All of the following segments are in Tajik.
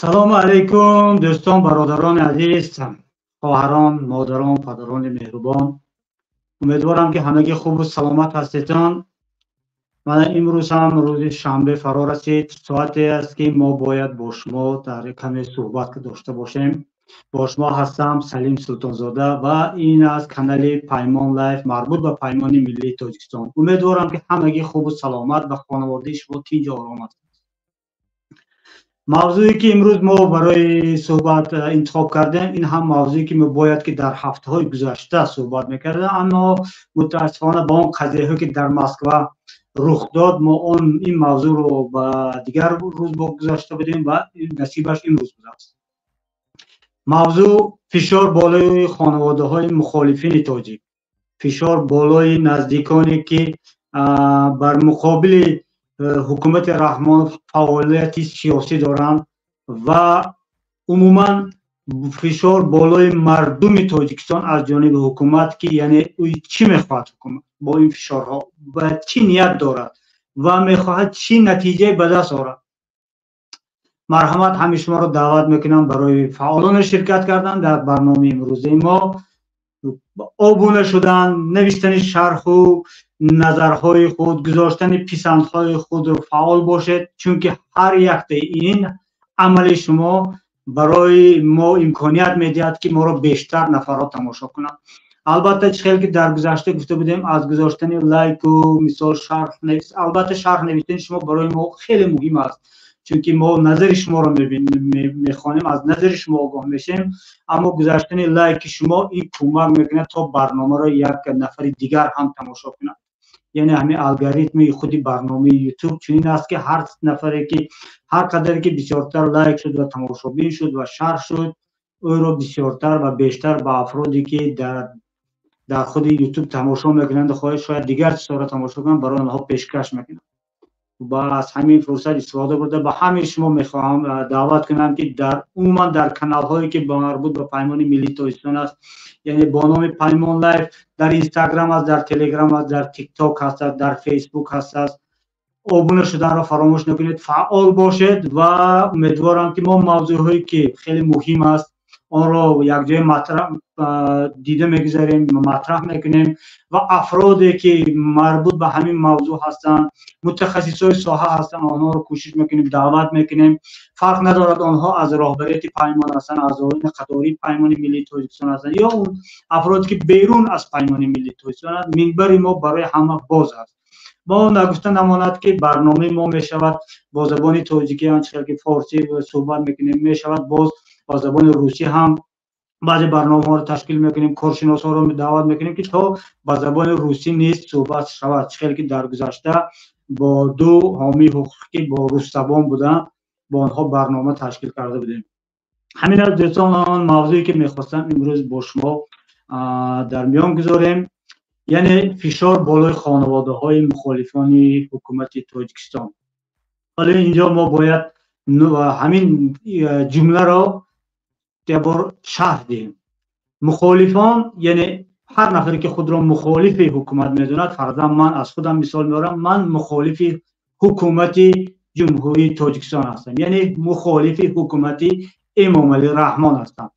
Салому алайкум дӯстон, бародарони азиз, хоҳарон, модарон, падарони меҳрубон. Умедворам ки ҳамагӣ хубу саломат ҳастедон. Мана имрӯз ҳам рӯзи шанбе фаро расид. Соате аст ки мо бояд бо шумо дар каме суҳбат дошта бошем. Бо шумо ҳастам Салим Султонзода ва ин аст канали Паймон Лайф марбут ба Паймони миллии Тоҷикистон. Умедворам ки ҳамагӣ хубу саломат ва хонаводаи шумо тинҷу ором аст. Мавзӯе ки имрӯз мо барои суҳбат интихоб кардем, ин ҳам мавзӯе ки мо бояд ки дар ҳафтаҳои гузашта суҳбат мекардем, аммо мутаассифона ба он қазияҳое ки дар Москва рух дод, мо он ин мавзӯъро ба дигар рӯз гузашта будем ва насибаш имрӯз будааст. Мавзӯъ фишор болои хонаводаҳои мухолифини тоҷик, фишор болои наздиконе ки бар муқобили ҳукумати Раҳмонов фаъолияти сиёсӣ доранд ва умуман фишор болои мардуми Тоҷикистон аз ҷониби ҳукумат, ки яъне ӯ чӣ мехоҳад ҳукумат бо ин фишорҳо, ба чӣ ният дорад ва мехоҳад чӣ натиҷае ба даст орад. Марҳамат, ҳамин шуморо даъват мекунам барои фаъолона ширкат кардан дар барномаи имрӯзаи мо, обуна шудан, навиштани шарҳу назарҳои худ, гузоштани писандҳои худро фаъол бошед, чунки ҳар яктаи ин амали шумо барои мо имконият медиҳад ки моро бештар нафарҳо тамошо кунанд. Албатта, чӣ хел ки дар гузашта гуфта будем, аз гузоштани лайку мисол шарҳ навис, албатта шарҳ навиштани шумо барои мо хеле муҳим аст, чунки мо назари шуморо мехонем, аз назари шумо огоҳ мешем, аммо гузаштани лайки шумо ин кӯмак мекунад то барномаро як нафари дигар ҳам тамошо кунад. Яъне ҳамин алгоритми худи барномаи YouTube чунин аст ки ҳар нафаре ки ҳар қадаре ки бисёртар лайк шуд ва тамошобин шуд ва шарҳ шуд, ӯро бисёртар ва бештар ба афроде ки дар худи YouTube тамошо мекунанд, хоҳед шояд дигар чизҳоро тамошо кунанд, барои онҳо пешкаш мекунанд. Ва аз ҳамин фурсат истифода бурда ба ҳамаи шумо мехоҳам даъват кунам, ки дар умуман дар каналҳое, ки марбут ба Паймони миллии Тоҷикистон аст, яъне бо номи Паймон Лайф дар Инстаграм аст, дар Телеграм аст, дар Тикток ҳаст, дар Фейсбук ҳаст, обуна шуданро фаромӯш накунед, фаъол бошед ва умедворам, ки мо мавзӯъҳое, ки хеле муҳим аст, онро якҷоя матраҳ дида мегузарем, матраҳ мекунем ва афроде, ки марбут ба ҳамин мавзӯъ ҳастанд, мутахассисҳои соҳа ҳастанд, онҳоро кӯшиш мекунем, даъват мекунем. Фарқ надорад, онҳо аз роҳбарияти Паймон ҳастанд, аъзои қатории Паймони миллии Тоҷикистон ҳастанд ё он афроде, ки берун аз Паймони миллии Тоҷикистон ҳастанд, минбари мо барои ҳама боз аст. Мо нагуфта намонад, ки барномаи мо мешавад бо забони тоҷикӣ, ҳамчунон ки форсӣ суҳбат мекунем, мешавад боз бо забони русӣ ҳам баъзе барномаҳоро ташкил мекунем, коршиносҳоро даъват мекунем, ки то ба забони русӣ низ суҳбат шавад, чӣ хеле ки дар гузашта бо ду ҳомии ҳуқуқӣ бо русзабон буданд, бо онҳо барнома ташкил карда будем. Ҳамин аст, дӯстон, он мавзӯе, ки мехостам имрӯз бо шумо дар миён гузорем, яъне фишор болои хонаводаҳои мухолифони ҳукумати Тоҷикистон. Ҳоло инҷо мо бояд ҳамин ҷумларо як бор шарҳ диҳем. Мухолифон, яъне ҳар нафаре, ки худро мухолифи ҳукумат медонад. Фарзан, ман аз худам мисол меорам: ман мухолифи ҳукумати Ҷумҳурии Тоҷикистон ҳастам, яъне мухолифи ҳукумати Эмомалӣ Раҳмон ҳастам,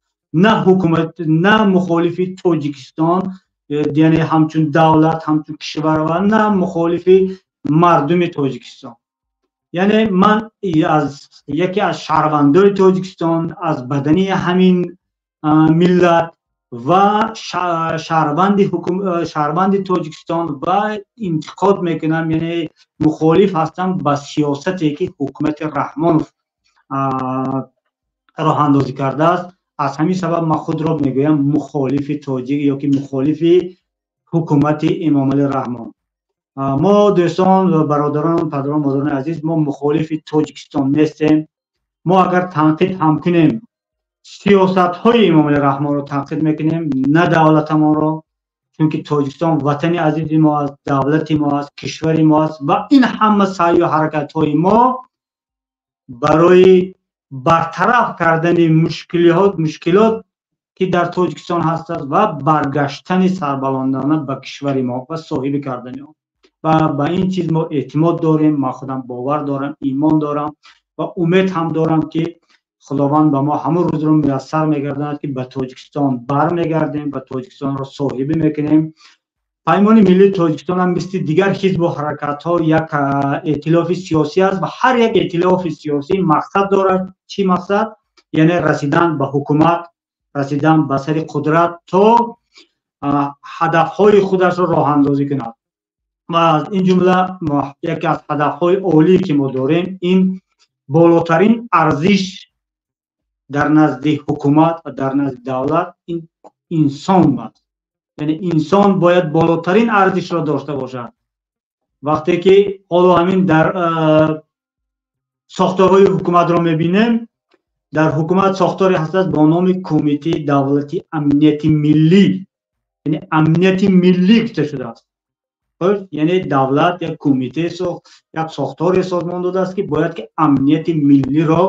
на ҳукумат, на мухолифи Тоҷикистон, яъне ҳамчун давлат, ҳамчун кишвар, ва на мухолифи мардуми Тоҷикистон. Яъне ман аз яке аз шаҳрвандои Тоҷикистон, аз бадани ҳамин миллат ва шаҳрванди Тоҷикистон ва интиқод мекунам, яъне мухолиф ҳастам ба сиёсате, ки ҳукумати Раҳмонов роҳандозӣ кардааст. Аз ҳамин сабаб ман худро мегӯям мухолифи тоҷик ё ки мухолифи ҳукумати Эмомалӣ Раҳмон. Мо, дӯстон ва бародарон, падарон, модарони азиз, мо мухолифи Тоҷикистон нестем. Мо агар танқид ҳам кунем, сиёсатҳои Эмомалӣ Раҳмонро танқид мекунем, на давлатамонро, чунки Тоҷикистон ватани азизи мо аст, давлати мо аст, кишвари мо аст ва ин ҳама саъю ҳаракатҳои мо барои бартараф кардани мушкилот, ки дар Тоҷикистон ҳастад, ва баргаштани сарбаландона ба кишвари мо ва соҳибӣ кардани он. Ва ба ин чиз мо эътимод дорем. Ман худам бовар дорам, имон дорам ва умед ҳам дорам, ки Худованд ба мо ҳамон рӯзро муяссар мегардонад, ки ба Тоҷикистон бармегардем ва Тоҷикистонро соҳибӣ мекунем. Паймони миллии Тоҷикистон ҳам мисли дигар ҳизбу ҳаракатҳо як эътилофи сиёсӣ аст ва ҳар як эътилофи сиёсӣ мақсад дорад. Чӣ мақсад? Яъне расидан ба ҳукумат, расидан ба сари қудрат, то ҳадафҳои худашро роҳандозӣ кунад. Ва аз ин ҷумла яке аз ҳадафҳои олие, ки мо дорем, ин болотарин арзиш дар назди ҳукумат ва дар назди давлат ин инсон аст, яъне инсон бояд болотарин арзишро дошта бошад. Вақте ки ҳоло ҳамин дар сохторҳои ҳукуматро мебинем, дар ҳукумат сохторе ҳастааст бо номи Кумитаи давлати амнияти миллӣ, яъне амнияти миллӣ гуфта шудааст. Яъне давлат як кумитае сохт, як сохторе созмон додааст, ки бояд ки амнияти миллиро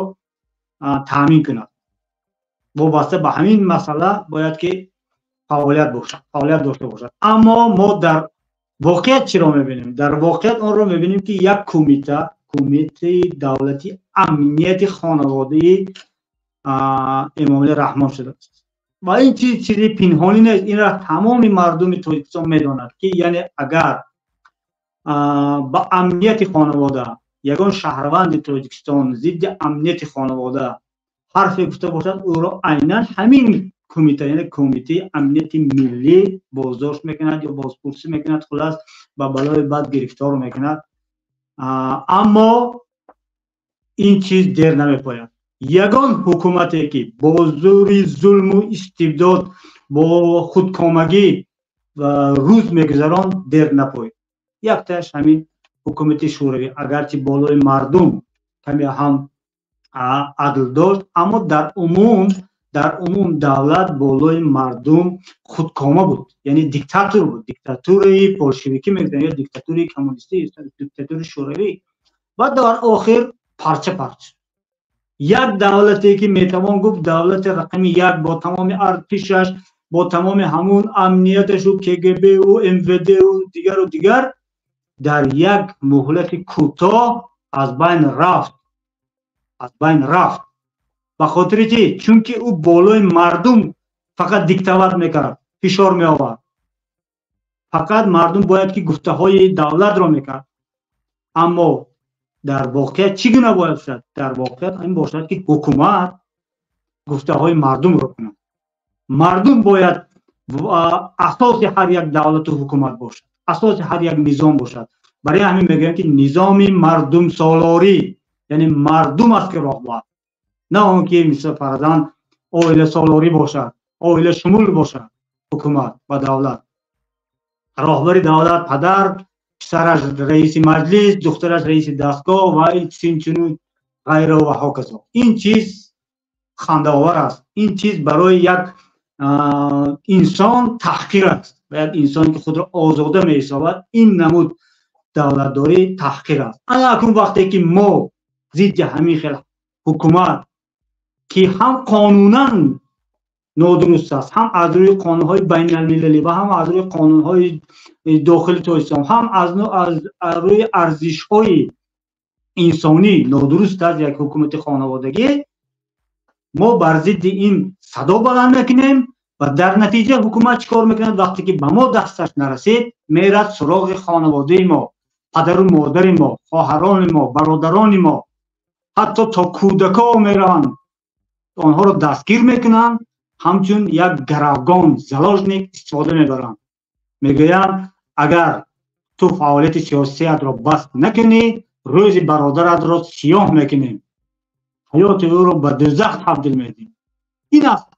таъмин кунад. Вобаста ба ҳамин масъала бояд ки фаъолият дошта бошад. Аммо мо дар воқеият чиро мебинем? Дар воқеият онро мебинем, ки як кумита, Кумитаи давлати амнияти хонаводаи Эмомалӣ Раҳмон шудааст. Ва ин чиз чизи пинҳонӣ нест, инро тамоми мардуми Тоҷикистон медонад, ки яъне агар ба амнияти хонавода ягон шаҳрванди Тоҷикистон зидди амнияти хонавода ҳарфе гуфта бошад, ӯро айнан ҳамин кумита, яъне Кумитаи амнияти миллӣ, боздошт мекунад ё бозпурсӣ мекунад, хулас, ба балои бад гирифтор мекунад. Аммо ин чиз дер намепояд. Ягон ҳукумате, ки бо зӯри зулму истибдод, бо худкомагӣ рӯз мегузаронд, дер напоид. Яктааш ҳамин ҳукумати Шӯравӣ, агарчи болои мардум каме ҳам адл дошт, аммо дар умум давлат болои мардум худкома буд, яъне диктатор буд. Диктатураи болшевикӣ мегӯянд ё диктатураи коммунистӣ, диктатураи шӯравӣ. Ва дар охир парча парча. Як давлате ки метавон гуфт давлати рақами як бо тамоми артишаш, бо тамоми ҳамун амнияташу КГБу МВДу дигару дигар дар як муҳлати кӯтоҳ аз байн рафт, аз байн рафт. Ба хотири чӣ? Чунки ӯ болои мардум фақат диктовать мекард, фишор меовард. Фақат мардум бояд ки гуфтаҳои давлатро мекард. Аммо дар воқеият чӣ гуна бояд шуд? Дар воқеият ин бошад, ки ҳукумат гуфтаҳои мардумро кунад. Мардум бояд асоси ҳар як давлату ҳукумат бошад, асоси ҳар як низом бошад. Барои ҳамин мегӯям, ки низоми мардумсолорӣ, яъне мардум аст ки роҳбар, на он ки мисол фарзан оиласолорӣ бошад, оилашумул бошад ҳукумат ва давлат. Роҳбари давлат падар, писараш раиси маҷлис, духтараш раиси дастгоҳ ва инчунин ғайра ва ҳоказо. Ин чиз хандаовар аст. Ин чиз барои як инсон таҳқир аст. Ва як инсоне ки худро озода меҳисобад, ин намуд давлатдорӣ таҳқир аст. Ана акнун вақте ки мо зидди ҳамин хел ҳукумат, ки ҳам қонунан нодуруст аст, ҳам аз рӯи қонунҳои байналмилалӣ ва ҳам аз рӯи қонунҳои дохили Тоҷикистон, ҳам аз рӯи арзишҳои инсонӣ нодуруст аст як ҳукумати хонаводагӣ, мо бар зидди ин садо баланд мекунем ва дар натиҷа ҳукумат чӣ кор мекунад? Вақте ки ба мо дасташ нарасид, мерад суроғи хонаводаи мо, падару модари мо, хоҳарони мо, бародарони мо, ҳатто то кӯдакҳо мераванд, онҳоро дастгир мекунанд, ҳамчун як гаравгон, заложник истифода мебаранд. Мегӯянд, агар ту фаъолияти сиёсиятро баст накунӣ, рӯзи бародаратро сиёҳ мекунем, ҳаёти ӯро ба дӯзах табдил медиҳем. Ин аст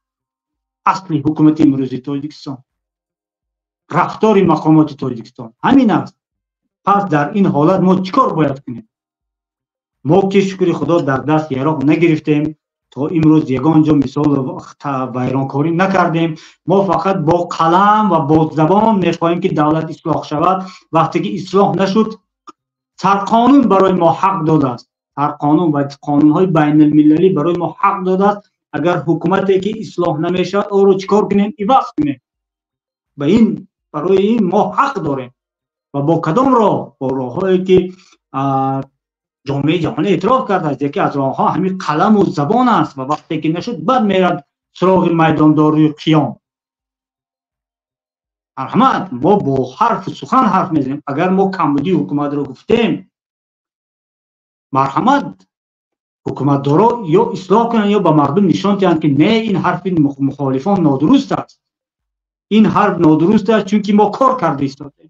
асли ҳукумати имрӯзи Тоҷикистон, рафтори мақомоти Тоҷикистон ҳамин аст. Пас дар ин ҳолат мо чӣ кор бояд кунем? Мо ки шукри Худо дар даст яроқ нагирифтем, то имрӯз ягон ҷо мисол вайронкорӣ накардем. Мо фақат бо қалам ва бо забон мехоҳем, ки давлат ислоҳ шавад. Вақте ки ислоҳ нашуд, сарқонун барои мо ҳақ додааст, сарқонун ва қонунҳои байналмилалӣ барои мо ҳақ додааст. Агар ҳукумате ки ислоҳ намешавад, ӯро чӣ кор кунем? Иваз кунем. Ба ин барои ин мо ҳақ дорем. Ва бо кадом роҳ? Бо роҳҳое ки ҷомеаи ҷаҳонӣ эътироф кардааст. Яке аз роҳҳо ҳамин қаламу забон аст ва вақте ки нашуд, баъд мерад суроғи майдондорию қиём. Марҳамат, мо бо ҳарфу сухан ҳарф мезанем. Агар мо камбудии ҳукуматро гуфтем, марҳамат, ҳукуматдоро ё ислоҳ кунанд, ё ба мардум нишон диҳанд, ки не, ин ҳарфи мухолифон нодуруст аст. Ин ҳарф нодуруст аст, чунки мо кор карда истодем.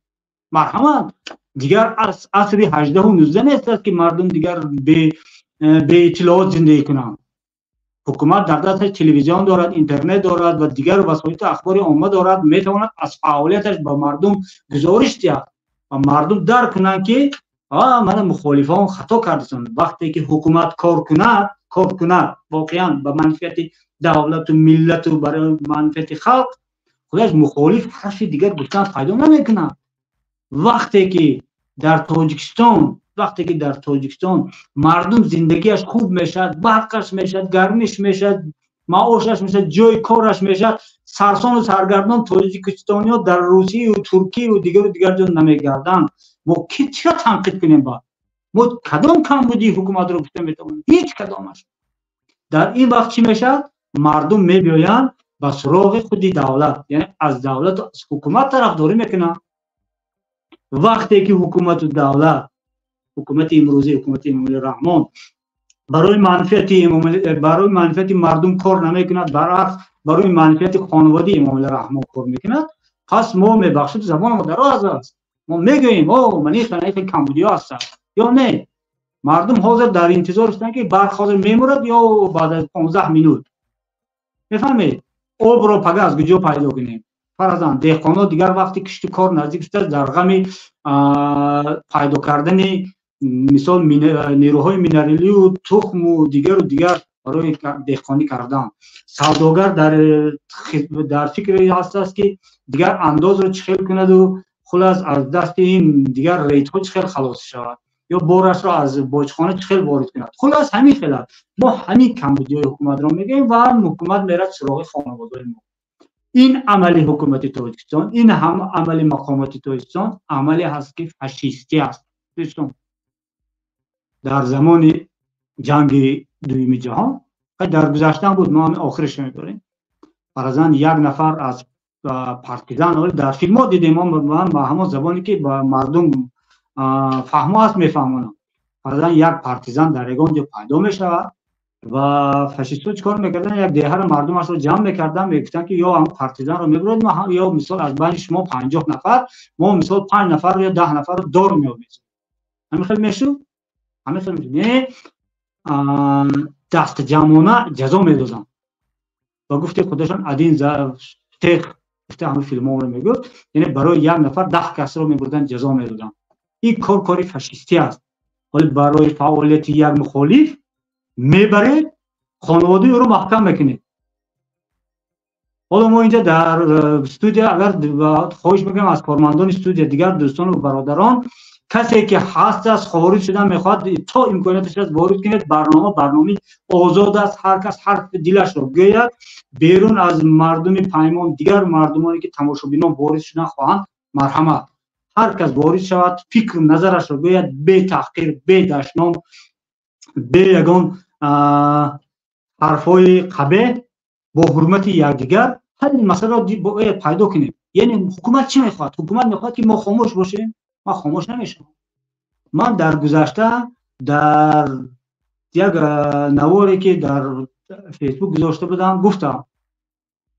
Марҳамат, дигар асри 18-у 19 нест аст, ки мардум дигар беиттилоот зиндагӣ кунанд. Ҳукумат дар дасташ телевизион дорад, интернет дорад ва дигар васоити ахбори омма дорад, метавонад аз фаъолияташ ба мардум гузориш диҳад ва мардум дарк кунанд, ки мана мухолифон хато кардасанд. Вақте ки ҳукумат кор кунад, кор кунад воқеан ба манфиати давлату миллату барои манфиати халқ, худаш мухолиф ҳарфи дигар гуфтан пайдо намекунад. Вақте ки дар Тоҷикистон мардум зиндагиаш хуб мешавад, барқаш мешавад, гармиш мешавад, маошаш мешавад, ҷои кораш мешавад, сарсону саргардон тоҷикистониҳо дар Русию Туркию дигару дигар ҷо намегарданд. Мо ки чиро танқид кунем? Баъд мо кадом камбудии ҳукуматро гуфта метавонем? Ҳеҷ кадомаш. Дар ин вақт чӣ мешавад? Мардум мебиёянд ба суроғи худи давлат, яъне аз давлату аз ҳукумат тарафдорӣ мекунанд. Вақте ки ҳукумату давлат, ҳукумати имрӯзӣ, ҳукумати Эмомалӣ Раҳмон барои манфиати мардум кор намекунад, баръакс, барои манфиати хонаводаи Эмомалӣ Раҳмон кор мекунад, пас мо, мебахшид, забонамо дароз аст, мо мегӯем: о, манихе камбудиҳо ҳастанд ё не. Мардум ҳозир дар интизор ҳастанд, ки барқ ҳозир мемурад ё баъд аз 15 минут. Мефаҳмед, обро пага аз куҷо пайдо кунем? Фарзан, деҳқонҳо дигар вақти кишту кор наздик шудааст, дар ғами пайдо кардани мисол нерӯҳои минералию тухму дигару дигар барои деҳқонӣ кардан. Савдогар дар фикре ҳастааст, ки дигар андозро чӣ хел кунаду хулас аз дасти ин дигар рейдҳо чӣ хел халос шавад. ё борашро аз боҷхона чӣ хел ворид кунад. Хулос, ҳамин хел аст. Мо ҳамин камбудиҳои ҳукуматро мегӯем ва ҳукумат мерад суроғи хонаводаҳои мо. Ин амали ҳукумати Тоҷикистон, ин ҳам амали мақомоти Тоҷикистон амале ҳаст, ки фашистӣ аст. Дӯстон, дар замони ҷанги дуюми ҷаҳон, дар гузаштаам буд, мо ҳами охирашро мебарем. Фарзан, як нафар аз партизан, дар филмҳо дидем, ман ба ҳамон забоне, ки ба мардум фаҳмо аст, мефаҳмонам. Фарзан, як партизан дар ягон ҷо пайдо мешавад ва фашистҳо чӣ кор мекарданд? Як деҳаро мардумашро ҷамъ мекарданд, мегуфтанд, ки ё ҳам партизанро мебуред, ё мисол аз байни шумо 50 нафар, мо мисол 5 нафарро ё 10 нафарро дор меовезем. Ҳамин хел мешуд? Ҳамин хел мешуд. Не, дастҷамъона ҷазо медоданд. Ба гуфти худашон, один за всех гуфта ҳамин филмҳоро мегуфт, яъне барои як нафар 10 касро мебурданд, ҷазо медоданд. Ин кор кори фашистӣ аст. Ҳоли барои фаъолияти як мухолиф мебаред, хонаводаи ӯро маҳкам мекунед. Ҳоло мо инҷа дар студия, агар хоҳиш мекунам аз кормандони студия, дигар дӯстону бародарон, касе ки ҳаст, аст, хориҷ шудан мехоҳад, то имконияташ аст, ворид кунед. Барнома барномаи озод аст, ҳар кас ҳарфи дилашро гӯяд. Берун аз мардуми Паймон, дигар мардумоне, ки тамошобинон ворид шудан хоҳанд, марҳамат, ҳар кас ворид шавад, фикру назарашро гӯяд, бе таҳқир, бе дашном, бе ягон ҳарфҳои қабеҳ, бо ҳурмати якдигар ҳалли масъаларо бояд пайдо кунем. Яъне ҳукумат чӣ мехоҳад? Ҳукумат мехоҳад, ки мо хомӯш бошем. Ман хомӯш намешавам. Ман дар гузашта дар як наворе, ки дар Фейсбук гузошта будам, гуфтам: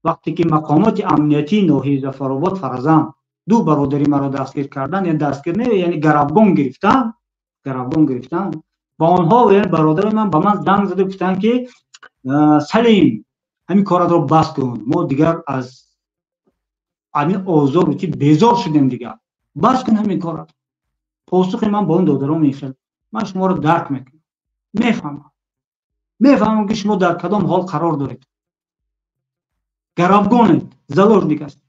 вақте ки мақомоти амниятии ноҳияи Зафаробод, фарзан, ду бародари маро дастгир кардан, яъне дастгир не, яъне гаравгон гирифтан ба онҳо, яъне бародари ман ба ман занг зада гуфтанд, ки Салим, ҳамин коратро бас кун, мо дигар аз ҳамин озору чи безор шудем, дигар бас кун ҳамин корат. Посухи ман ба он додаром ин хел: ман шуморо дарк мекунам, мефаҳмам, ки шумо дар кадом ҳол қарор доред, гаравгонед, заложник ҳастед.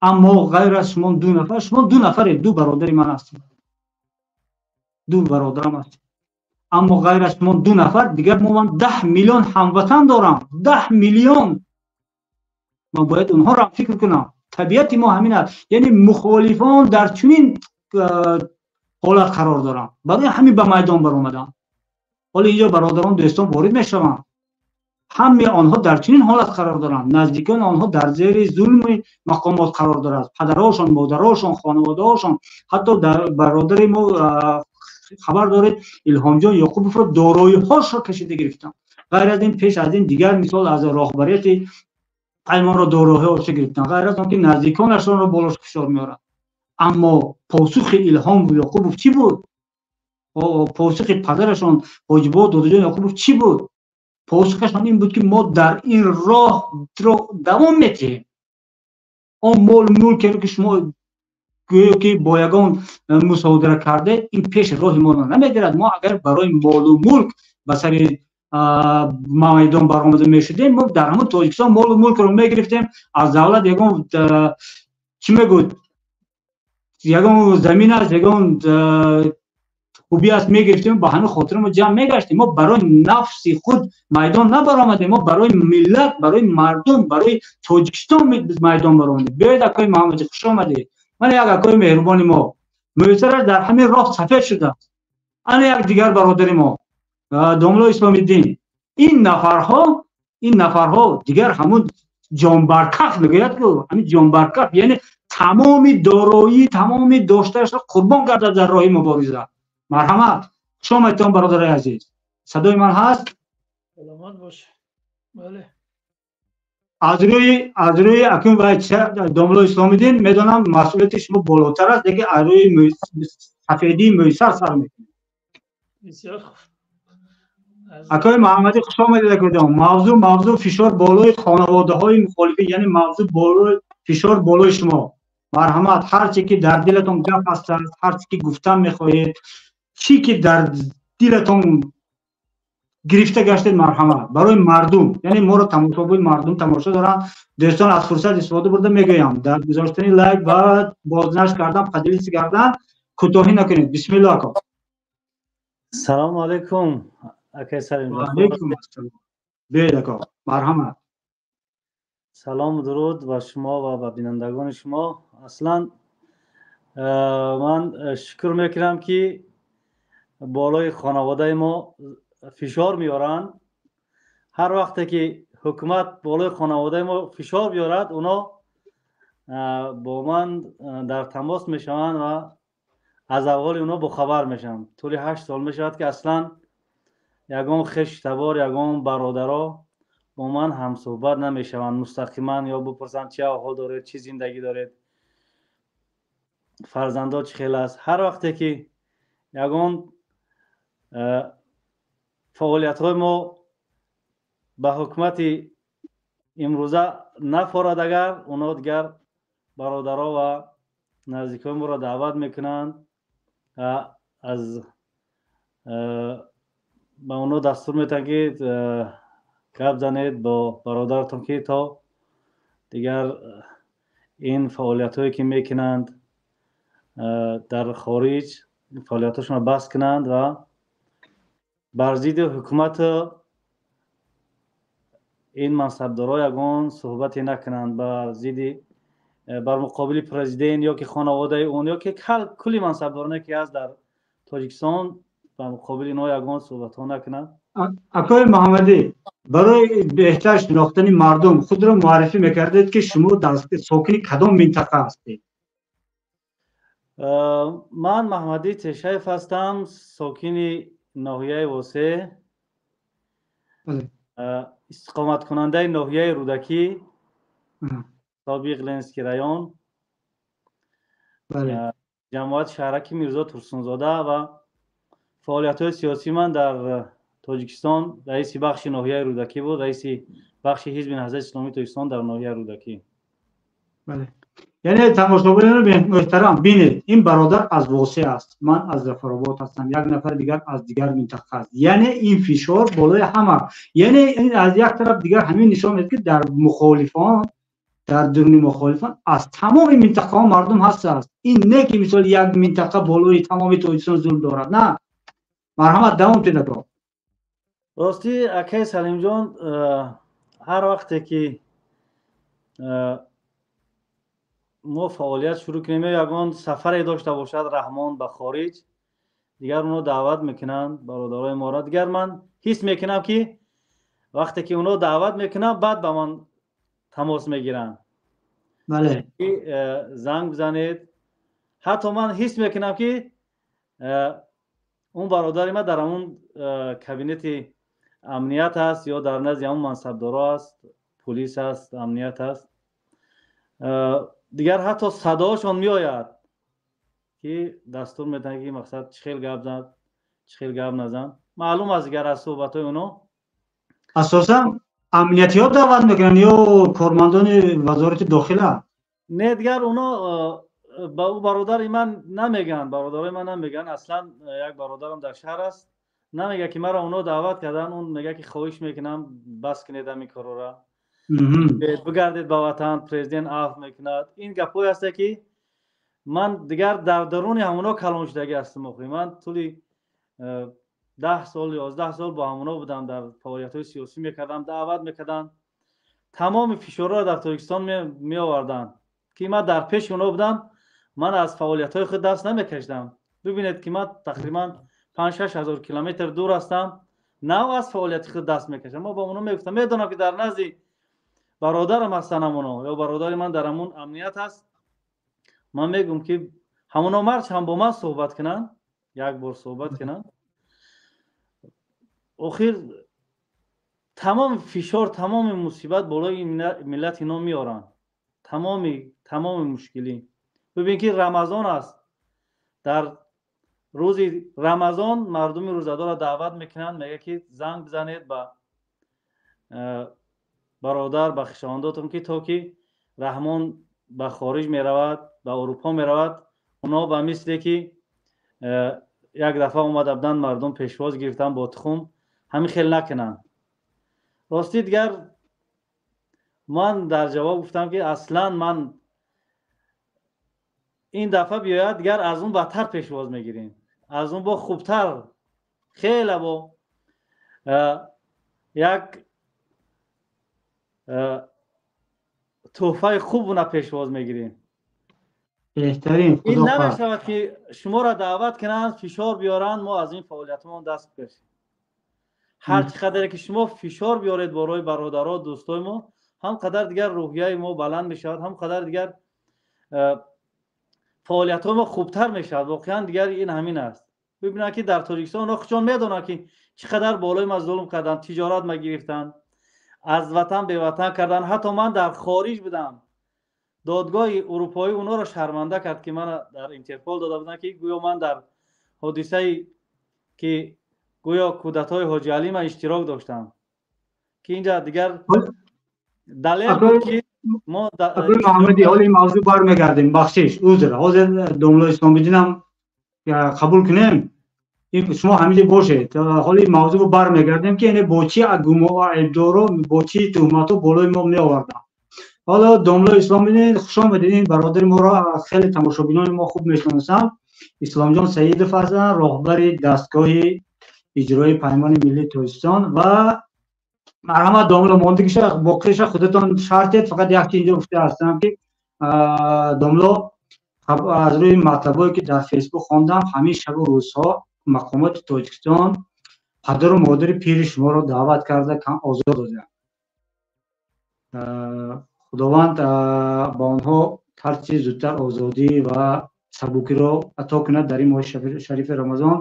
Аммо ғайр аз шумо ду нафар, шумо ду нафаред, ду бародари ман ҳастед, ду бародарам ҳастед, аммо ғайр аз шумо ду нафар дигар мо ман 10 миллион ҳамватан дорам, 10 миллион. Ман бояд онҳоро фикр кунам. Табиати мо ҳамин аст. Яъне мухолифон дар чунин ҳолат қарор доранд, барои ҳамин ба майдон баромаданд. Ҳоло инҷо бародарон, дӯстон ворид мешаванд. Ҳамаи онҳо дар чунин ҳолат қарор доранд, наздикони онҳо дар зери зулми мақомот қарор дорад, падарошон, модарошон, хонаводаҳошон. Ҳатто дар бародари мо, хабар доред, Илҳомҷон Ёқубовро дороиҳошро кашида гирифтанд. Ғайр аз ин, пеш аз ин дигар мисол аз роҳбарияти Паймонро дороиҳошо гирифтанд, ғайр аз он ки наздиконашонро болош фишор меорад. Аммо посухи Илҳом Ёқубов чӣ буд? Посухи падарашон Ҳоҷибо Додуҷон Ёқубов чӣ буд? Посухашон ин буд, ки мо дар ин роҳ давом метиҳем. Он молу мулкеро, ки шумо гӯё ки бо ягон мусодира карде, ин пеши роҳи моро намегирад. Мо агар барои молу мулк ба сари майдон баромада мешудем, мо дар ҳамон Тоҷикистон молу мулкро мегирифтем аз давлат. Ягон чӣ мегӯд, ягон замин аст, ягон хубӣ аст, мегирифтем, ба ҳамин хотир мо ҷамъ мегаштем. Мо барои нафси худ майдон набаромадем, мо барои миллат, барои мардум, барои Тоҷикистон майдон баромадем. Биёед, акои Маҳамади, хуш омадед. Мана як акои меҳрубони мо, мӯйсараш дар ҳамин роҳ сафед шудааст. Ана як дигар бародари мо, домло Исломиддин. Ин нафарҳо дигар ҳамун ҷонбаркаф мегӯяд, ку ҳамин ҷонбаркаф, яъне тамоми дороӣ, тамоми доштаашро қурбон карда дар роҳи мубориза. Марҳамат, хуш омадтон, бародари азиз. Садои ман ҳаст? Саломат бош, бале. Аз рӯи акун вай, домло Исломиддин, медонам, масъулияти шумо болотар аст, лекин аз рӯи сафедии мӯйсар сар мекунем. Бисёр хуб. Акои Муҳаммадӣ, хуш омадед, акоҷон. Мавзӯъ фишор болои хонаводаҳои мухолифин, яъне мавзӯъ болои фишор болои шумо. Марҳамат, ҳарче ки дар дилатон гап ҳаст, ҳарче ки гуфтан мехоҳед, чӣ ки дар дилатон гирифта гаштед, марҳамат, барои мардум. Яъне моро тамошобин, мардум тамошо доранд. Дӯстон, аз фурсат истифода бурда мегӯям: дар гузоштани лайк ва бознашр кардан, поделиться кардан кӯтоҳӣ накунед. Бисмилло, ако. Салому алайкум, акай Салимҷон. Алайкум ассалом. Биёед, ако, марҳамат. Салому дуруд ба шумо ва ба бинандагони шумо. Аслан ман шукр мекунам, ки болои хонаводаи мо фишор меоранд. Ҳар вақте ки ҳукумат болои хонаводаи мо фишор биёрад, оно бо ман дар тамос мешаванд ва аз аҳволи оно бохабар мешавам. Тӯли 8 сол мешавад, ки аслан ягон хешу табор, ягон бародаро бо ман ҳамсӯҳбат намешаванд мустақиман ё бипурсанд, чӣ аҳвол доред, чӣ зиндагӣ доред, фарзандо чӣ хел аст. Ҳар вақте ки ягон фаъолиятҳои мо ба ҳукумати имрӯза нафорад, агар оно дигар бародаро ва наздикони моро даъват мекунанд, аз ба оно дастур метиҳанд, ки гап занед бо бародаратон, ки то дигар ин фаъолиятҳое, ки мекунанд дар хориҷ, фаъолиятҳошонро бас кунанд ва бар зидди ҳукумату ин мансабдорҳо ягон суҳбате накунанд, бар зидди, бар муқобили президент ё ки хонаводаи он ё ки кулли мансабдороне, ки ҳаст дар Тоҷикистон, ба муқобили инҳо ягон суҳбатҳо накунанд. Акои Муҳаммадӣ, барои беҳтар шинохтани мардум худро муаррифӣ мекардед, ки шумо сокини кадом минтақа ҳастед? Ман Маҳмадӣ Тешаев ҳастам, сокини ноҳияи Восе, истиқоматкунандаи ноҳияи Рӯдакӣ, собиқ Ленинский район, ҷамоати шаҳраки Мирзо Турсунзода. Ва фаъолиятҳои сиёсии ман дар Тоҷикистон раиси бахши ноҳияи Рӯдакӣ буд, раиси бахши Ҳизби Наҳзати Исломии Тоҷикистон дар ноҳияи Рӯдакӣ. Яъне, тамошобинони муҳтарам, бинед, ин бародар аз Восе аст, ман аз Зафаробод ҳастам, як нафар дигар аз дигар минтақа аст. Яъне ин фишор болои ҳама, яъне ин аз як тараф дигар ҳамин нишон медиҳад, ки дар мухолифон, дар дуруни мухолифон аз тамоми минтақаҳо мардум ҳастааст. Ин не ки мисол як минтақа болои тамоми Тоҷикистон зулм дорад, на. Марҳамат, давом кунед. Ростӣ, акай Салимҷон, ҳар вақте ки мо фаъолият шурӯъ кунем ё ягон сафаре дошта бошад Раҳмон ба хориҷ, дигар онҳо даъват мекунанд бародарои моро. Дигар ман ҳис мекунам, ки вақте ки онҳо даъват мекунанд, баъд ба ман тамос мегиранд, занг бизанед. Ҳатто ман ҳис мекунам, ки он бародари ман дар ҳамун кабинети амният аст ё дар назди ҳамун мансабдоро аст, пулис аст, амният аст. Дигар ҳатто садоҳошон меояд, ки дастур медиҳанд, ки мақсад чӣ хел гап зад, чӣ хел гап назан. Маълум аст дигар аз суҳбатҳои оно. Асосан амниятиҳо даъват мекунанд ё кормандони вазорати дохила? Не, дигар оно ба ӯ бародари ман намегӯянд, бародарои ман намегӯянд. Аслан як бародарам дар шаҳр аст, намегӯяд, ки маро оно даъват карданд. Он мегӯяд, ки хоҳиш мекунам, бас кунед ҳамин корора, бигардед ба ватан, президент афв мекунад. Ин гапҳое ҳасте, ки ман дигар дар даруни ҳамоно калон шудагӣ ҳастам. Охи ман тӯли 10 сол, 11 сол бо ҳамоно будам, дар фаъолиятҳои сиёсӣ мекардам, даъват мекарданд, тамоми фишорҳоро дар Тоҷикистон меоварданд, ки ман дар пеши оно будам, ман аз фаъолиятҳои худ даст намекашидам. Бибинед, ки ман тақрибан 5-6 ҳазор километр дур ҳастам, нав аз фаъолияти худ даст мекашам. Мо ба оно мегуфтам, медонам, ки дар назди бародарам ҳастан ҳамоно ё бародари ман дар ҳамун амният ҳаст. Ман мегӯм, ки ҳамоно марч ҳам бо ман суҳбат кунанд, як бор суҳбат кунанд. Охир тамоми фишор, тамоми мусибат болои миллати ино меоранд, тамоми мушкилӣ. Бибин, ки Рамазон аст, дар рӯзи Рамазон мардуми рӯзадорро даъват мекунанд, мегӯяд, ки занг бизанед ба бародар, ба хешовандотон, ки то ки Раҳмон ба хориҷ меравад, ба Аврупо меравад, онҳо ба мисле ки як дафъа омада буданд, мардум пешвоз гирифтанд бо тухм, ҳамин хел накунанд. Ростӣ, дигар ман дар ҷавоб гуфтам, ки аслан ман ин дафъа биёяд, дигар аз он бадтар пешвоз мегирем, аз он бо хубтар. Хеле бо як тӯҳфаи хуб уна пешвоз мегирем. Беҳтарин. Ин намешавад, ки шуморо даъват кунанд, фишор биёранд, мо аз ин фаъолиятмон даст бикашем. Ҳар чӣ қадаре ки шумо фишор биёред барои бародаро, дӯстои мо, ҳам қадар дигар рӯҳияи мо баланд мешавад, ҳам қадар дигар фаъолиятҳои мо хубтар мешавад. Воқеан, дигар ин ҳамин аст. Бибинанд, ки дар Тоҷикистон онҳо худшон медонанд, ки чӣ қадар болои ма зулм карданд, тиҷорат ма гирифтанд, аз ватан беватан карданд. Ҳатто ман дар хориҷ будам, додгоҳи урупоӣ онҳоро шарманда кард, ки мана дар Интерпол дода буданд, ки гӯё ман дар ҳодисае, ки гӯё кудатои Ҳоҷи Алима иштирок доштам, ки инҷа дигар далел буд, ки мо Муҳаммадӣ, ҳоли ин мавзӯъ бармегардем. Бахшиш, узр, ҳозир домло Исломиддинам қабул кунем, шумо ҳамиҷа бошед. Ҳоли мавзӯъ бармегардем, ки яъне бо чӣ айбдоро, бо чӣ туҳматҳо болои мо меоварданд. Ҳоло домло Исломиддин, хуш омадед. Ин бародари моро хеле тамошобинони мо хуб мешиносанд. Исломҷон Саидов ҳастанд, роҳбари дастгоҳи иҷроии Паймони миллии Тоҷикистон. Ва марҳамат, домло, мондагиша, боқиша худатон шартед. Фақат як чи инҷо гуфта ҳастам, ки домло, аз рӯи матлабое, ки дар Фейсбук хондам, ҳамин шабу рӯзҳо мақомоти Тоҷикистон падару модари пири шуморо даъват карда, озор доданд. Худованд ба онҳо ҳарчи зудтар озодӣ ва сабукиро ато кунад дар ин моҳи шарифи Рамазон.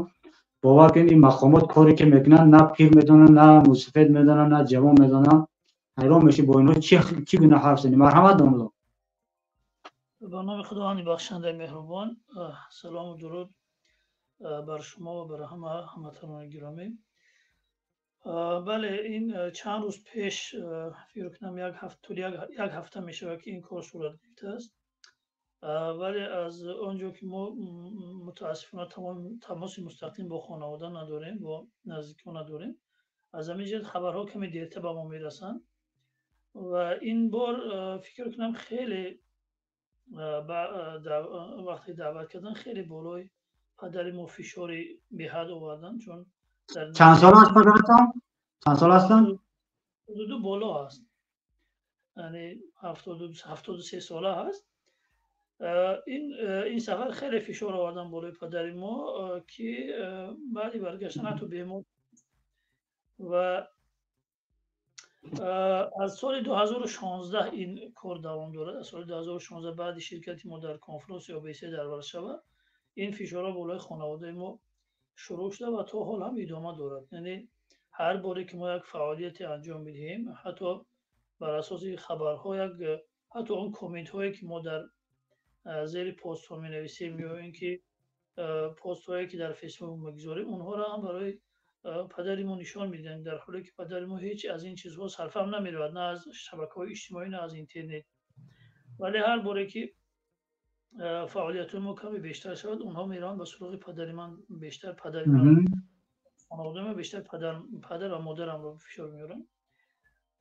Бовар кунед, ин мақомот коре ки мекунанд, на пир медонанд, на мусафед медонанд, на ҷавон медонанд. Ҳайрон мешӣ, бо инҳо чӣ гуна ҳарф занӣ. Марҳамат, домло. Ба номи Худованди бахшандаи меҳрубон. Салому дуруд бар шумо ва бар ҳама ҳамватанони гиромӣ. Бале, ин чанд рӯз пеш, фикр кунам, тӯли як ҳафта мешавад, ки ин кор сурат гирифтааст. Вале аз он ҷо ки мо мутаассифона тамоси мустақим бо хонавода надорем, бо наздикон надорем, аз ҳамин ҷиҳат хабарҳо каме дертар ба мо мерасанд. Ва ин бор, фикр кунам, хеле вақте даъват кардан, хеле болои падари мо фишори беҳад оварданд, чун Чанд сол аст падаратон? Чанд сол ҳастанд? 72 боло аст, яъне 73 сола ҳаст. Ин сафар хеле фишор овардан болои падари мо, ки баъди баргаштан ҳатто бемор. Ва аз соли 2016 ин кор давом дорад. Аз соли 2016, баъди ширкати мо дар конфронси ОБСЕ дар Варшава, ин фишорҳо болои хонаводаи мо шурӯъ шуда ва то ҳол ҳам идома дорад. Яъне ҳар боре ки мо як фаъолияте анҷом медиҳем, ҳатто бар асоси хабарҳо, як ҳатто он комментҳое, ки мо дар зери постҳо менависем ё ин ки постҳое, ки дар Фейсбук мегузорем, онҳоро ҳам барои падари мо нишон медиҳем, дар ҳоле ки падари мо ҳеҷ аз ин чизҳо сарфаҳм намеравад, на аз шабакаҳои иҷтимоӣ, на аз интернет. Вале ҳар боре ки фаъолиятҳои мо каме бештар шавад, онҳо мераванд ба суроғи падари ман, бештар падари ман, хонаводаи ман, бештар падар ва модарамро фишор меоранд.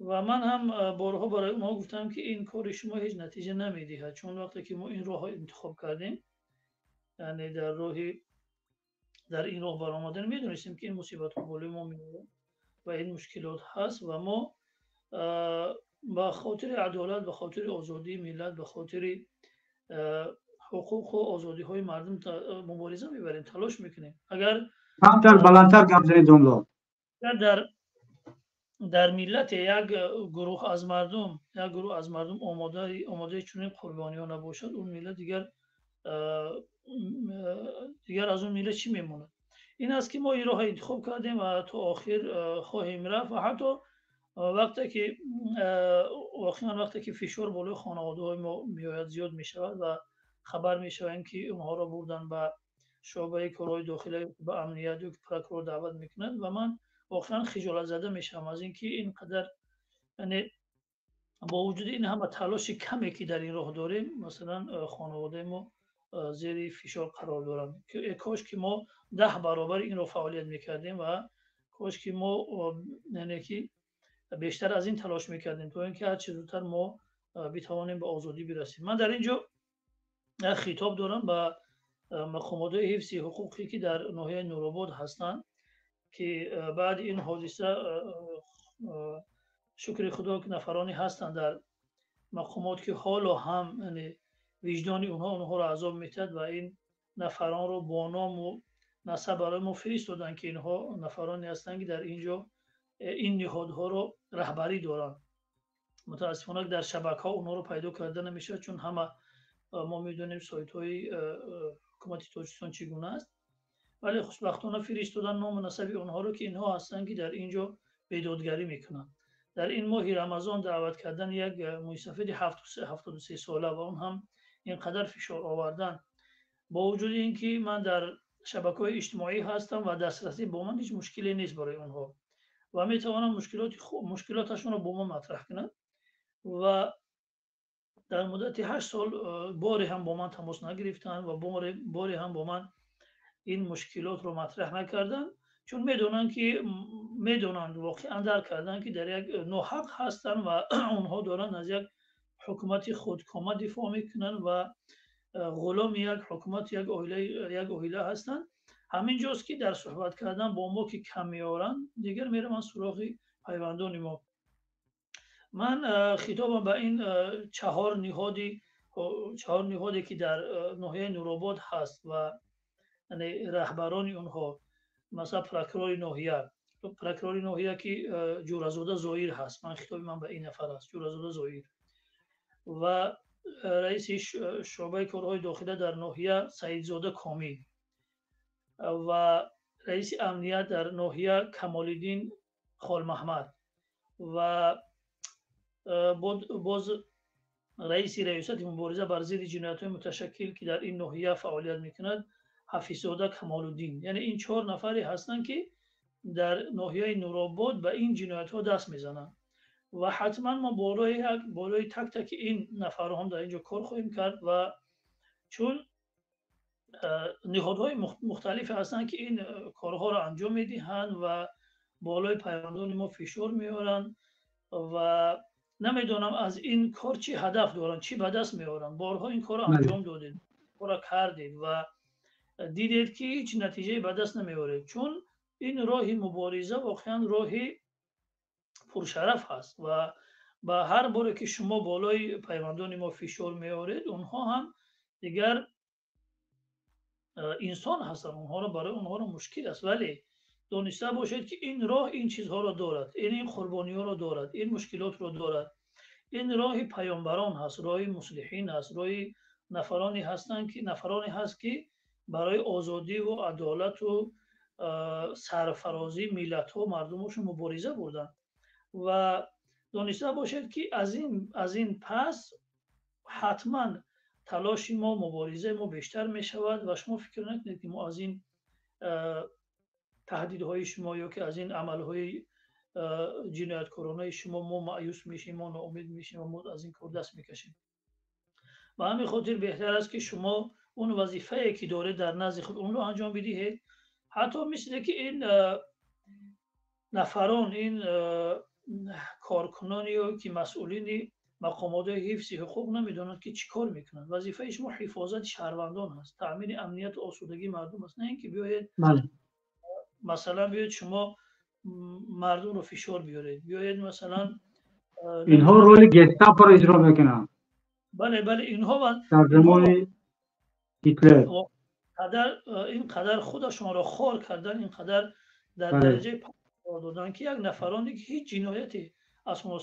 Ва ман ҳам борҳо барои онҳо гуфтам, ки ин кори шумо ҳеҷ натиҷа намедиҳад, чун вақте ки мо ин роҳро интихоб кардем, яъне дар ин роҳ баромадан, медонистем, ки ин мусибатҳо болои мо меояд ва ин мушкилот ҳаст. Ва мо ба хотири адолат, ба хотири озодии миллат, ба хотири ҳуқуқу озодиҳои мардум мубориза мебарем, талош мекунем. Агар Камтар баландтар гап занед, домло. Дар миллате як гурӯҳ аз мардум омодаи чунин қурбониҳо набошад, он миллат дигар аз он миллат чӣ мемонад? Ин аст, ки мо ин роҳро интихоб кардем ва то охир хоҳем рафт. Ва ҳатто вақте ки воқеан вақте ки фишор болои хонаводаҳои мо меояд, зиёд мешавад ва хабар мешавем, ки онҳоро бурдан ба шӯъбаи корҳои дохила, ба амният ё ки прокурор даъват мекунад, ва ман воқеан хиҷолатзада мешавам аз ин ки ин қадар, яъне бо вуҷуди ин ҳама талоши каме, ки дар ин роҳ дорем, масалан, хонаводаи мо зери фишор қарор доранд. Кош ки мо 10 баробари инро фаъолият мекардем ва кош ки мо, яъне ки бештар аз ин талош мекардем, то ин ки ҳарчи зудтар мо битавонем ба озодӣ бирасем. Ман дар ин ҷо як хитоб дорам ба мақомотҳои ҳифзи ҳуқуқӣ, ки дар ноҳияи Нуробод ҳастанд. Ки баъди ин ҳодиса, шукри Худо, ки нафароне ҳастанд дар мақомот, ки ҳоло ҳам виҷдони онҳо онҳоро азоб метиҳад ва ин нафаронро бо ному насаб барои мо фиристоданд, ки инҳо нафароне ҳастанд, ки дар ин ҷо ин ниҳодҳоро раҳбарӣ доранд. Мутаассифона, дар шабакаҳо онҳоро пайдо карда намешавад, чун ҳама мо медонем, сайтҳои ҳукумати Тоҷикистон чӣ гуна аст. Вале хушбахтона фиристодан ному насаби онҳоро, ки инҳо ҳастанд, ки дар ин ҷо бедодгарӣ мекунанд. Дар ин моҳи Рамазон даъват кардани як мӯйсафеди 73 сола ва он ҳам ин қадар фишор овардан, бо вуҷуди ин ки ман дар шабакаҳои иҷтимоӣ ҳастам ва дастрасӣ бо ман ҳеҷ мушкиле нест барои онҳо ва метавонам мушкилоташонро бо ман матраҳ кунанд, ва дар муддати 8 сол боре ҳам бо ман тамос нагирифтанд ва боре ҳам бо ман ин мушкилотро матраҳ накарданд, чун медонанд, ки медонанд, воқеан дарк карданд, ки дар як ноҳақ ҳастанд ва онҳо доранд аз як ҳукумати худкома дифоъ мекунанд ва ғуломи як ҳукумат, як оила ҳастанд. Ҳамин ҷост, ки дар суҳбат кардан бо мо ки кам меоранд, дигар мераванд суроғи пайвандони мо. Ман хитобам ба ин чаҳор ниҳоде, ки дар ноҳияи Нуробод ҳаст ва раҳбарони онҳо, масалан, прокурори ноҳия, ки Ҷӯразода Зоир ҳаст, ман хитоби ман ба ин нафар аст, Ҷӯразода Зоир, ва раиси шӯъбаи корҳои дохила дар ноҳия Саидзода Комил ва раиси амният дар ноҳия Камолиддин Холмаҳмад ва боз раиси раёсати мубориза бар зидди ҷиноятҳои муташаккил, ки дар ин ноҳия фаъолият мекунад, Ҳафиззода Камолуддин. Яъне ин чор нафаре ҳастанд, ки дар ноҳияи Нуробод ба ин ҷиноятҳо даст мезананд, ва ҳатман мо болои так таки ин нафарҳо ҳам дар ин ҷо кор хоҳем кард. Ва чун ниҳодҳои мухталифе ҳастанд, ки ин корҳоро анҷом медиҳанд ва болои пайвандони мо фишор меоранд ва намедонам, аз ин кор чӣ ҳадаф доранд, чӣ ба даст меоранд. Борҳо ин корро анҷом додед, корро кардед ва дидед, ки ҳеҷ натиҷае ба даст намеоред, чун ин роҳи мубориза воқеан роҳи пуршараф ҳаст. Ва ба ҳар боре ки шумо болои пайвандони мо фишор меоред, онҳо ҳам дигар инсон ҳастанд, онҳоро барои онҳоро мушкил аст. Вале дониста бошед, ки ин роҳ ин чизҳоро дорад, ин қурбониҳоро дорад, ин мушкилотро дорад. Ин роҳи паёмбарон ҳаст, роҳи муслиҳин ҳаст, роҳи нафароне ҳастанд, ки нафароне ҳаст, ки барои озодиву адолату сарфарозии миллатҳо, мардумошон мубориза бурданд. Ва дониста бошед, ки аз ин пас ҳатман талоши мо, муборизаи мо бештар мешавад ва шумо фикр накунед, ки мо аз ин таҳдидҳои шумо ё ки аз ин амалҳои ҷинояткоронаи шумо мо маъюс мешем, мо ноумед мешем ва мо аз ин кор даст мекашем. Ба ҳамин хотир беҳтар аст, ки шумо он вазифае, ки доред дар назди худ, онро анҷом бидиҳед. Ҳатто мисле ки ин нафарон, ин коркуноне, ки масъулини мақомоти ҳифзи ҳуқуқ, намедонанд, ки чӣ кор мекунанд. Вазифаи шумо ҳифозати шаҳрвандон ҳаст, таъмини амнияту осудагии мардум аст, на ин ки биёед, масалан, биёед шумо мардумро фишор биёред, биёед, масалан. Инҳо роли Гестапоро иҷро мекунанд. Бале, инҳо дар замони Гитлер. Қадар ин қадар худашонро хор кардан, ин қадар дар дараҷаи додан, ки як нафароне, ки ҳеҷ ҷинояте аз онҳо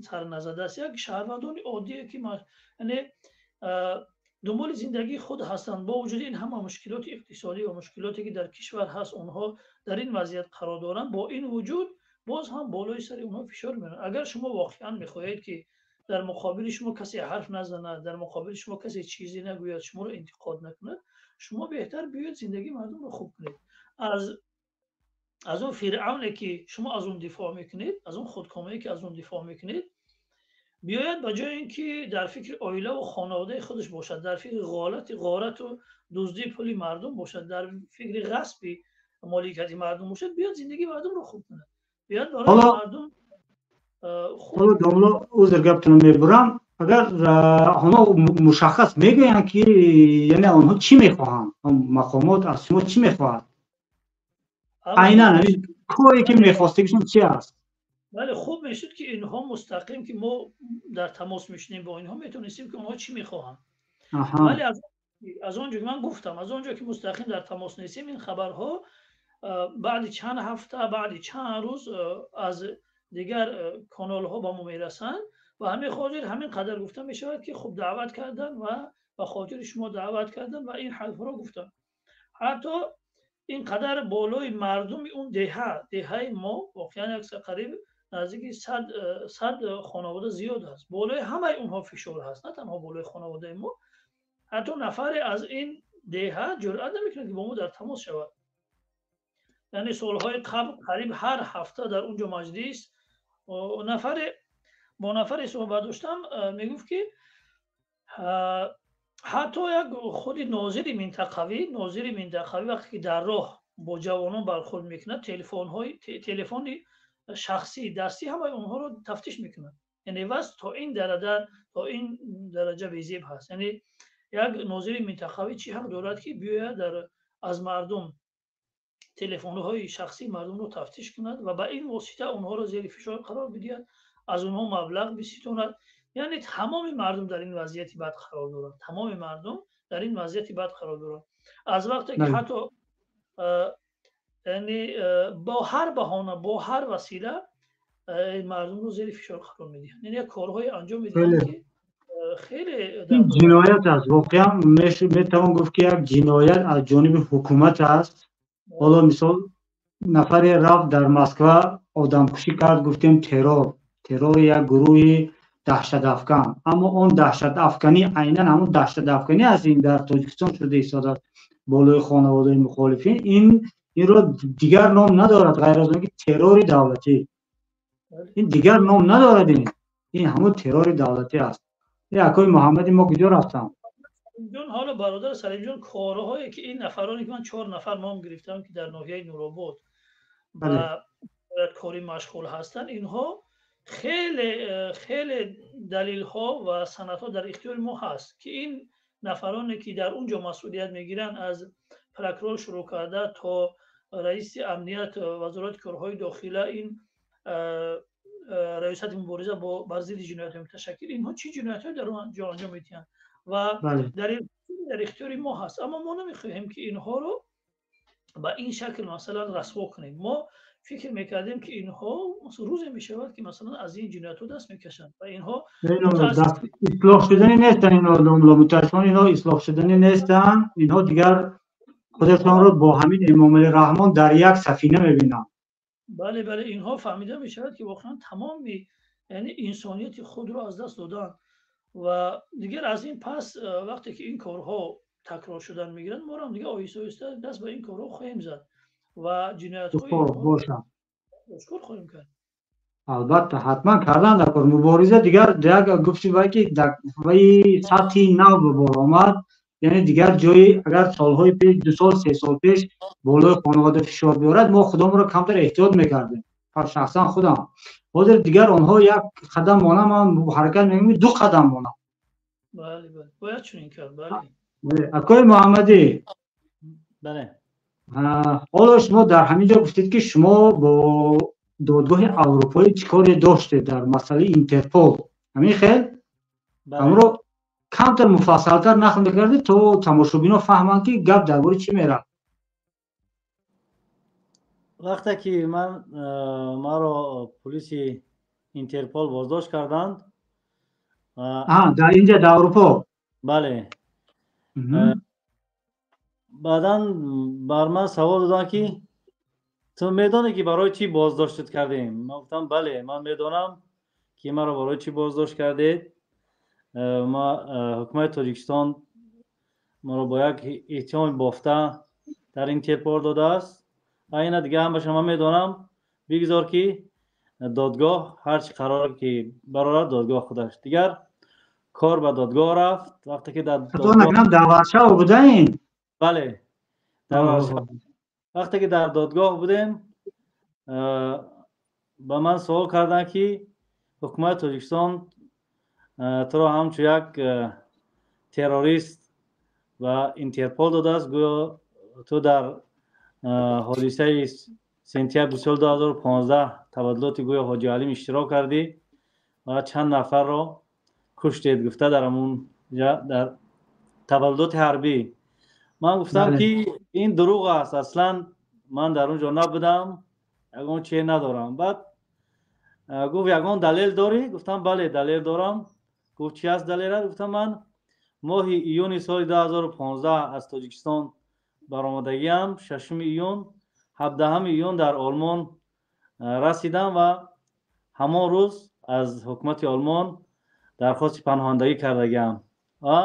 сар назадааст, як шаҳрвандони оддие, ки яъне дунболи зиндагии худ ҳастанд, бо вуҷуди ин ҳама мушкилоти иқтисодӣ ва мушкилоте, ки дар кишвар ҳаст, онҳо дар ин вазъият қарор доранд, бо ин вуҷуд боз ҳам болои сари онҳо фишор меоранд. Агар шумо воқеан мехоҳед, ки дар муқобили шумо касе ҳарф назанад, дар муқобили шумо касе чизе нагӯяд, шуморо интиқод накунад, шумо беҳтар биёед зиндагии мардумро хуб кунед. Аз он фиръавне, ки шумо аз он дифоъ мекунед, аз он худкомае, ки аз он дифоъ мекунед, биёяд, ба ҷои ин ки дар фикри оилаву хонаводаи худаш бошад, дар фикри ғорату дуздии пули мардум бошад, дар фикри ғасби моликияти мардум бошад, биёд зиндагии мардумро хуб кунад, биёяд барои мардум. Ҳоло, домло, узр, гаптонро мебурам. Агар онҳо мушаххас мегӯянд, ки яъне онҳо чӣ мехоҳанд, мақомот аз шумо чӣ мехоҳад айнан ҳамин? Коре ки мехостагишон чи аст? Бале, хуб мешуд, ки инҳо мустақим, ки мо дар тамос мешунем бо инҳо, метавонистем, ки онҳо чӣ мехоҳанд. Вале аз он ҷо ки ман гуфтам, аз он ҷо ки мустақим дар тамос нестем, ин хабарҳо баъди чанд ҳафта, баъди чанд рӯз аз дигар каналҳо ба мо мерасанд. Ва ҳамин хотир ҳамин қадар гуфта мешавад, ки хуб, даъват кардан ва ба хотири шумо даъват кардан ва ин ҳарфҳоро гуфтан. Ҳатто ин қадар болои мардуми он деҳа, деҳаи мо воқеан як қариб наздики 100 хонавода зиёд аст, болои ҳамаи онҳо фишор ҳаст, на танҳо болои хонаводаи мо. Ҳатто нафаре аз ин деҳа ҷуръат намекунад, ки бо мо дар тамос шавад. Яъне солҳои қабл қариб ҳар ҳафта дар он ҷо маҷлис, нафаре бо нафаре суҳбат доштам, мегуфт, ки ҳатто як худи нозири минтақавӣ вақте ки дар роҳ бо ҷавонон бархӯрд мекунад, телефонҳои телефони шахсии дастӣ ҳамаи онҳоро тафтиш мекунад. Яъне вазъ то ин дараҷа безеб ҳаст. Яъне як нозири минтақавӣ чӣ ҳақ дорад, ки биёяд дар аз мардум телефонҳои шахсии мардумро тафтиш кунад ва ба ин восита онҳоро зери фишор қарор бидиҳад, аз онҳо маблағ биситонад? Яъне тамоми мардум дар ин вазъияти бад қарор доранд, тамоми мардум дар ин вазъияти бад қарор доранд. Аз вақте ки ҳатто, яъне, бо ҳар баҳона, бо ҳар васила мардумро зери фишор қарор медиҳанд, яъне як корҳое анҷом медиҳанд, ки хеле Ин ҷиноят аст. Воқеан метавон гуфт, ки як ҷиноят аз ҷониби ҳукумат аст. Ҳоло, мисол, нафаре рафт дар Москва одамкушӣ кард, гуфтем террор, террори як гурӯҳи даҳшатафкан. Аммо он даҳшатафканӣ айнан ҳамон даҳшатафканӣ аст, ин дар Тоҷикистон шуда истодааст болои хонаводаи мухолифин. Инро дигар ном надорад, ғайр аз он ки террори давлатӣ. Ин дигар ном надорад, ин ҳамон террори давлатӣ аст. Акои Муҳаммади мо куҷо рафтам? Ҷон, ҳоло, бародар Салимҷон, корҳое ки ин нафароне, ки ман чор нафар ном гирифтам, ки дар ноҳияи Нуробод ба корӣ машғул ҳастанд, инҳо хеле хеле далелҳо ва санадҳо дар ихтиёри мо ҳаст, ки ин нафароне, ки дар он ҷо масъулият мегиранд, аз прокурор шурӯъ карда то раиси амният, Вазорати корҳои дохила, ин раёсати мубориза бо бар зидди ҷиноятҳои муташаккил, инҳо чӣ ҷиноятҳое дар он ҷо анҷом медиҳанд ва дар ихтиёри мо ҳаст. Аммо мо намехоҳем, ки инҳоро ба ин шакл, масалан, расво кунем. Мо фикр мекардем, ки инҳо рӯзе мешавад, ки, масалан, аз ин ҷиноятҳо даст мекашанд ва инҳо Ислоҳ шудани нестанд инҳо, мутаассифона, инҳо ислоҳ шудани нестанд. Инҳо дигар худашонро бо ҳамин Эмомалӣ Раҳмон дар як сафина мебинанд. Бале, инҳо фаҳмида мешавад, ки воқеан тамоми, яъне, инсонияти худро аз даст доданд. Ва дигар аз ин пас, вақте ки ин корҳо такрор шудан мегиранд, моро ҳам дигар оҳиста оҳиста даст ба ин корҳо хоҳем зад ва ҷиноятҳои ошкор хоҳем кард. Албатта, ҳатман кардан дар кор мубориза. Дигар як гуфти вай, ки ваи сатҳи нав ба бор омад. Яъне дигар ҷои, агар солҳои пеш, 2 сол, 3 сол пеш болои хонавода фишор биёрад, мо худамонро камтар эҳтиёт мекардем, шахсан худам. Ҳозир дигар онҳо як қадам монам, ман ҳаракат мекунам, ду қадам монам. Бояд чунин кард, бале. Акои Муҳаммадӣ. Бале. Ҳоло шумо дар ҳамин ҷо гуфтед, ки шумо бо Додгоҳи Аврупоӣ чӣ коре доштед дар масъалаи Интерпол. Ҳамин хел ҳамро камтар муфассалтар нақл мекардед, то тамошобино фаҳманд, ки гап дар бораи чӣ меравад. Вақте ки ман маро пулиси Интерпол боздошт карданд. Дар инҷа, дар Аврупо? Бале. Баъдан бар ман савол доданд, ки ту медонӣ, ки барои чӣ боздоштат кардем? Ман гуфтам: бале, ман медонам, ки маро барои чӣ боздошт кардед. Ма ҳукумати Тоҷикистон маро бо як иттиҳоми бофта дар Интерпол додааст ва ина дига ҳамаша ман медонам. Бигзор, ки додгоҳ ҳарчи қароре ки барорад, додгоҳ худаш. Дигар кор ба додгоҳ рафт. Вақте ки дар Дар Варшава будаин? Бале, дар Варшава. Вақте ки дар додгоҳ будем, ба ман суол карданд, ки ҳукумати Тоҷикистон туро ҳамчун як террорист ба Интерпол додааст, гӯё ту дар ҳодисаи сентябри соли 2015 табаддулоти гӯё Ҳоҷи Алим иштирок кардӣ ва чанд нафарро куштед гуфта дар ҳамун дар табаддулоти ҳарбӣ. Ман гуфтам ки ин дурӯғ аст, аслан ман дар он ҷо набудам, ягон чизе надорам. Баъд гуфт ягон далел дорӣ? Гуфтам бале, далел дорам. Гуфт чи аст далелат? Гуфтам ман моҳи июни соли 2015 аз Тоҷикистон баромадагиам, 6 июн, 17 июн дар Олмон расидам ва ҳамон рӯз аз ҳукумати Олмон дархости паноҳандагӣ кардагиам ва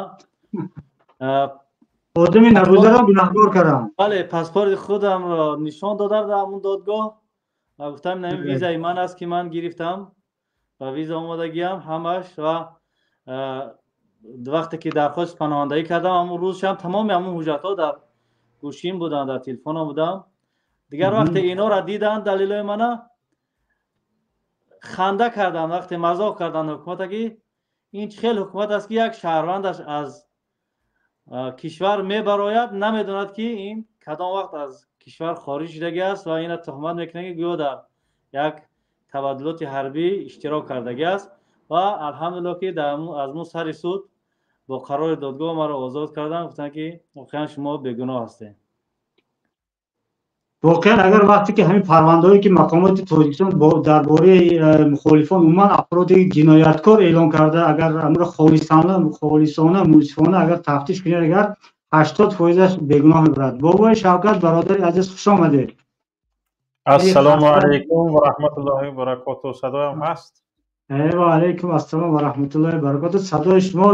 одами набударо гунаҳкор кардам. Бале, паспорти худамро нишон додам дар ҳамон додгоҳ ва гуфтам ин визаи ман аст ки ман гирифтам ва виза омодагиам ҳамаш. Ва вақте ки дархости паноҳандагӣ кардам, ҳамон рӯзшам тамоми ҳамон ҳуҷҷатҳо дар гӯшим буданд, дар телефонам будам. Дигар вақте инора диданд далелҳои мана, ханда карданд, вақте мазоқ карданд ҳукумата ки ин чӣ хел ҳукумат аст ки як шаҳрвандаш аз кишвар мебарояд, намедонад ки ин кадом вақт аз кишвар хориҷ шудагӣ аст ва ина туҳмат мекунад ки гӯё дар як табаддулоти ҳарбӣ иштирок кардагӣ аст. Ва алҳамдулиллоҳ ки аз мо сари суд бо қарори додгоҳ маро озод карданд, гуфтанд ки воқеан шумо бегуноҳ ҳастед. Воқеан агар вақте ки ҳамин парвандаҳое ки мақомоти Тоҷикистон дар бораи мухолифон умуман афроди ҷинояткор эълон карда, агар амро холисона мунсифона агар тафтиш кунед, агар 80%-аш бегуноҳ мебарад. Бобои Шавкат, бародари азиз, хуш омадед. Ассалому алайкум ва раҳматуллоҳи ва баракотуҳ. Садоям ҳаст? Ва алайкум ассалом ва раҳматуллоҳи ва баракотуҳ. Садои шумо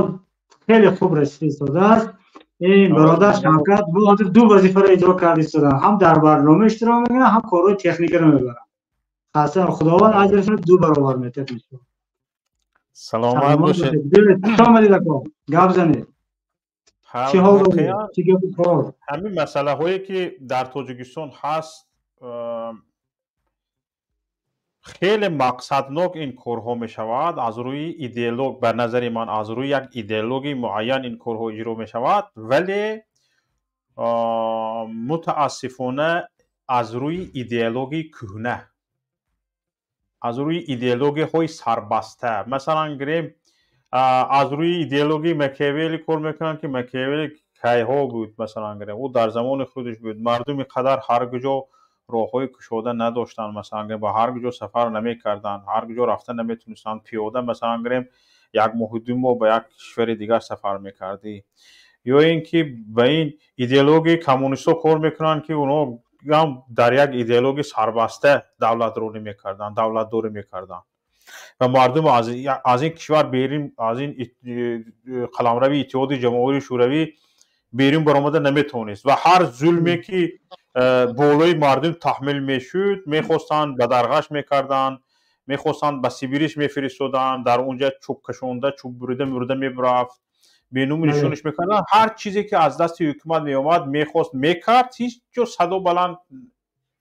хеле хуб расида истодааст. Ин бародар Шавкат бо ҳозир ду вазифаро иҷро карда истоданд, ҳам дар барнома иштирок мекунанд, ҳам корҳои техникаро мебаранд. Хасан Худованд аҷрашонро ду баробар метиҳад иншоаллоҳ. Саломат бошед. Хуш омадед ака, гап занед. Чӣ ҳол доред? Чӣ гапи кор? Ҳамин масъалаҳое ки дар Тоҷикистон ҳаст, хеле мақсаднок ин корҳо мешавад аз рӯи идеолог, ба назари ман аз рӯи як идеологии муайян ин корҳо иҷро мешавад, вале мутаассифона аз рӯи идеологии кӯҳна, аз рӯи идеологияҳои сарбаста. Масалан гирем, аз рӯи идеологии Макиавелли кор мекунанд ки Макиавелли кайҳо буд, масалан гирем, ӯ дар замони худаш буд, мардуми қадар ҳар куҷо роҳҳои кушода надоштанд, масалан гирем, ба ҳар куҷо сафар намекарданд, ҳар куҷо рафта наметунистанд, пиёда масалан гирем як моҳу ду моҳ ба як кишвари дигар сафар мекардӣ. Ё ин ки ба ин идеологияи коммунистҳо кор мекунанд ки онҳо ҳам дар як идеологияи сарбаста давлатронӣ мекарданд, давлатдорӣ мекарданд ва мардум аз ин кишвар берун, аз ин қаламрави Иттиҳоди Ҷамоҳири Шӯравӣ берун баромада наметавонист ва ҳар зулме ки болои мардум таҳмил мешуд, мехостанд ба дарғаш мекарданд, мехостанд ба Сибириш мефиристоданд, дар онҷа чӯб кашонда, чӯб бурида мурда мебарафт, беному нишониш мекарданд. Ҳар чизе ки аз дасти ҳукумат меомад, мехост мекард, ҳеҷ ҷо садо баланд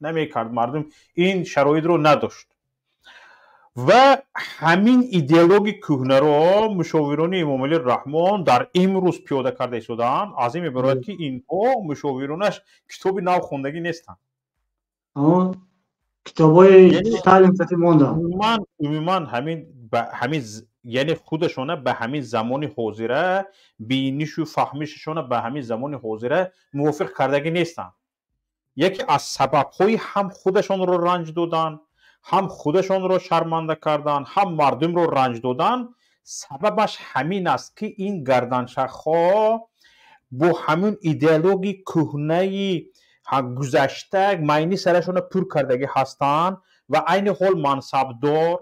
намекард. Мардум ин шароитро надошт ва ҳамин идеологи кӯҳнаро мушовирони Эмомалӣ Раҳмон дар имрӯз пиёда карда истодаанд. Аз ин мебарояд ки инҳо мушовиронаш китоби нав хондагӣ нестанд. Китобҳои Сталин кати монданд. Умуман ҳамин яъне худашона ба ҳамин замони ҳозира, бинишу фаҳмишашона ба ҳамин замони ҳозира мувофиқ кардагӣ нестанд. Яке аз сабабҳои ҳам худашонро ранҷ додан, ҳам худашонро шарманда кардан, ҳам мардумро ранҷ додан, сабабаш ҳамин аст ки ин гарданшахҳо бо ҳамин идеологии кӯҳнаи гузашта майни сарашонро пур кардагӣ ҳастанд ва айни ҳол мансабдор,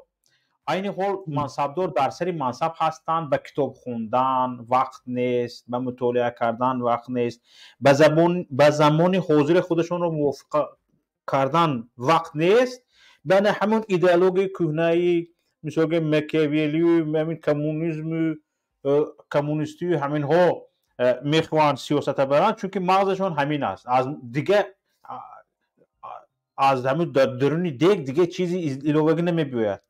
айни ҳол мансабдор дар сари мансаб ҳастанд, ба китоб хондан вақт нест, ба мутолиа кардан вақт нест, ба замони ҳозири худашонро мувофиқа кардан вақт нест. Бана ҳамон идеологияи кӯҳнаи мисол гӯем Макиавеллию ҳамин коммунизму коммунистию ҳаминҳо мехоҳанд сиёсата баранд, чунки мағзашон ҳамин аст. Аз дига аз ҳамин дар даруни дег дига чизи иловагӣ намебиёяд.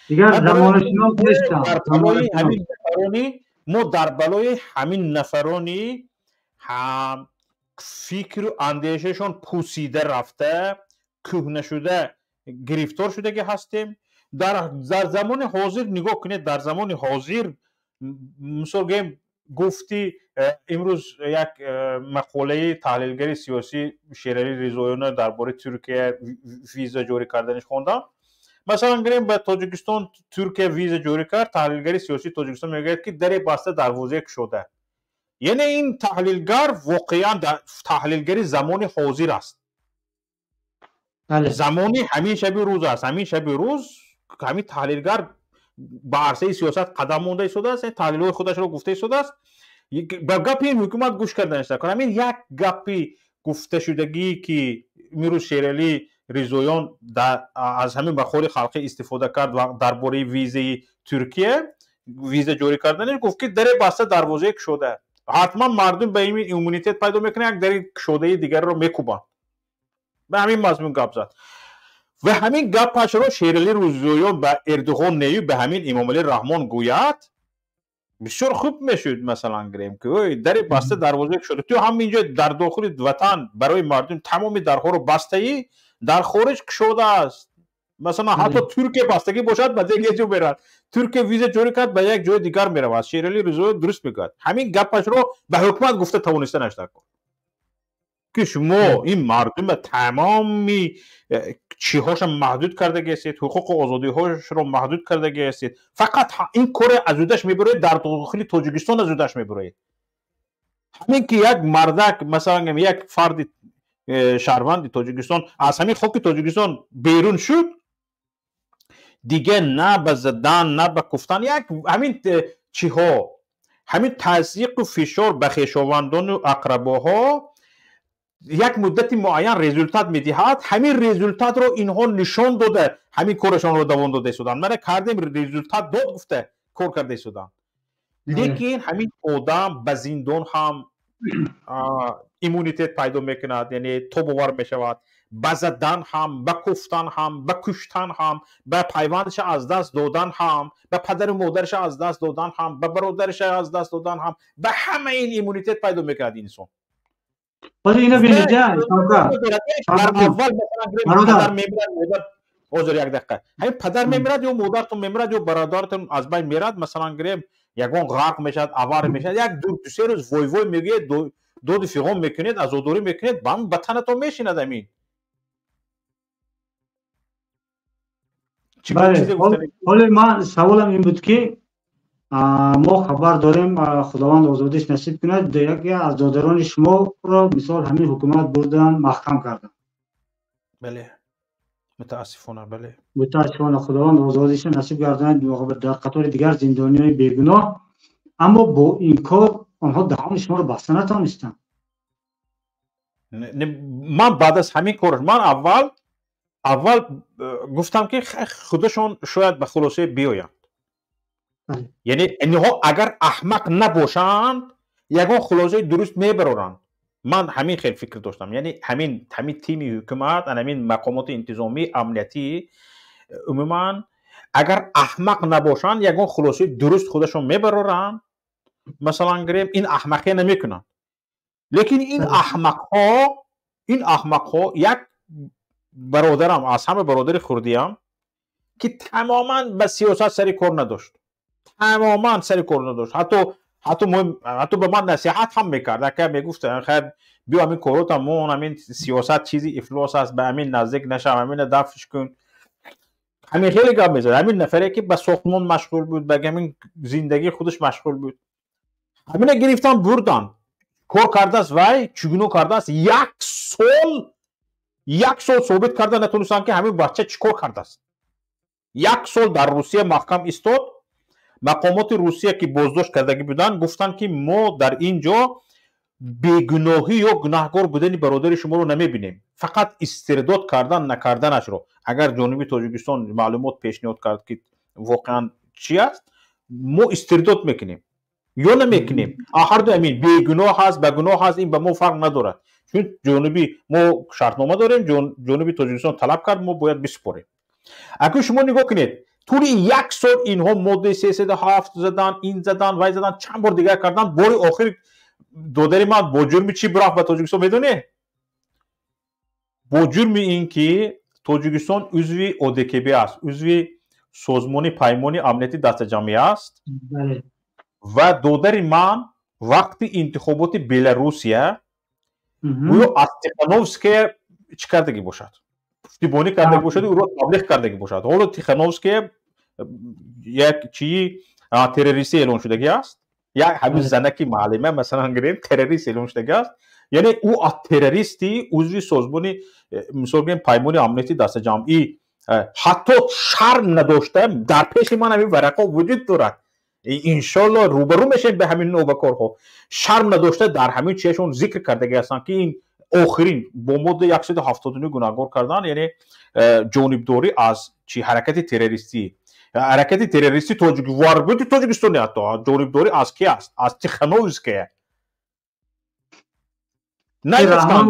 Дигар замонашинос нестанд. Дар балои ҳамин нафарони мо дар балои ҳамин нафарони ҳам фикру андешашон пусида рафта, кӯҳнашуда гирифтор шудагӣ ҳастем. Дар замони ҳозир нигоҳ кунед, дар замони ҳозир мисол гӯем, гуфти имрӯз як мақолаи таҳлилгари сиёсӣ Шералӣ Ризоёна дар бораи Туркия виза ҷорӣ карданиш хондам. Масалан гирем, ба Тоҷикистон Туркия виза ҷорӣ кард, таҳлилгари сиёсии Тоҷикистон мегӯяд, ки даре баста, дарвозае кушода. Яъне ин таҳлилгар воқеан таҳлилгари замони ҳозир аст, замони ҳамин шаби рӯз аст. Ҳамин шаби рӯз ҳамин таҳлилгар ба арсаи сиёсат қадам монда истодааст, таҳлилҳои худашро гуфта истодааст. Ба гапи ин ҳукумат гӯш карда нашуда. Ҳамин як гапи гуфташудагӣ, ки имрӯз Шералӣ Ризоён аз ҳамин мақоли халқӣ истифода кард ва дар бораи визаи Туркия, виза ҷорӣ карданаш, гуфт, ки даре баста, дарвозае кушода. Ҳатман мардум ба ин иммунитет пайдо мекунад, як дари кушодаи дигарро мекӯбанд. Ба ҳамин мазмун гап зад ва ҳамин гапашро Шералӣ Ризоён ба Эрдуғон нею ба ҳамин Имомалӣ Раҳмон гӯяд, бисёр хуб мешуд. Масалан гирем, ки ой, дари баста, дарвозае кушода, ту ҳам инҷо дар дохили ватан барои мардум тамоми дарҳоро бастаӣ, дар хориҷ кушода аст. Масалан, ҳатто Туркия бастагӣ бошад, ба як ҷо меравад. Туркия виза ҷорӣ кард, ба як ҷои дигар меравад. Шералӣ Ризоев дуруст мегӯяд. Ҳамин гапашро ба ҳукумат гуфта тавониста нашуда, ки шумо ин мардума тамоми чиҳоша маҳдуд кардаги ҳастед, ҳуқуқу озодиҳошро маҳдуд кардаги ҳастед. Фақат ин коре аз ӯдаш мебароед, дар дохили Тоҷикистон аз ӯдаш мебароед. Ҳамин ки як мардак, масалан, як фарди шаҳрванди Тоҷикистон аз ҳамин хоки Тоҷикистон берун шуд, дига на ба задан, на ба куфтан, як ҳамин чиҳо, ҳамин тазйиқу фишор ба хешовандону ақрабоҳо як муддати муайян результат медиҳад. Ҳамин результатро инҳо нишон дода, ҳамин корашонро давом дода истоданд. Мана кардем, результат дод, гуфта кор карда истоданд. Лекин ҳамин одам ба зиндон ҳам иммунитет пайдо мекунад, яъне тобовар мешавад. Ба задан ҳам, ба куфтан ҳам, ба куштан ҳам, ба пайвандаша аз даст додан ҳам, ба падару модараша аз даст додан ҳам, ба бародараша аз даст додан ҳам, ба ҳама ин иммунитет пайдо мекунад инсон. Ҳозир ино бинед, дар аввал, масалан, падар мемирад, модар, ҳозир як дақиқа, ҳамин падар мемирад ё модартон мемирад ё бародаратон аз байн мерад, масалан гирем, ягон ғарқ мешавад, авария мешавад, як ду се рӯз вой вой мегӯед, доду фиғон мекунед, азодорӣ мекунед, ба танатон мешинад ҳамин. Ҳоле ман саволам ин буд, ки мо хабар дорем, Худованд озодиш насиб кунад, яке аз додарони шуморо мисол ҳамин ҳукумат бурдан, маҳкам кардан. Бале, мутаассифона, бале. Мутаассифона, Худованд озодиша насиб гардонад дар қатори дигар зиндониёни бегуноҳ. Аммо бо ин кор онҳо даҳони шуморо баста натавонистанд. Ман баъд аз ҳамин кор, ман аввал гуфтам, ки худашон шояд ба хулосае биёянд. Яъне инҳо агар аҳмақ набошанд, ягон хулосаи дуруст мебароранд. Ман ҳамин хел фикр доштам. Яъне ҳамин тими ҳукумат, ҳамин мақомоти интизомӣ, амниятӣ умуман агар аҳмақ набошанд, ягон хулосаи дуруст худашон мебароранд. Масалан гирем, ин аҳмақия намекунанд. Лекин ин аҳмақҳо, як бародарам, аз ҳама бародари хурдиам, ки тамоман ба сиёсат сари кор надошт, тамоман сари кор надошт, ҳатто ба ман насиҳат ҳам мекард, ака, мегуфт: «Хайр, биё, ҳамин корота мон, ҳамин сиёсат чизи ифлос аст, ба ҳамин наздик нашав, ҳамина дафш кун». Ҳамин хеле гап мезад. Ҳамин нафаре, ки ба сохтмон машғул буд, ба ҳамин зиндагии худаш машғул буд, ҳамина гирифтан, бурдан. Кор кардааст вай, чӣ гуноҳ кардааст? Як сол, як сол собит карда натонистанд, ки ҳамин бача чӣ кор кардааст. Як сол дар Русия маҳкам истод. Мақомоти Русия, ки боздошт кардагӣ буданд, гуфтанд, ки мо дар ин ҷо бегуноҳӣ ё гунаҳкор будани бародари шуморо намебинем, фақат истирдод кардан накарданашро. Агар ҷониби Тоҷикистон маълумот пешниҳод кард, ки воқеан чӣ аст, мо истирдод мекунем ё намекунем. Ҳарду амин, бегуноҳ ҳаст, ба гуноҳ ҳаст, ин ба мо фарқ надорад, чун ҷониби мо шартнома дорем, ҷониби Тоҷикистон талаб кард, мо бояд бисупорем. Акун шумо нигоҳ кунед, тӯли як сол инҳо моддаи 307 задан, ин задан, вай задан, чанд бор дигар кардан. Бори охир додари ман бо ҷурми чӣ рафт ба Тоҷикистон, медонед? Бо ҷурми ин ки Тоҷикистон узви ОДКБ аст, узви Созмони Паймони Амнияти Дастаҷамъӣ аст ва додари ман вақти интихоботи Беларусия гӯё аз Тихановская чӣ кардагӣ бошад, пуштибонӣ кардагӣ бошад, ӯро таблиғ кардагӣ бошад. Ҳоло Тихановская як чии террористӣ эълон шудагӣ аст, як ҳамин занаки маълима, масалан гирем, террорист эълон шудагӣ аст. Яъне ӯ аз террористи узви созмони, мисол гирем, Паймони Амнияти Дастаҷамъӣ, ҳатто шарм надошта дар пеши ман ҳамин варақҳо вуҷуд дорад. Иншоалло рӯбарӯ мешавем ба ҳамин нобакорҳо. Шарм надошта дар ҳамин чиашон зикр кардагӣ ҳастанд, ки ин охирин бо моддаи 179 гунаҳгор кардан, яъне ҷонибдорӣ аз чи ҳаракати террористӣ, ҳаракати террористӣ тоҷик варбути Тоҷикистони, ҳатто ҷонибдорӣ аз ки аст? Аз Тихановская. Наёфтанд,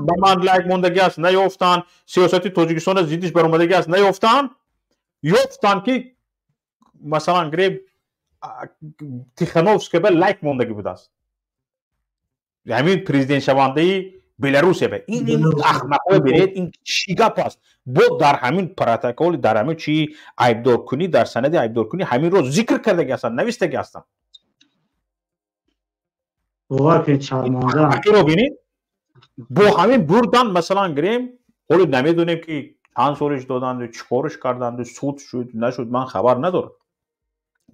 ба ман лайк мондагӣ аст, наёфтанд, сиёсати Тоҷикистона зиддиш баромадагӣ аст, наёфтанд. Ёфтанд ки, масалан гирем, Тихановская ба лайк мондагӣ будааст, ҳамин президентшавандаи Беларусия. Ба ин ахмақҳо биред, ин чӣ гап аст? Бо дар ҳамин протоколи, дар ҳамин чи айбдоркунӣ, дар санади айбдоркунӣ ҳаминро зикр кардагӣ ҳастанд, навистагӣ ҳастанд. Бинед, бо ҳамин бурдан, масалан гирем, ҳоло намедонем ки чанд солиш доданду, чӣ кориш карданду, суд шуд нашуд, ман хабар надорам,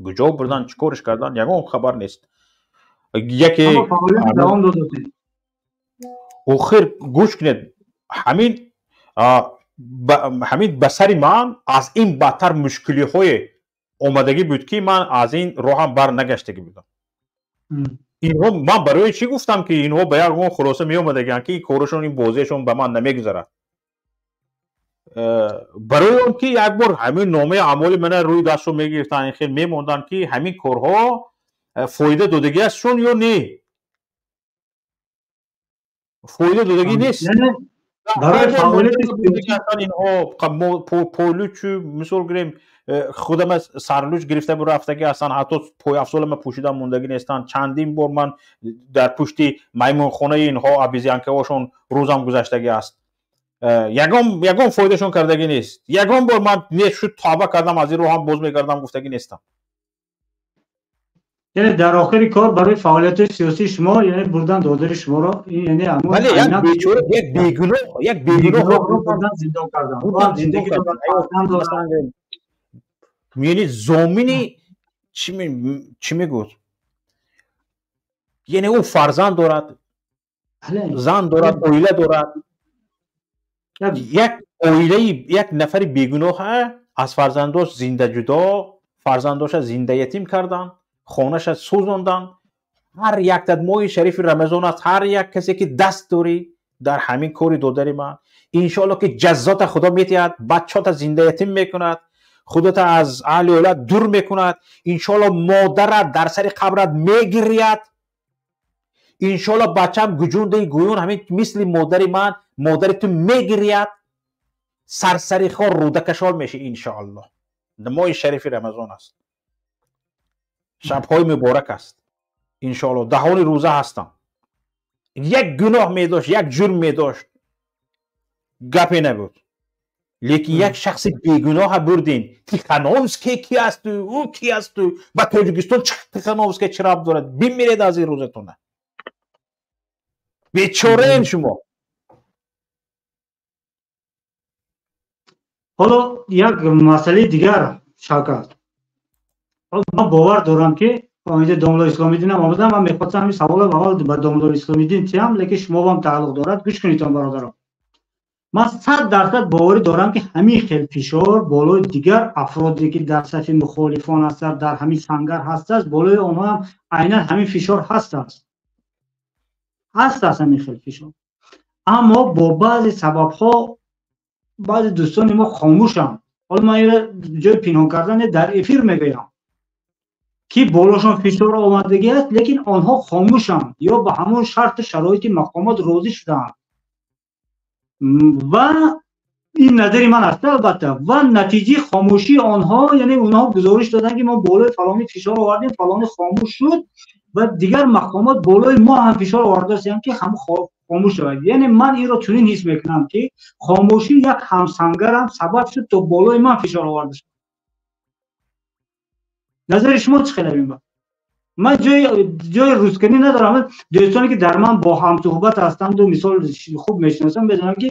куҷо бурдан, чӣ кориш кардан, ягон хабар нест. Яке охир гӯш кунед, ҳамин ба сари ман аз ин бадтар мушкилиҳое омадагӣ буд, ки ман аз ин роҳам бар нагаштагӣ будам. Инҳо, ман барои чӣ гуфтам, ки инҳо ба ягон хулоса меомадагианд, ки корашон, ин бозиашон ба ман намегузарад? Барои он ки як бор ҳамин номаи аъмоли мана рӯи дастшон мегирифтанд, ин хел мемонданд, ки ҳамин корҳо фоида додагӣ астшон ё не, фоида додагӣ нест. Инҳо полючу, мисол гирем, худама сарлуч гирифта рафтагӣ ҳастанд, ҳатто пойафзолама пӯшида мондагӣ нестанд. Чандин бор ман дар пушти маймунхонаи инҳо, обезьянкаҳошон рӯзам гузаштагӣ аст, ягон фоидашон кардагӣ нест. Ягон бор ман не шуд, тавба кардам, аз ин роҳам боз мегардам гуфтагӣ нестам. Яъне дар охири кор барои фаъолияти сиёсии шумо, яъне бурдан додари шуморо, яъне бале, як бечора, як бегуноҳ, як бегуноҳро бурдан, зиндон кардан, зиндагӣ дорад. Яъне зомини чӣ мегӯд? Яъне ӯ фарзанд дорад, зан дорад, оила дорад. Як оилаи як нафари бегуноҳа аз фарзандош зинда ҷудо, фарзандоша зинда ятим кардан, хонаша сӯзондан. Ҳар як моҳи шарифи Рамазон аст, ҳар як касе ки даст дорӣ дар ҳамин кори додари ман, иншоалло ки ҷаззота Худо метиҳад, бачота зинда ятим мекунад, худота аз аҳли оила дур мекунад, иншоалло модарат дар сари қабрат мегиряд, иншоалло бачам гуҷундаи гӯён ҳамин мисли модари ман модари ту мегиряд, сарсарихор рӯдакашол мешӣ иншоалло. Моҳи шарифи Рамазон аст, шабҳои муборак аст, иншоалло даҳони рӯза ҳастам. Як гуноҳ медошт, як ҷурм медошт, гапе набуд, лекин як шахси бегуноҳа бурдин. Тихановский ки асту, ӯ ки асту, ба Тоҷикистон Тихановский чӣ рабт дорад? Бимиред аз ин рӯзатона, бечораем шумо. Ҳоло як масъалаи дигар, Шавкат, ман бовар дорам, ки инҷа домло Исломиддинам омадан, ман мехостам ҳамин саволро аввал ба домло Исломиддин тиҳам, лекин шумо ҳам тааллуқ дорад. Гӯш кунед, бародарон, ман 100% боварӣ дорам, ки ҳамин хел фишор болои дигар афроде, ки дар сафи мухолифон ҳастанд, дар ҳамин сангар ҳастааст, болои онҳо ҳам айнан ҳамин фишор ҳастааст, ҳастааст ҳамин хел фишор. Аммо бо баъзе сабабҳо баъзе дӯстони мо хомӯшанд. Ҳоло ман инро ҷои пинҳон кардан дар эфир мегӯям, ки болошон фишор омадагӣ аст, лекин онҳо хомӯшанд ё ба ҳамон шарту шароити мақомот розӣ шудаанд. Ва ин назари ман аст, албатта. Ва натиҷаи хомӯшии онҳо, яъне онҳо гузориш доданд, ки мо болои фалонӣ фишор овардем, фалонӣ хомӯш шуд, ва дигар мақомот болои мо ҳам фишор овардаастанд, ки ҳам Хомӯш шавад. Яъне ман инро чунин ҳис мекунам, ки хомӯшии як ҳамсангарам сабаб шуд, то болои ман фишор оварда шуд. Назари шумо чӣ хел ин? Ман ҷои рӯзкунӣ надорам. Дӯстоне, ки дар ман бо ҳамсуҳбат ҳастанду мисол хуб мешиносам, медонам, ки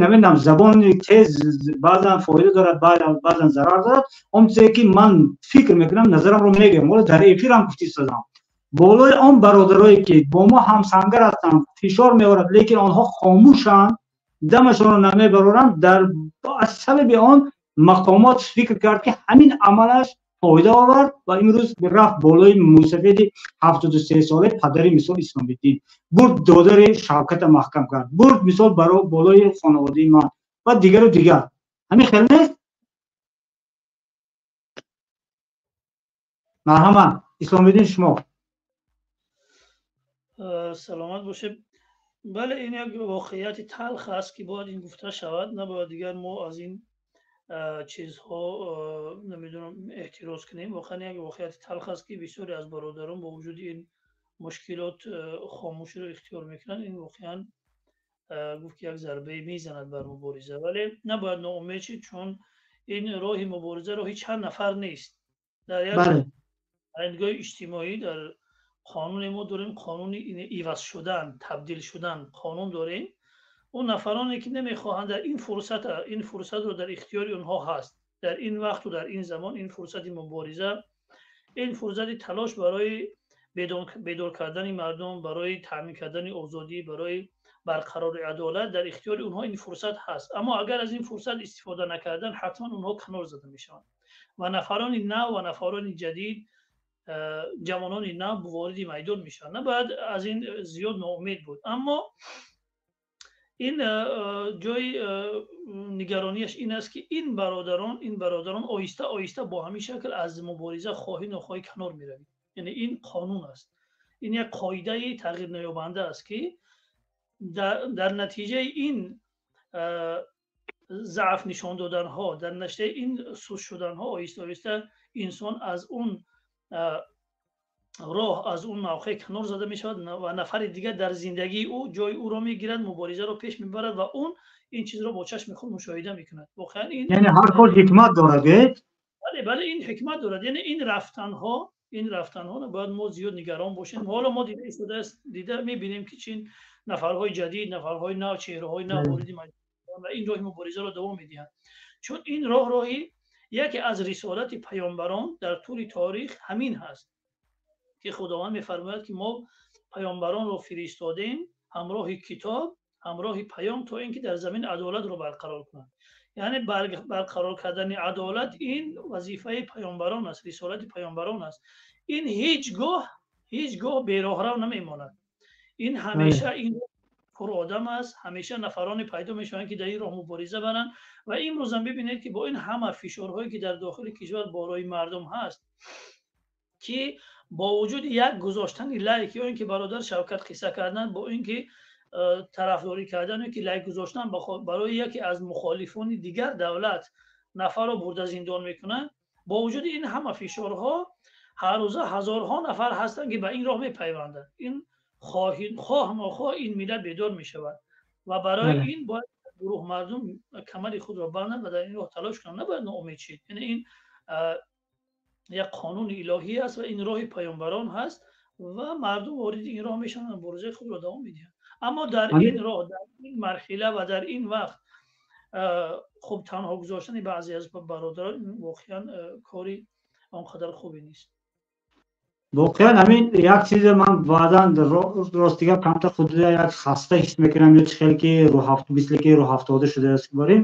намедонам, забони тез баъзан фоида дорад, баъзан зарар дорад. Он чизе, ки ман фикр мекунам, назарамро мегӯям. Ҳоло дар эфирам гуфти истодам. Болои он бародарое, ки бо мо ҳамсангар ҳастанд, фишор меорад, лекин онҳо хомӯшанд, дамашонро намебароранд. Дар аз сабаби он мақомот фикр кард, ки ҳамин амалаш фоида овард ва имрӯз рафт болои мусафеди 73-солаи падари, мисол, Исломиддин бурд, додари Шавката маҳкам кард, бурд, мисол, болои хонаводаи ман ва дигару дигар. Ҳамин хел нест? Марҳамат, Исломиддин, шумо. Саломат бошед. Бале, ин як воқеияти талх аст, ки бояд ин гуфта шавад. Набояд дигар мо аз ин чизҳо, намедонам, эҳтироз кунем. Воқеан як воқеияти талх аст, ки бисёре аз бародарон бо вуҷуди ин мушкилот хомӯширо ихтиёр мекунанд. Ин воқеан, гуфт ки, як зарбае мезанад бар мубориза, вале набояд ноумед шид, чун ин роҳи мубориза роҳи чанд нафар нест. Дар як нигоҳи иҷтимоӣ, дар қонуне мо дорем, қонуни иваз шудан, табдил шудан қонун дорем. Он нафароне, ки намехоҳанд дар ин фурсат, ин фурсатро дар ихтиёри онҳо ҳаст, дар ин вақту дар ин замон, ин фурсати мубориза, ин фурсати талош барои бедор кардани мардум, барои таъмин кардани озодӣ, барои барқарори адолат, дар ихтиёри онҳо ин фурсат ҳаст. Аммо агар аз ин фурсат истифода накардан, ҳатман онҳо канор зада мешаванд ва нафарони нав ва нафарони ҷадид, ҷавонони нав вориди майдон мешаванд. Набояд аз ин зиёд ноумед буд, аммо ин ҷои нигаронияш ин аст, ки ин бародарон оҳиста оҳиста бо ҳамин шакл аз мубориза хоҳӣ нохоҳӣ канор меравед. Яъне ин қонун аст, ин як қоидаи тағйирнаёбанда аст, ки дар натиҷаи ин заъф нишон доданҳо, дар натиҷаи ин суст шуданҳо, оҳиста оҳиста инсон аз он роҳ, аз он мавқеъ канор зада мешавад ва нафари дигар дар зиндагии ӯ ҷои ӯро мегирад, муборизаро пеш мебарад ва он ин чизро бо чашми худ мушоҳида мекунад. Воқеан ин Яъне ҳар кор ҳикмат дорад. Бале, бале, ин ҳикмат дорад. Яъне ин рафтанҳо бояд мо зиёд нигарон бошем. Ҳоло мо дида истодааст, дида мебинем, ки чин нафарҳои ҷадид, нафарҳои нав, чеҳраҳои нав вориди ва ин роҳи муборизаро давом медиҳанд, чун ин роҳ роҳи яке аз рисолати паёмбарон дар тӯли торих ҳамин ҳаст, ки Худованд мефармояд, ки мо паёмбаронро фиристодем ҳамроҳи китоб, ҳамроҳи паём, то ин ки дар замин адолатро барқарор кунанд. Яъне барқарор кардани адолат ин вазифаи паёмбарон аст, рисолати паёмбарон аст. Ин ҳеҷ гоҳ, ҳеҷ гоҳ бероҳрав намемонад. Ин ҳамеша ин пуродам аст, ҳамеша нафароне пайдо мешаванд, ки дар ин роҳ мубориза баранд. Ва имрӯзам бибинед, ки бо ин ҳама фишорҳое, ки дар дохили кишвар болои мардум ҳаст, ки бо вуҷуди як гузоштани лайк ё ин ки бародар Шавкат қисса кардан, бо ин ки тарафдорӣ кардан ё ки лайк гузоштан барои яке аз мухолифони дигар давлат нафарро бурда зиндон мекунанд, бо вуҷуди ин ҳама фишорҳо ҳаррӯза ҳазорҳо нафар ҳастанд, ки ба ин роҳ мепайванданд. Ин хоҳ нохоҳ ин миллат бедор мешавад ва барои ин бояд гурӯҳ мардум камари худро банданд ва дар ин роҳ талош кунанд. Набояд ноумед шид. Яъне ин як қонуни илоҳӣ аст ва ин роҳи паёмбарон ҳаст ва мардум вориди ин роҳ мешаванд ва муборизаи худро давом медиҳанд. Аммо дар ин роҳ, дар ин марҳила ва дар ин вақт, хуб, танҳо гузоштани баъзе аз бародарон воқеан кори он қадар хубе нест. Воқеан ҳамин як чизе ман баъдан, рости гап, камтар худ як хаста ҳис мекунам ё чӣ хеле ки мисли ки рӯҳафтода шудааст барем.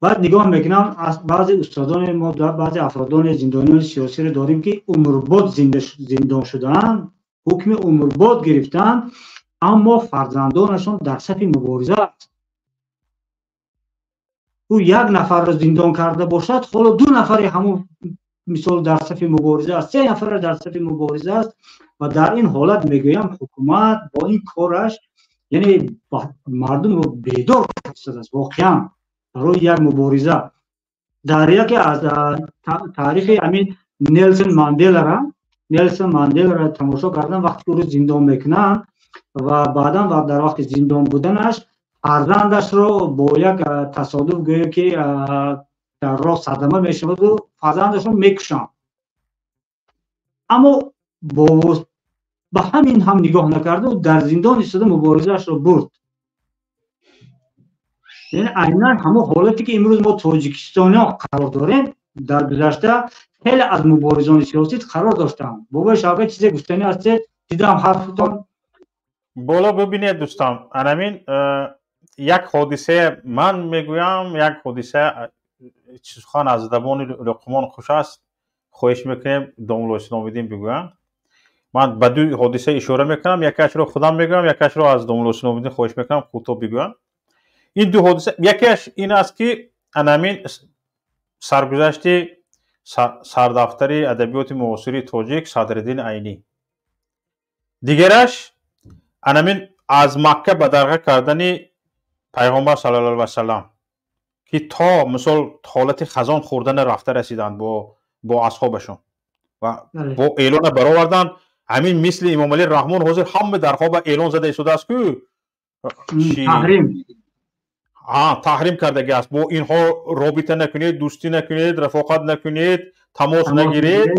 Баъд нигоҳ мекунам, баъзе устодони мо, баъзе афродони зиндониёни сиёсиро дорем, ки умрбод зиндон шудаанд, ҳукми умрбод гирифтаанд, аммо фарзандонашон дар сафи мубориза аст. Ӯ як нафарро зиндон карда бошад, ҳоло ду нафари ҳамун, мисол, дар сафи мубориза аст, се нафар дар сафи мубориза аст. Ва дар ин ҳолат мегӯям, ҳукумат бо ин кораш, яъне, мардумро бедор кардааст воқеан барои як мубориза. Дар яке аз таърихи ҳамин Нелсон Манделара тамошо кардам, вақте ки ӯро зиндон мекунанд. Ва баъдан дар вақти зиндон буданаш фарзандашро бо як тасодуф, гӯё ки дар роҳ садама мешаваду фарзандашро мекушанд. Аммо ба ҳамин ҳам нигоҳ накарду дар зиндон истода муборизаашро бурд. Яъне айнан ҳамон ҳолате ки имрӯз мо тоҷикистониҳо қарор дорем, дар гузашта хеле аз муборизони сиёсӣ қарор доштанд. Бобои Шавкат, чизе гуфтанӣ ҳастед? Дидам ҳарфтон. Боло бибинед, дӯстон, анамин як ҳодиса ман мегӯям, як ҳодиса, сухан аз забони Луқмон хуш аст. Хоҳиш мекунем, домулло Исломиддин бигӯянд. Ман ба ду ҳодиса ишора мекунам, якеашро худам мегӯям, якеашро аз домулло Исломиддин хоҳиш мекунам кӯтоҳ бигӯянд. Ин ду ҳодиса, якеаш ин аст, ки анамин саргузашти сардафтари адабиёти муосири тоҷик Садриддин Айнӣ, дигараш анамин аз Макка бадарға кардани Пайғомбар саллаллоҳу алайҳи васаллам, ки то мисол ҳолати хазон хӯрдана рафта расиданд бо асҳобашон ва бо эълона бароварданд. Ҳамин мисли Имомалӣ Раҳмон ҳозир ҳама дарҳо ба эълон зада истодааст, ку таҳрим кардаги аст, бо инҳо робита накунед, дӯстӣ накунед, рафоқат накунед, тамос нагиред,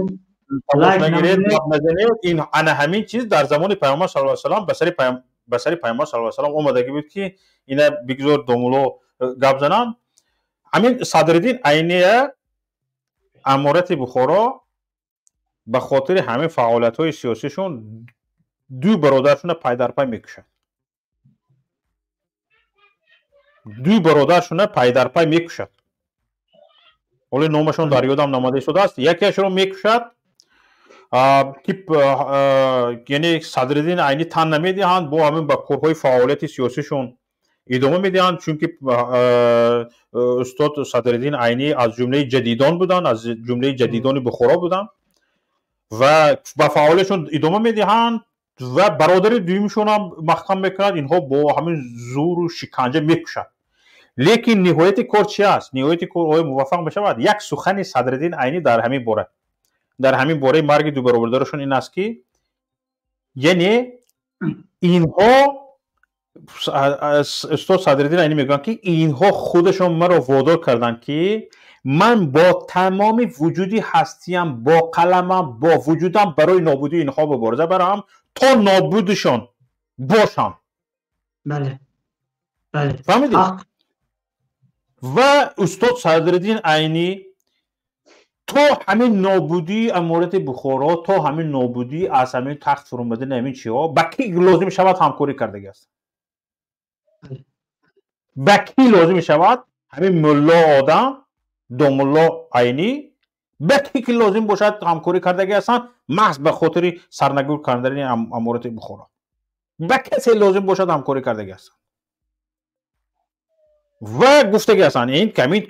гап назанед. Ин ана ҳамин чиз дар замони Пайғамбар саллаллоҳу алайҳи васаллам ба сари Пайғамбар саллаллоҳу алайҳи васаллам омадагӣ буд, ки ина бигзор домулло гап зананд. Ҳамин Садриддин Айния аморати Бухоро ба хотири ҳамин фаъолиятҳои сиёсишон ду бародаршона пайдарпай мекушад, ду бародаршона пайдарпай мекушад. Ҳоло номашон дар ёдам намода истодааст. Якеашро мекушад, ки яъне Садриддин Айнӣ тан намедиҳанд, бо ҳамин ба корҳои фаъолияти сиёсишон идома медиҳанд, чунки устод Садриддин Айнӣ аз ҷумлаи ҷадидон буданд, аз ҷумлаи ҷадидони Бухоро буданд ва ба фаъолиятшон идома медиҳанд ва бародари дуюмшонам маҳкам мекунад. Инҳо бо ҳамин зӯру шиканҷа мекушад. Лекин ниҳояти кор чи аст? Ниҳояти кор оё муваффақ мешавад? Як сухани Садриддин Айнӣ дар ҳамин бора, дар ҳамин бораи марги ду бародарашон ин аст, ки яъне инҳо, устод Садриддин Айнӣ мегӯянд, ки инҳо худашон маро водор карданд, ки ман бо тамоми вуҷуди ҳастиям, бо қаламам, бо вуҷудам барои нобудии инҳо мубориза барам, то нобудшон бошам. Фаҳмидед? Ва устод Садриддин Айнӣ то ҳамин нобудии аморати Бухоро, то ҳамин нобудӣ аз ҳамин тахт фуромадани ҳамин чиҳо, ба кӣ лозим шавад ҳамкорӣ кардаги аст, ба кӣ лозим шавад ҳамин мулло одам домулло Айнӣ, ба кӣ ки лозим бошад ҳамкорӣ кардаги ҳастанд, маҳз ба хотири сарнагур кардани аморати Бухоро ба касе лозим бошад ҳамкорӣ кардаги ҳастанд ва гуфтаги ҳастанд ин камин,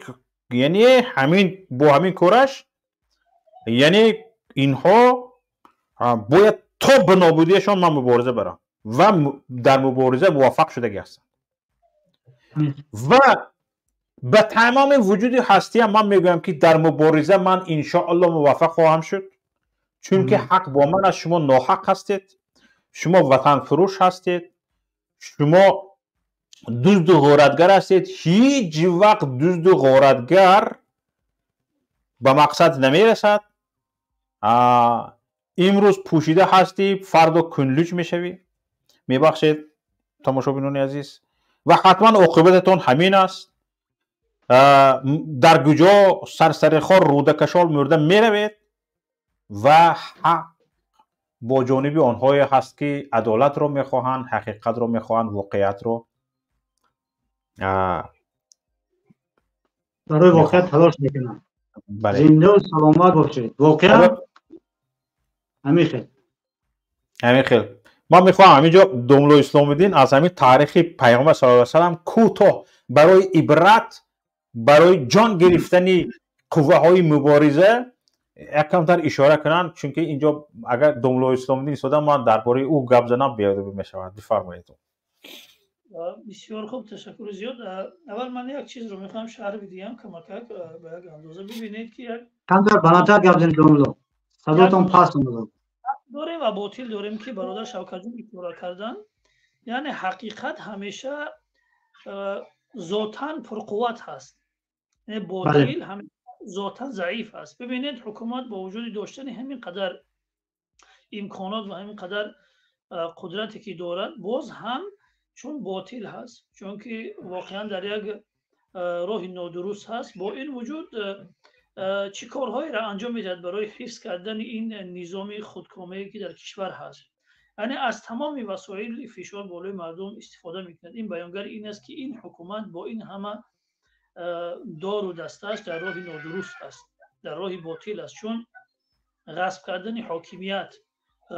яъне ҳамин бо ҳамин кораш, яъне инҳо бояд то ба нобудиашон ман мубориза барам ва дар мубориза муваффақ шудаги ҳастанд. Ва ба тамоми вуҷуди ҳастиям ман мегӯям, ки дар мубориза ман иншоалло муваффақ хоҳам шуд, чунки ҳақ бо ман аст. Шумо ноҳақ ҳастед, шумо ватанфурӯш ҳастед, шумо дузду ғоратгар ҳастед. Ҳеҷ вақт дузду ғоратгар ба мақсад намерасад. Имрӯз пӯшида ҳастӣ, фардо кунлуҷ мешавӣ. Мебахшед, тамошобинони азиз, ва ҳатман оқибататон ҳамин аст. Дар куҷо сарсарихор рӯдакашол мурда меравед ва ҳақ бо ҷониби онҳое ҳаст, ки адолатро мехоҳанд, ҳақиқатро мехоҳанд, воқеиятро барои воқеият талош мекунанд. Зинда саломат бошед. Воқеан ҳамин хел, ҳамин хел. Ман мехоҳам ҳамин ҷо домулло Исломиддин аз ҳамин таърихи Пайғамбар саллаллоҳу алайҳи васаллам кӯтоҳ барои ибрат, барои ҷон гирифтани қувваҳои мубориза як камтар ишора кунанд, чунки инҷо агар домулло Исломиддин истода, ман дар бораи ӯ гап занам беадабӣ мешавад. Бифармоед. Бисёр хуб, ташаккури зиёд. Аввал ман як чизро мехоҳам шарҳ бидиҳам камакак, ба як андоза. Бибинед, ки як камтар баландтар гап занед, домулло, садотон паст омада. Дорем ва ботил дорем, ки бародар Шавкатҷон ишора карданд. Яъне ҳақиқат ҳамеша зотан пурқувват ҳаст, ботил зотан заиф аст. Бибинед, ҳукумат бо вуҷуди доштани ҳамин қадар имконот ва ҳамин қадар қудрате ки дорад, боз ҳам чун ботил ҳаст, чунки воқеан дар як роҳи нодуруст ҳаст, бо ин вуҷуд чӣ корҳоеро анҷом медиҳад барои ҳифз кардани ин низоми худкомае ки дар кишвар ҳаст. Яъне аз тамоми васоили фишор болои мардум истифода мекунад. Ин баёнгари ин аст, ки ин ҳукумат бо ин ҳама дору дастааш дар роҳи нодуруст аст, дар роҳи ботил аст. Чун ғасб кардани ҳокимият,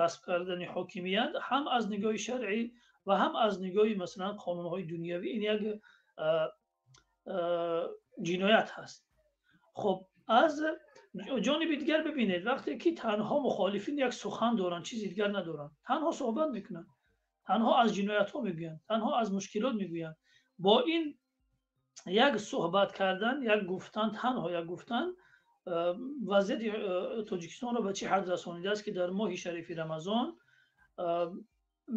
ғасб кардани ҳокимият ҳам аз нигоҳи шаръӣ ва ҳам аз нигоҳи масалан қонунҳои дунявӣ ин як ҷиноят ҳаст. Хуб, аз ҷониби дигар бибинед, вақте ки танҳо мухолифин як сухан доранд, чизи дигар надоранд, танҳо суҳбат мекунанд, танҳо аз ҷиноятҳо мегӯянд, танҳо аз мушкилот мегӯянд, бо ин як суҳбат кардан, як гуфтан, танҳо як гуфтан вазъияти Тоҷикистонро ба чӣ ҳад расонидааст, ки дар моҳи шарифи Рамазон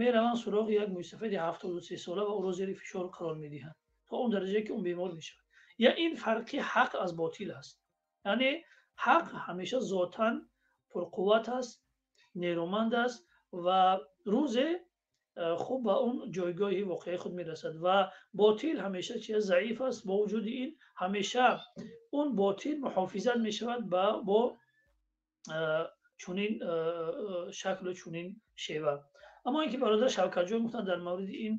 мераванд суроғи як мӯйсафеди 73 сола ва ӯро зери фишор қарор медиҳанд то он дараҷае ки он бемор мешавад. Я ин фарқи ҳақ аз ботил аст. Яъне ҳақ ҳамеша зотан пурқувват аст, нерӯманд аст ва рӯзе хуб ба он ҷойгоҳи воқеии худ мерасад, ва ботил ҳамеша чи заиф аст. Бо вуҷуди ин ҳамеша он ботил муҳофизат мешавад бо чунин шаклу чунин шева. Аммо ин ки бародар Шавкатҷон гуфтанд дар мавриди ин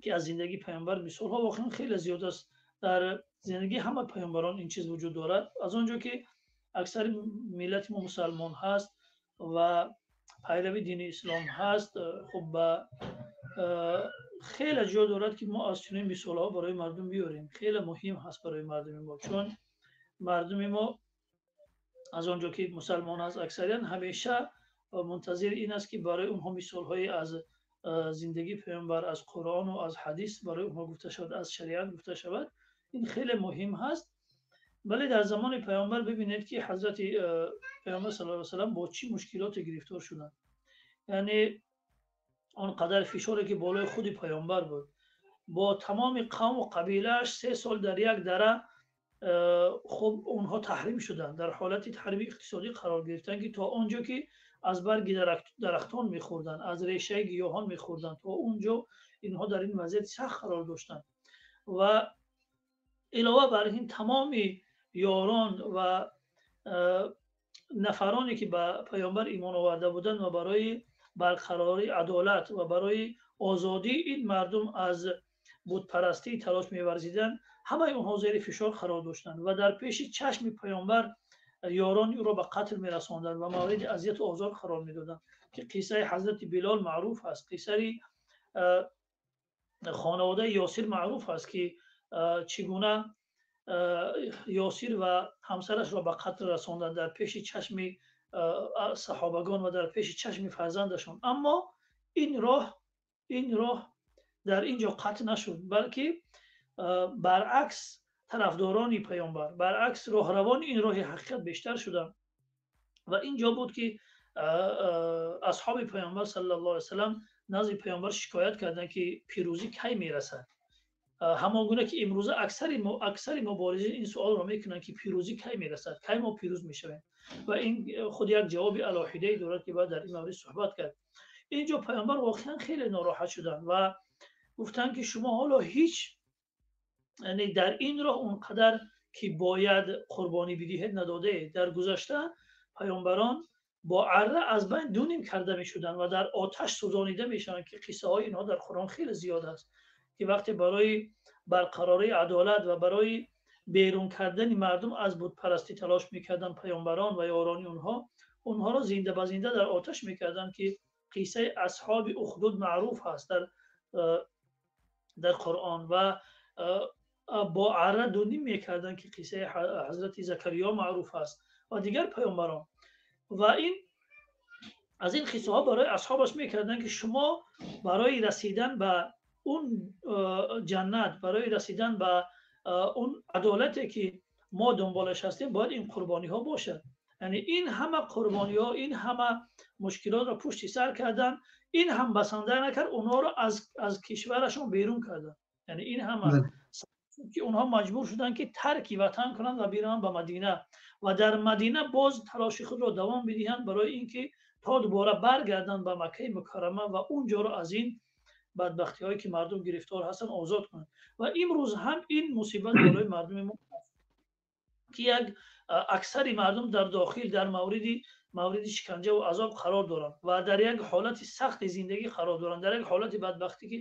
ки аз зиндагии паёмбар мисолҳо воқеан хеле зиёд аст. Дар зиндагии ҳама паёмбарон ин чиз вуҷуд дорад. Аз он ҷо ки аксари миллати мо мусалмон ҳаст ва пайрави дини ислом ҳаст, хуб ба хеле ҷо дорад ки мо аз чунин мисолҳо барои мардум биёрем. Хеле муҳим ҳаст барои мардуми мо, чун мардуми мо аз он ҷо ки мусалмон аст, аксарият ҳамеша мунтазири ин аст ки барои онҳо мисолҳое аз зиндагии паёмбар, аз Қуръону аз ҳадис барои онҳо гуфта шавад, аз шариат гуфта шавад. Ин хеле муҳим ҳаст. Вале дар замони паёмбар бибинед ки ҳазрати паёмбар саллаллоҳу алайҳи васаллам бо чӣ мушкилоте гирифтор шуданд. Яъне он қадар фишоре ки болои худи паёмбар буд, бо тамоми қавму қабилааш 3 сол дар як дара хуб онҳо таҳрим шуданд, дар ҳолати таҳрими иқтисодӣ қарор гирифтанд, ки то он ҷо ки аз барги дарахтон мехӯрданд, аз решаи гиёҳон мехӯрданд, то он ҷо инҳо дар ин вазъияти сахт қарор доштанд. Ва илова бар ин тамоми ёрон ва нафароне ки ба паёмбар имон оварда буданд ва барои барқарории адолат ва барои озодии ин мардум аз бутпарастӣ талош меварзиданд, ҳамаи онҳо зери фишор қарор доштанд ва дар пеши чашми паёмбар ёрони ӯро ба қатл мерасонданд ва мавриди азияту озор қарор медоданд, ки қиссаи ҳазрати Билол маъруф аст, қиссаи хонаводаи Ёсир маъруф аст, ки чӣ гуна Ёсир ва ҳамсарашро ба қатл расонданд дар пеши чашми саҳобагон ва дар пеши чашми фарзандашон. Аммо ин роҳ дар ин ҷо қатъ нашуд, балки баръакс тарафдорони паёмбар, баръакс роҳравони ин роҳи ҳақиқат бештар шуданд. Ва ин ҷо буд ки асҳоби паёмбар саллаллоҳу алайҳи васаллам назди паёмбар шикоят карданд, ки пирӯзӣ кай мерасад. Ҳамон гуна ки имрӯза аксари муборизин ин суолро мекунанд, ки пирӯзӣ кай мерасад, кай мо пирӯз мешавем. Ва ин худ як ҷавоби алоҳидае дорад, ки бояд дар ин маврид суҳбат кард. Ин ҷо паёмбар воқеан хеле нороҳат шуданд ва гуфтанд, ки шумо ҳоло ҳеҷ, яъне дар ин роҳ он қадар ки бояд қурбонӣ бидиҳед надодаед. Дар гузашта паёмбарон бо арра аз байн ду ним карда мешуданд ва дар оташ сӯзонида мешаванд, ки қиссаҳои инҳо дар Қуръон хеле зиёд аст, ки вақте барои барқарории адолат ва барои берун кардани мардум аз бутпарастӣ талош мекарданд паёмбарон ва ёрони онҳо, онҳоро зинда ба зинда дар оташ мекарданд, ки қиссаи асҳоби ухдуд маъруф аст дар Қуръон. Ва бо арра ду ним мекарданд, ки қиссаи ҳазрати Закариё маъруф аст ва дигар паёмбарон. Ва ин аз ин қиссаҳо барои асҳобаш мекарданд, ки шумо барои расидан ба он ҷаннат, барои расидан ба он адолате ки мо дунболаш ҳастем, бояд ин қурбониҳо бошад. Яъне ин ҳама қурбониҳо, ин ҳама мушкилотро пушти сар кардан, Ин ҳам басанда накард, онҳоро аз кишварашон берун карданд. Яъне ин ҳама ки онҳо маҷбур шуданд ки тарки ватан кунанд ва бираванд ба Мадина ва дар Мадина боз талоши худро давом бидиҳанд барои инки то дубора баргарданд ба Маккаи Мукаррама ва онҷоро аз ин бадбахтиҳое ки мардум гирифтор ҳастанд озод кунанд. Ва имрӯз ҳам ин мусибат барои мардуми мо ки як аксари мардум дар дохил дар мавриди шиканҷа ва азоб қарор доранд ва дар як ҳолати сахти зиндагӣ қарор доранд, дар як ҳолати бадбахтӣ ки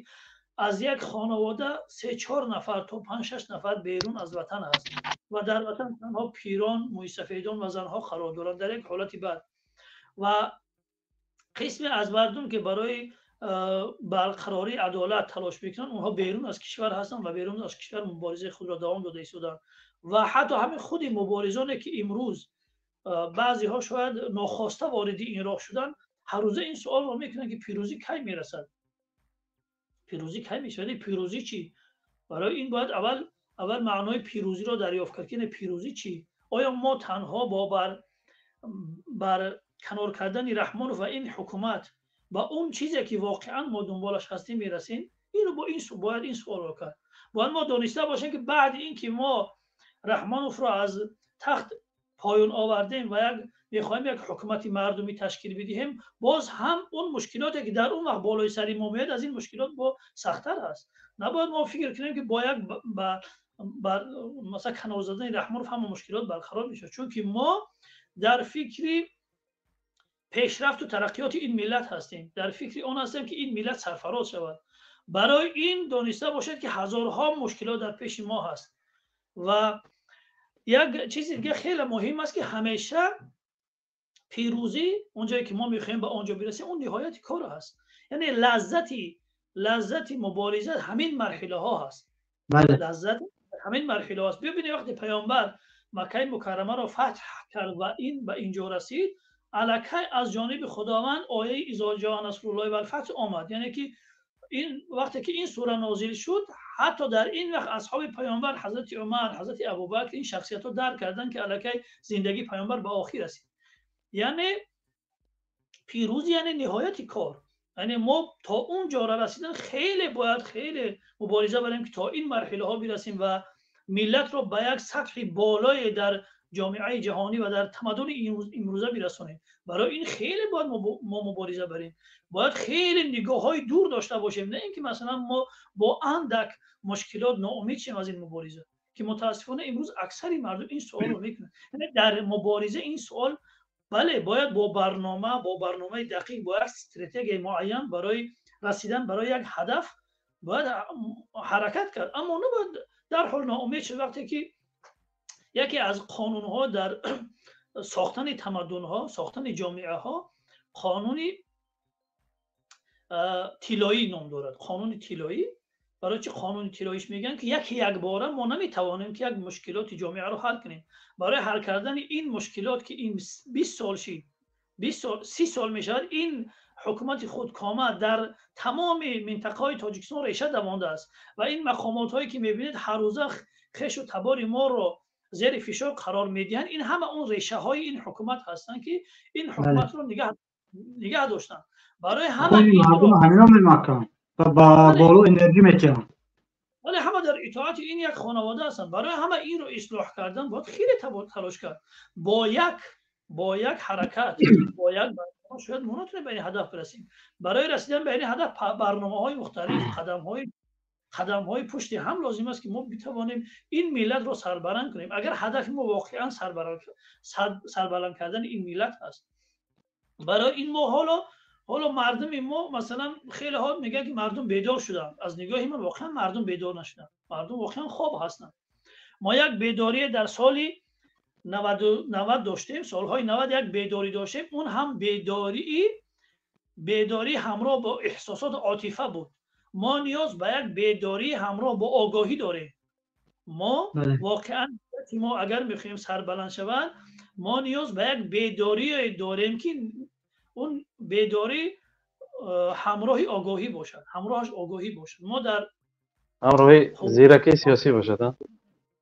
аз як хонавода 3-4 нафар то 5-6 нафар берун аз ватан ҳаст ва дар ватан танҳо пирон, мӯйсафедон ва занҳо қарор доранд дар як ҳолати бад. Ва қисме аз мардум ки барои барқарории адолат талош мекунанд, онҳо берун аз кишвар ҳастанд ва берун аз кишвар муборизаи худро давом дода истоданд. Ва ҳатто ҳамин худи муборизоне ки имрӯз баъзеҳо шояд нохоста вориди ин роҳ шуданд, ҳар рӯза ин суолро мекунанд ки пирӯзӣ кай мерасад, пирӯзӣ кай мешавад, пирӯзӣ чӣ? Барои ин бояд аввал маънои пирӯзиро дарёфт кард ки пирӯзӣ чӣ? Оё мо танҳо бо бар канор кардани Раҳмонов ва ин ҳукумат ба он чизе ки воқеан мо дунболаш ҳастем мерасем? Инро бо ин бояд ин суолро кард. Бояд мо дониста бошем ки баъди ин ки мо Раҳмоновро аз тахт поён овардем ва як мехоҳем як ҳукумати мардумӣ ташкил бидиҳем, боз ҳам он мушкилоте ки дар он вақт болои сари мо меояд аз ин мушкилот бо сахттар аст. Набояд мо фикр кунем ки бо як масалан канор задани Раҳмонов ҳама мушкилот барқарор мешавад, чунки мо дар фикри пешрафту тараққиёти ин миллат ҳастем, дар фикри он ҳастем ки ин миллат сарфароз шавад. Барои ин дониста бошед ки ҳазорҳо мушкилот дар пеши мо ҳаст. Ва як чизи дига хеле муҳим аст ки ҳамеша пирӯзӣ он ҷое ки мо мехоҳем ба он ҷо бирасем, он ниҳояти кор аст. Яъне лаззати мубориза ҳамин марҳилаҳо ҳаст. Лаззат ҳамин марҳилаҳо аст. Бибинед вақте паёмбар Маккаи Мукаррамаро фатҳ кард ва ин ба инҷо расид, аллакай аз ҷониби Худованд ояи изо ҷоа насруллоҳи валфатҳ омад. Яъне ки ин вақте ки ин сура нозил шуд, ҳатто дар ин вақт асҳоби паёмбар ҳазрати Умар, ҳазрати Абубакр ин шахсиятҳо дарк карданд ки аллакай зиндагии паёмбар ба охир расид. Яъне пирӯзӣ яъне ниҳояти кор. Яъне мо то он ҷо расидан хеле бояд хеле мубориза барем ки то ин марҳилаҳо бирасем ва миллатро ба як сатҳи болое дар ҷомеаи ҷаҳонӣ ва дар тамаддуни имрӯза бирасонем. Барои ин хеле бояд мо мубориза барем, бояд хеле нигоҳҳои дур дошта бошем, на ин ки масалан мо бо андак мушкилот ноумед шем аз ин мубориза, ки мутаассифона имрӯз аксари мардум ин суолро мекунанд. Яъне дар мубориза ин суол бале бояд бо барнома, бо барномаи дақиқ, бо як стратегияи муайян барои расидан барои як ҳадаф бояд ҳаракат кард, аммо набояд дар ҳол ноумед шуд. Вақте ки яке аз қонунҳо дар сохтани тамаддунҳо, сохтани ҷомеаҳо қонуни тиллоӣ ном дорад. Қонуни тиллоӣ. Барои чӣ қонуни тиллоиш мегӯянд? Ки яке якбора мо наметавонем ки як мушкилоти ҷомеаро ҳал кунем. Барои ҳал кардани ин мушкилот ки ин 20 сол шид, 20 сол, 30 сол мешавад, ин ҳукумати худкома дар тамоми минтақаҳои Тоҷикистон реша давондааст ва ин мақомотҳое ки мебинед ҳар рӯза хешу табори моро зери фишор қарор медиҳанд, ин ҳама он решаҳои ин ҳукумат ҳастанд ки ин ҳукуматро нигаҳ доштанд. Барои ҳама ҳамино мемаканд ва ба боло энергия метиҳанд. Вале ҳама дар итоати ин як хонавода ҳастанд. Барои ҳама инро ислоҳ кардан бояд хеле талош кард. Бо як ҳаракат, бо як барнома шояд мо натавонем ба ин ҳадаф бирасем. Барои расидан ба ин ҳадаф барномаҳои мухталиф, қадамҳои пушти ҳам лозим аст ки мо битавонем ин миллатро сарбаланд кунем. Агар ҳадафи мо воқеан сарбаланд кардани ин миллат аст, барои ин мо ҳоло мардуми мо масалан хелеҳо мегӯянд ки мардум бедор шуданд. Аз нигоҳи ман воқеан мардум бедор нашуданд, мардум воқеан хоб ҳастанд. Мо як бедорие дар соли 90 доштем, солҳои 90 як бедорӣ доштем. Он ҳам бедорӣ ҳамроҳ бо эҳсосоту отифа буд. Мо ниёз ба як бедорӣ ҳамроҳ бо огоҳӣ дорем. Мо воқеан мо агар мехоҳем сарбаланд шаванд, мо ниёз ба як бедорие дорем ки он бедорӣ ҳамроҳи огоҳӣ бошад, ҳамроҳаш огоҳӣ бошад. Мо дар ҳамроҳи зиракии сиёсӣ бошад.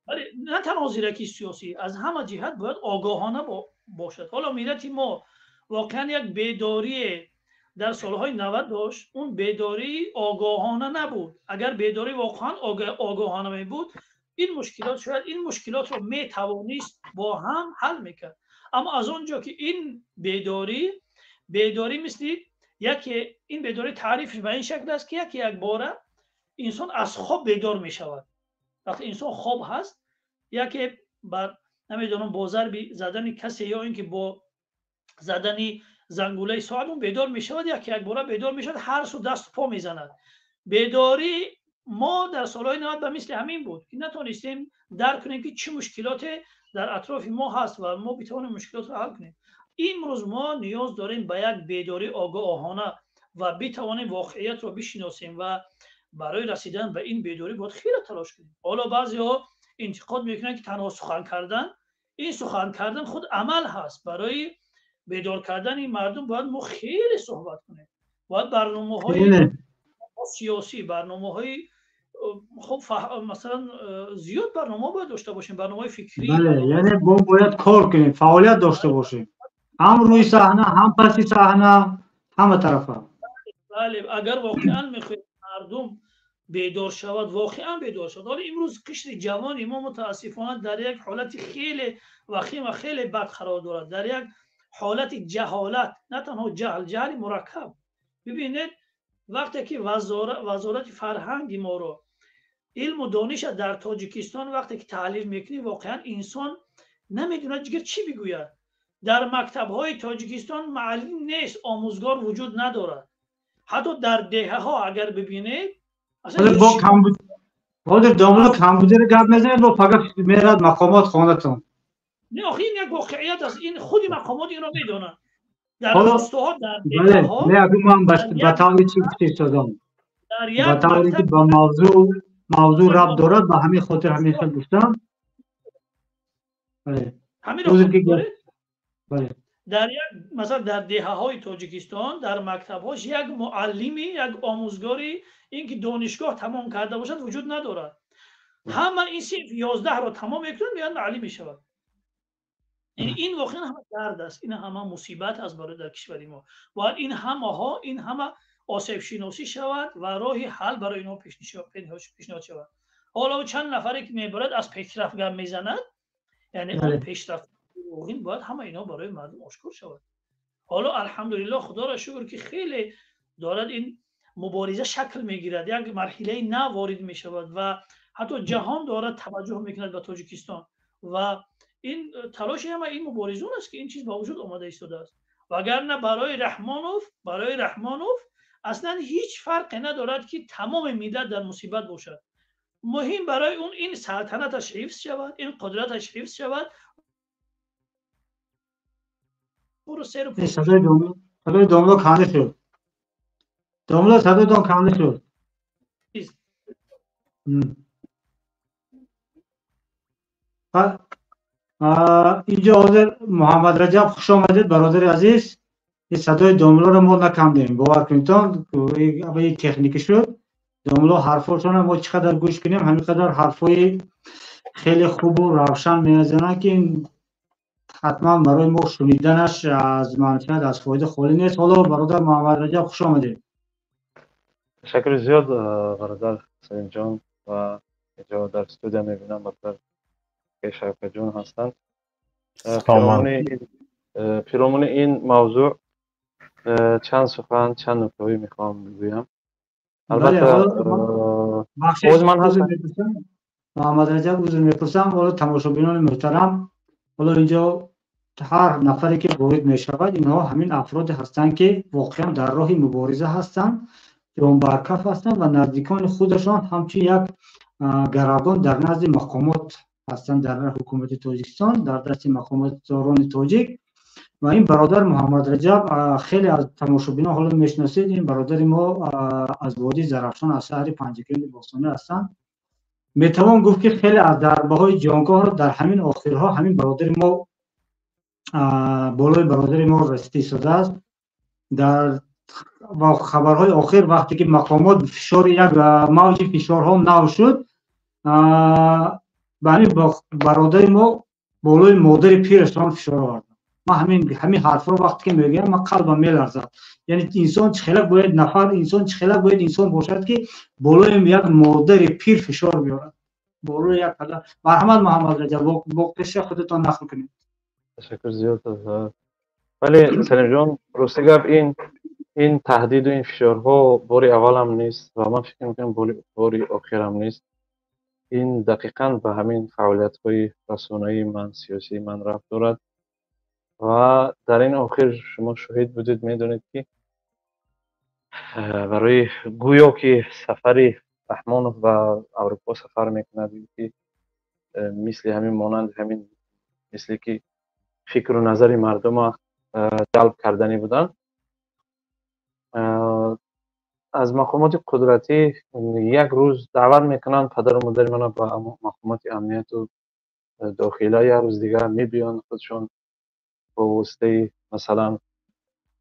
Бале, на танҳо зиракии сиёсӣ, аз ҳама ҷиҳат бояд огоҳона бошад. Ҳоло миллати мо воқеан як бедорие дар солҳои 90 дошт, он бедории огоҳона набуд. Агар бедорӣ воқеан огоҳона мебуд, ин мушкилот шояд ин мушкилотро метавонист бо ҳам ҳал мекард. Аммо аз он ҷо ки ин бедорӣ мисли яке, ин бедорӣ таърифш ба ин шакл аст, ки яке якбора инсон аз хоб бедор мешавад. Вақте инсон хоб ҳаст, яке бар намедонам бо зарби задани касе ё ин ки бо задани зангулаи соат он бедор мешавад, яке якбора бедор мешавад, ҳар су дасту по мезанад. Бедорӣ мо дар солҳои 90 ба мисли ҳамин буд, ки натонистем дарк кунем, ки чӣ мушкилоте дар атрофи мо ҳаст ва мо битавонем мушкилотро ҳал кунем. Имрӯз мо ниёз дорем ба як бедории огоҳона ва битавонем воқеиятро бишиносем ва барои расидан ба ин бедорӣ бояд хеле талош кунем. Ҳоло баъзеҳо интиқод мекунанд, ки танҳо сухан кардан, ин сухан кардан худ амал ҳаст. Барои бедор кардани мардум бояд мо хеле суҳбат кунем, бояд барномаҳои сиёсӣ, барномаҳои хуб, масалан, зиёд барнома бояд дошта бошем, барномаҳои фикрӣ. Бале, яъне мо бояд кор кунем, фаъолият дошта бошем, ҳам рӯи саҳна, ҳам паси саҳна, ҳама тарафа. Бале, агар воқеан мехоҳем мардум бедор шавад, воқеан бедор шавад. Ҳоло имрӯз қишри ҷавони мо мутаассифона дар як ҳолати хеле вахим ва хеле бад қарор дорад, дар як ҳолати ҷаҳолат, на танҳо ҷаҳл, ҷаҳли мураккаб. Бибинед, вақте ки вазорати фарҳанги моро, илму дониша дар Тоҷикистон вақте ки таҳлил мекунӣ, воқеан инсон намедонад дигар чӣ бигӯяд. Дар мактабҳои Тоҷикистон муаллим нест, омӯзгор вуҷуд надорад. Ҳатто дар деҳаҳо агар бибинед, ҳозир домла компютер гап мезанед, бо пага мерад мақомот хонатон. Не, охи ин як воқеият аст, ин худи мақомот инро медонанд. Дар рустоҳо, дар деҳаҳо. Не, ман ба таври чӣ гуфтистодам, ба тавре ки ба мавзӯъ рабт дорад, ба ҳамин хотир ҳамин хел гуфтам. Дар як масалан дар деҳаҳои Тоҷикистон дар мактабҳош як муаллими, як омӯзгори ин ки донишгоҳ тамом карда бошад вуҷуд надорад. Ҳама ин синф 11-ро тамом мекунанд, меянд муаллим мешавад. Ин воқеан ҳама дард аст, ин ҳама мусибат аст барои дар кишвари мо. Бояд ин ҳамаҳо, ин ҳама осебшиносӣ шавад ва роҳи ҳал барои инҳо пешниҳод шавад. Ҳоло чанд нафаре ки мебарад аз пешрафт гап мезанад, яъне он пешрафт дурӯғин бояд ҳама инҳо барои мардум ошкор шавад. Ҳоло алҳамдулиллоҳ, худоро шукр, ки хеле дорад ин мубориза шакл мегирад, як марҳилаи нав ворид мешавад ва ҳатто ҷаҳон дорад таваҷҷӯҳ мекунад ба Тоҷикистон ва ин талоши ҳама ин муборизон аст, ки ин чиз ба вуҷуд омада истодааст. Вагарна барои Раҳмонов аслан ҳеҷ фарқе надорад, ки тамоми миллат дар мусибат бошад. Муҳим барои он ин салтанаташ ҳифз шавад, ин қудраташ ҳифз шавад. Садои домло канда шуд. Домло, садоятон канда шуд. Инҷо ҳозир Муҳаммад Раҷаб, хуш омадед, бародари азиз. Ин садои домлоро мо накандем, бовар кунедтон, техникӣ шуд. Домло ҳарфошонро мо чӣ қадар гӯш кунем, ҳамин қадар ҳарфҳои хеле хубу равшан мезананд, ки ҳатман барои мо шуниданаш аз манфиат, аз фоида холӣ нест. Ҳоло бародар Муҳаммад Раҷаб, хуш омадед. Ташаккури зиёд, бародар Салимҷон, ва инҷо дар студия мебинам, бародар Шавкатҷон ҳастанд. Пиромуни ин мавзӯъ чанд сухан, чанд нуктаҳое мехоҳам бигӯям. Албатта, боз ман ҳастам. Муҳаммад Раҷаб, узр мепурсам. Ҳоло тамошобинони муҳтарам, ҳоло инҷо ҳар нафаре ки ворид мешавад, инҳо ҳамин афроде ҳастанд, ки воқеан дар роҳи мубориза ҳастанд, ҷонбаркаф ҳастанд ва наздикони худашон ҳамчун як гаравгон дар назди мақомот ҳастанд, дар ҳукумати Тоҷикистон, дар дасти мақомотдорони тоҷик. Ва ин бародар Муҳаммад Раҷаб, хеле аз тамошобинон ҳоло мешиносед, ин бародари мо аз водии Зарафшон, аз шаҳри Панҷакенди бостонӣ ҳастанд. Метавон гуфт, ки хеле аз дарбаҳои ҷонгоҳро дар ҳамин охирҳо ҳамин бародари мо болои бародари мо расида истодааст. Дар хабарҳои охир, вақте ки мақомот фишори, як мавҷи фишорҳо нав шуд, ба ҳамин бародари мо болои модари пирашон фишор оварданд. Ман ҳамин ҳарфро вақте ки мегӯям, ман қалбам меларзад. Яъне инсон чӣ хела бояд нафар, инсон чӣ хела бояд инсон бошад, ки болои як модари пир фишор биёрад, болои як падар. Марҳамат, Муҳаммад Раҷаб, бо қисса худатон нақл кунед. Ташаккур зиёд. Вале Салимҷон, рости гап, ин таҳдиду ин фишорҳо бори аввалам нест ва ман фикр мекунам, бори охирам нест. Ин дақиқан ба ҳамин фаъолиятҳои расонаии ман, сиёсии ман рабт дорад ва дар ин охир шумо шоҳид будед, медонед, ки барои гӯё ки сафари Раҳмонов ба Аврупо сафар мекунад, ки мисли ҳамин, монанди ҳамин, мисли ки фикру назари мардума ҷалб карданӣ буданд, аз мақомоти қудратӣ як рӯз даъват мекунанд падару модари мана ба мақомоти амнияту дохила, як рӯз дигар мебиёнд худшон бо воситаи, масалан,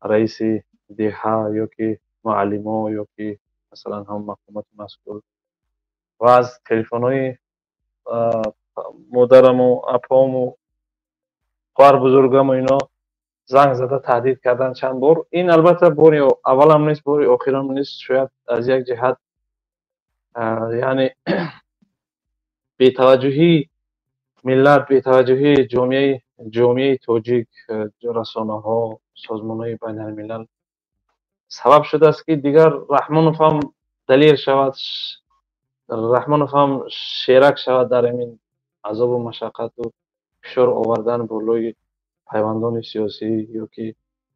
раиси деҳа ё ки муаллимо ё ки, масалан, ҳам мақомоти масъул ва аз телефонҳои модараму апому хоҳар бузургаму ино занг зада таҳдид кардан чанд бор. Ин албатта бори аввалам нест, бори охирам нест. Шояд аз як ҷиҳат, яъне бетаваҷҷӯҳии миллат, бетаваҷҷӯҳии ҷомеаи тоҷик, расонаҳо, созмонҳои байналмилал сабаб шудааст, ки дигар Раҳмонов ҳам далер шавад, Раҳмонов ҳам шерак шавад дар ҳамин азобу машаққату фишор овардан болои пайвандони сиёсӣ ё ки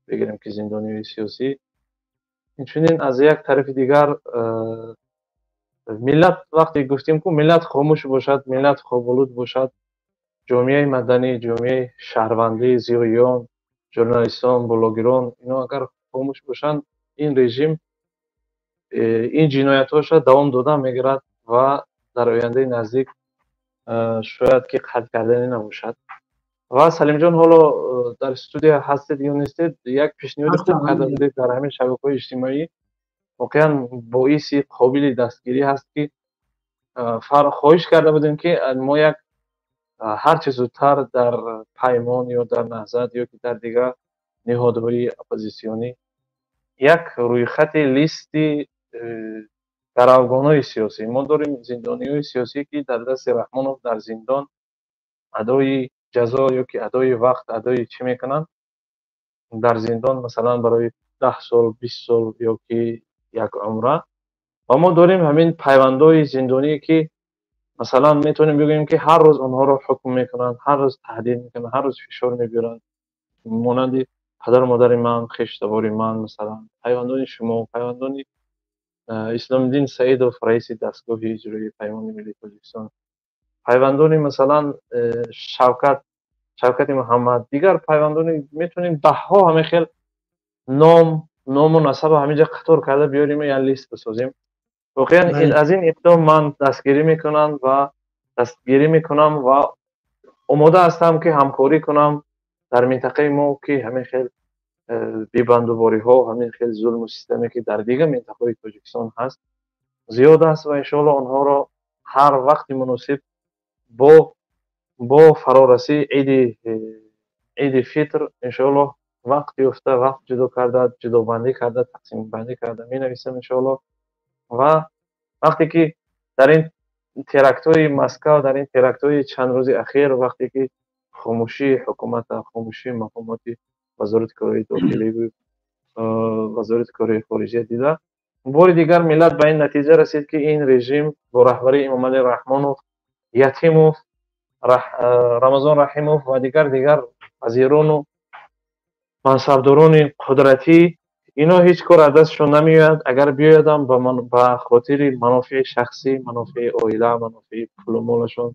бигирем ки зиндониёи сиёсӣ. Инчунин, аз як тарафи дигар, миллат, вақте гуфтем ку миллат хомӯш бошад, миллат хоболуд бошад, ҷомеаи маданӣ, ҷомеаи шаҳрвандӣ, зиёиён, журналистон, блогерон, ино агар хомӯш бошанд, ин режим ин ҷиноятҳоша давом дода мегирад ва дар ояндаи наздик шояд ки қатъ карданӣ набошад. Ва Салимҷон, ҳоло дар студия ҳастед ё нестед, як пешниҳоди хуб карда будед дар ҳамин шабакаҳои иҷтимоӣ, воқеан боиси қобили дастгирӣ ҳаст, ки хоҳиш карда будем, ки мо як ҳарчи зудтар дар Паймон ё дар Наҳзат ё ки дар дигар ниҳодҳои оппозитсионӣ як рӯйхати листи гаравгонҳои сиёсӣ. Мо дорем зиндониҳои сиёсӣ, ки дар дасти Раҳмонов дар зиндон адои ҷазо ё ки адои вақт, адои чӣ мекунанд дар зиндон, масалан, барои 10 сол, 20 сол ё ки як умра. Ва мо дорем ҳамин пайвандҳои зиндоние, ки, масалан, метавонем бигӯем, ки ҳар рӯз онҳоро ҳукм мекунанд, ҳар рӯз таҳдид мекунанд, ҳар рӯз фишор мебиёранд, монанди падару модари ман, хештабори ман, масалан, пайвандони шумо, пайвандони Исломиддин Саидов, раиси дастгоҳи иҷроии Паймони Миллии Тоҷикистон, пайвандони, масалан, Шавкати Муҳаммад, дигар пайвандони, метавонем даҳҳо ҳамин хел ному насаба ҳаминҷа қатор карда биёрим, як лист бисозем. Воқеан, аз ин иқдом ман дастгирӣ мекунам ва омода ҳастам, ки ҳамкорӣ кунам дар минтақаи мо, ки ҳамин хел бебандубориҳо, ҳамин хел зулму системе, ки дар дигар минтақаҳои Тоҷикистон ҳаст, зиёд аст ва иншоалло онҳоро ҳар вақти муносиб бо фарорасии иди Фитр, иншоалло, вақт ёфта, вақт ҷудо карда, ҷудобандӣ карда, тақсимбандӣ карда менависам, иншоалло. Ва вақте ки дар ин терактҳои Москав, дар ин терактҳои чанд рӯзи ахир, вақте ки хомӯшии ҳукумата, хомӯшии мақомоти Вазорати корҳои дохилӣ, Вазорати корҳои хориҷия дида, бори дигар миллат ба ин натиҷа расид, ки ин режим бо раҳбарии Эмомалӣ Раҳмонов, Ятимов, Рамазон Раҳимов ва дигар вазирону мансабдорони қудратӣ, ино ҳеҷ кор аз дастшон намеояд. Агар биёядам, ба хотири манофеи шахсӣ, манофеи оила, манофеи пулу молашон.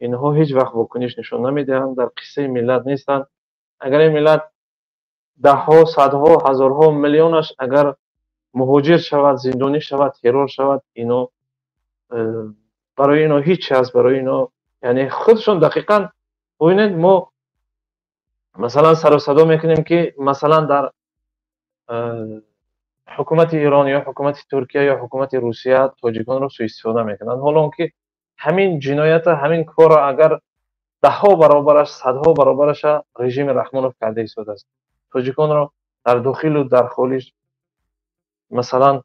Инҳо ҳеҷ вақт вокуниш нишон намедиҳанд, дар қиссаи миллат нестанд. Агар ин миллат даҳҳо, садҳо, ҳазорҳо, миллионаш агар муҳоҷир шавад, зиндонӣ шавад, террор шавад, ино барои ино ҳеҷ ҳаст, барои ино, яъне худшон дақиқан бубинед, мо, масалан, сару садо мекунем, ки, масалан, дар ҳукумати Эрон ё ҳукумати Туркия ё ҳукумати Русия тоҷиконро суистифода мекунанд. Ҳоло он ки ҳамин ҷиноята, ҳамин корро агар даҳҳо баробараш, садҳо баробараша режими Раҳмонов карда истодааст, тоҷиконро дар дохилу дар хориҷ. Масалан,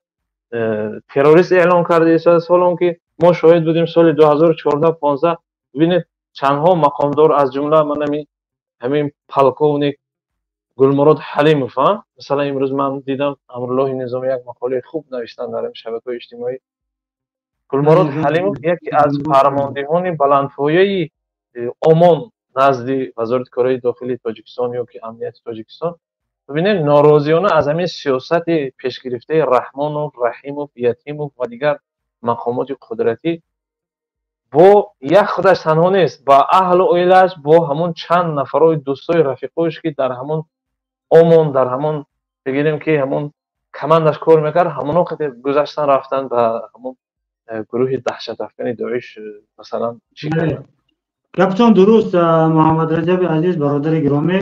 террорист эълон карда истодааст, ҳоло он ки мо шоҳид будем соли 2014-15. Бибинед, чандҳо мақомдор, аз ҷумла ман ҳамин полковник Гулмурод Ҳалимов, масалан, имрӯз ман дидам, Амруллоҳи Низомӣ як мақолаи хуб навиштанд дар шабакаҳои иҷтимоӣ. Гулмурод Ҳалимов яке аз фармондеҳони баландпояи ОМОН назди Вазорати корҳои дохилии Тоҷикистон ё ки амнияти Тоҷикистон, бибинед, норозиёна аз ҳамин сиёсати пешгирифтаи Раҳмонов, Раҳимов, Ятимов ва дигар мақомоти қудратӣ бо як худаш танҳо нест, ба аҳлу оилааш, бо ҳамон чанд нафарои дӯстои рафиқош, ки дар ҳамон ОМОН, дар ҳамон, бигирем ки, ҳамон командаш кор мекард, ҳамоно гузаштан, рафтан ба ҳамон гурӯҳи даҳшатафкани Доиш, масалан, чӣ карданд. Гаптон дуруст, Муҳаммад Раҷаби азиз, бародари гиромӣ.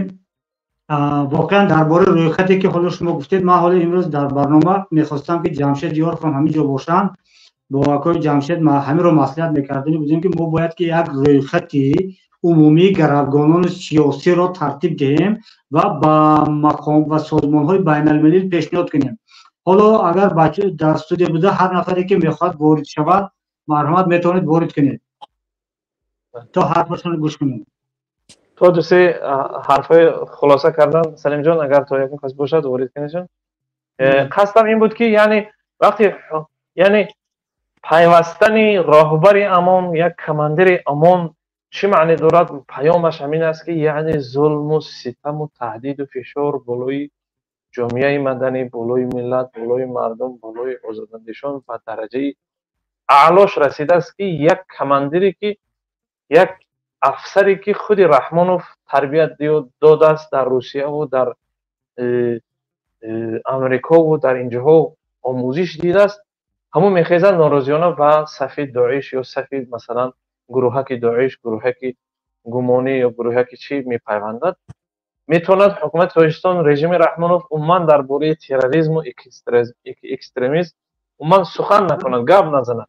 Воқеан, дар бораи рӯйхате, ки ҳоло шумо гуфтед, ман ҳоло имрӯз дар барнома мехостам, ки Ҷамшед Ёров ҳам ҳамин ҷо бошанд. Бо акои Ҷамшед ҳаминро маслиҳат мекардани будем, ки мо бояд ки як рӯйхати умумии гаравгонони сиёсиро тартиб диҳем ва ба мақом ва созмонҳои байналмилалӣ пешниҳод кунем. Ҳоло агар дар студия буда, ҳар нафаре, ки мехоҳад ворид шавад, марҳамат, метавонед ворид кунед, то ҳарфашонро гӯш кунем. То дусе ҳарфҳои хулоса кардан, Салимҷон, агар то ягон кас бошад, ворид кунедшон. Қасдам ин буд, ки яъне вақте, яъне пайвастани роҳбари ОМОН, як командири ОМОН чӣ маъне дорад? Паёмаш ҳамин аст, ки яъне зулму ситаму таҳдиду фишор болои ҷомеаи маданӣ, болои миллат, болои мардум, болои озодандешон ба дараҷаи аълош расидааст, ки як командире, ки як афсаре, ки худи Раҳмонов тарбият додааст дар Русияву дар Амрикову дар инҷоҳо омӯзиш дидааст, ҳамон мехезад, норозиёна ба сафи Доиш ё сафи, масалан, гурӯҳаки Доиш, гурӯҳаки гумонӣ ё гурӯҳаки чӣ мепайвандад. Метавонад ҳукумати Тоҷикистон, режими Раҳмонов умуман дар бораи терроризму экстремизм умуман сухан накунад, гап назанад.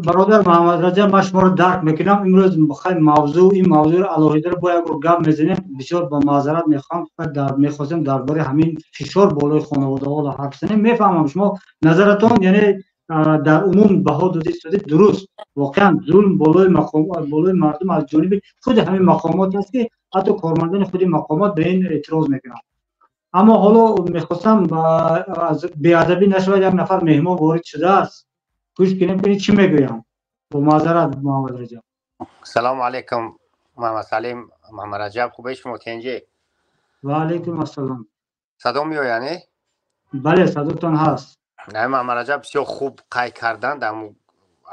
Бародар Муҳаммад Раҷаб, ман шуморо дарк мекунам. Имрӯз мавзӯъ, ин мавзӯъро алоҳидаро бо як гап мезанем. Бисёр ба маъзарат мехоҳам, мехостем дар бораи ҳамин фишор болои хонаводаҳо ҳарф занем. Мефаҳмам, шумо назаратон, яъне дар умум баҳо дода истодед, дуруст. Воқеан, зулм болои мақом, болои мардум аз ҷониби худи ҳамин мақомот аст, ки ҳатто кормандони худи мақомот ба ин эътироз мекунанд. Аммо ҳоло мехостам, беадабӣ нашавад, як нафар меҳмон ворид шудааст, гӯш кунем, кунед чӣ мегӯям. Бо маъзарат, Муҳаммад Раҷаб. Салому алайкум, Муҳаммад Салим, Муҳаммад Раҷаб, хубе шумо, тенҷе? Ва алайкум ассалом. Садо меояд, не? Бале, садотон ҳаст. Не, Муҳаммад Раҷаб бисёр хуб қайд кардан дар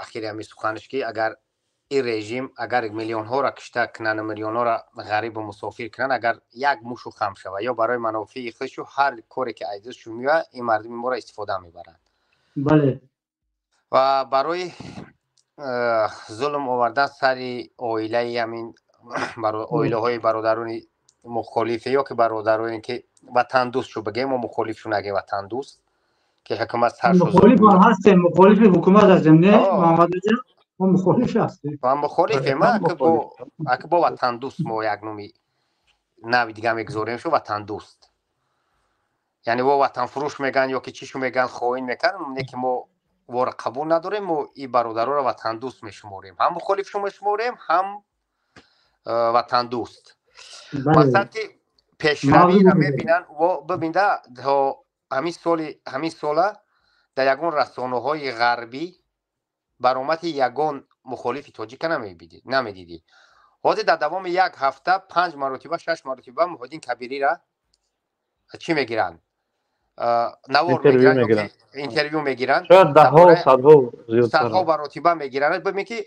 ахири ҳамин суханаш, ки агар ин режим, агар миллионҳоро кишта кунанд, миллионҳоро ғарибу мусофир кунанд, агар як мушу хам шавад ё барои манофеи худшу ҳар коре ки аз дастшу меояд, ин мардуми моро истифода мебаранд. Ва барои зулм овардан сари оилаи ҳамин оилаҳои бародарони мухолифе ё ки бародароне, ки ватандӯст шу бигем, мо мухолифшу нагем, ватандӯст, ки ҳукумат сар Мухолиф ҳастем, мухолифи ҳукумат ҳастем, не, Муҳаммад Раҷаб? Мо мухолиф ҳастем. Ма мухолифем, аки бо ватандӯст мо як номи нави дига мегузорем шу, ватандӯст. Яъне во ватанфурӯш мегӯянд ё ки чишу мегӯянд, хоин мекунанд, не ки мо вора қабул надорем. Мо и бародароро ватандӯст мешуморем, ҳам мухолифшу мешуморем, ҳам ватандӯст. Мақсад ки пешравиро мебинанд. Бибинда, то ҳамин соли, ҳамин сола дар ягон расонаҳои ғарбӣ баромади ягон мухолифи тоҷика намедидӣ. Ҳозир дар давоми як ҳафта панҷ маротиба, шаш маротиба Муҳиддин Кабирира чӣ мегиранд, навор мегиранд, интервю мегиранд. Садҳо маротиба мегиранд. Бибин, ки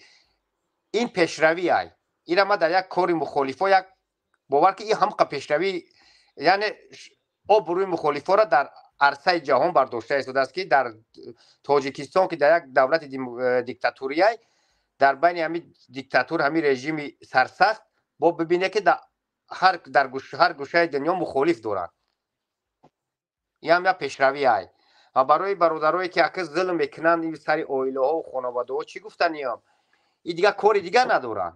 ин пешравӣ ай. Ира ма дар як кори мухолифо як бовар, ки ин ҳамқа пешравӣ, яъне обрӯи мухолифоро дар арсаи ҷаҳон бардошта истодааст, ки дар Тоҷикистон, ки дар як давлати диктатурияй, дар байни ҳамин диктатур, ҳамин режими сарсахт, бо бибине, ки дар ҳар гӯшаи дунё мухолиф доранд. Ин як пешравӣ ай. Ва барои бародарое, ки ака зулм мекунанд ин сари оилаҳо, хонаводаҳо, чӣ гуфтаниям? И дигар кори дигар надоранд.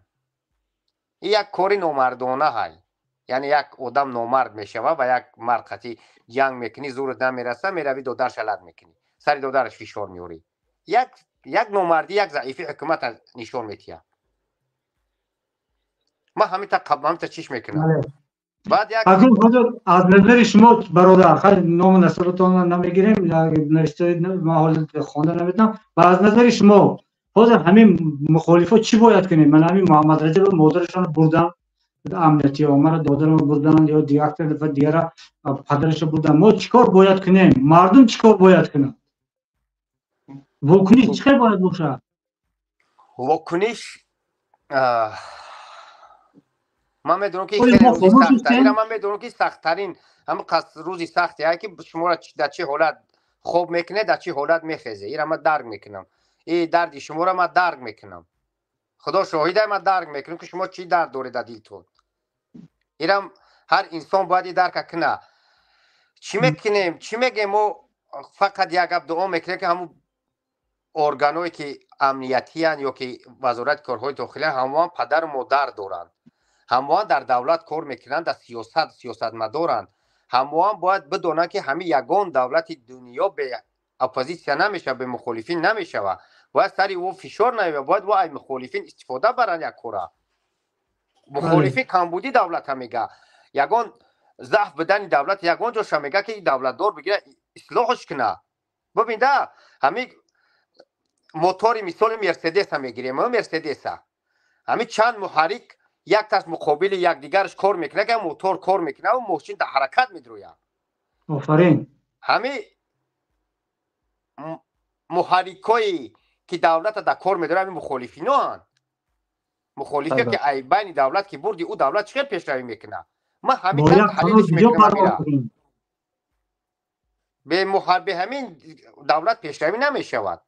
Ин як кори номардона ҳай. Яъне як одам номард мешавад ва як мард қатӣ ҷанг мекунӣ, зурат намераса, меравӣ, додарша лат мекунӣ. Сари додараш фишор меорӣ, як номардӣ, як заифи ҳукумат нишон метиҳад. Ман ҳамита чиш мекунам. Баъд як аз назари шумо, бародар, хайр, ному насабатонро намегирем, навиштаи ман ҳозир хонда наметавонам, ва аз назари шумо ҳозир ҳамин мухолифо чӣ бояд кунем? Ман ҳамин Муҳаммад Раҷаб модарашонро бурдам, амниятиҳо мара додарамро бурданд ё дигар дигара падарашро бурданд. Мо чӣ кор бояд кунем? Мардум чӣ кор бояд кунад? Вокуниш чӣ хел бояд бошад? Вокуниш, ман медонам, ки ман медонам, ки сахттарин ҳама рӯзи сахте, ки шуморо дар чӣ ҳолат хоб мекунед, дар чӣ ҳолат мехезе, ира ман дарк мекунам. И дарди шуморо ман дарк мекунам, Худо шоҳида, ман дарк мекунам, ки шумо чӣ дард доред дар дилтон. Ирам ҳар инсон бояд и дарка куна. Чӣ мекунем, чӣ мегем? Мо фақат як гап дуо мекунем, ки ҳамун органое ки амниятиянд ё ки Вазорати корҳои дохилия, ҳамоан падару модар доранд, ҳамоан дар давлат кор мекунанд, дар сиёсат сиёсатмадоранд, ҳамоан бояд бидонанд, ки ҳамин ягон давлати дунё бе оппозитсия намешавад, бе мухолифин намешавад. Бояд сари ӯ фишор наёяд, бояд ӯ ай мухолифин истифода баранд. Як кора мухолифин камбудӣ давлата мега, ягон заъф будани давлат ягон ҷоша мега, ки давлатдор бигира, ислоҳш куна. Бибинда, ҳамин мотори, мисоли Мерседеса мегирем, Мерседеса ҳамин чанд муҳаррик як тас муқобили якдигараш кор мекунад, ки мотор кор мекунад ва мошин дар ҳаракат медрояд. Офарин. Ҳамин муҳаррикҳое ки давлата дар кор медорад, ҳамин мухолифиноанд. Мухолифе ки ай байни давлат ки бурди, ӯ давлат чӣ хел пешравӣ мекунад? Ман ҳамин таҳлилш мекунам. Бе ҳамин давлат пешравӣ намешавад.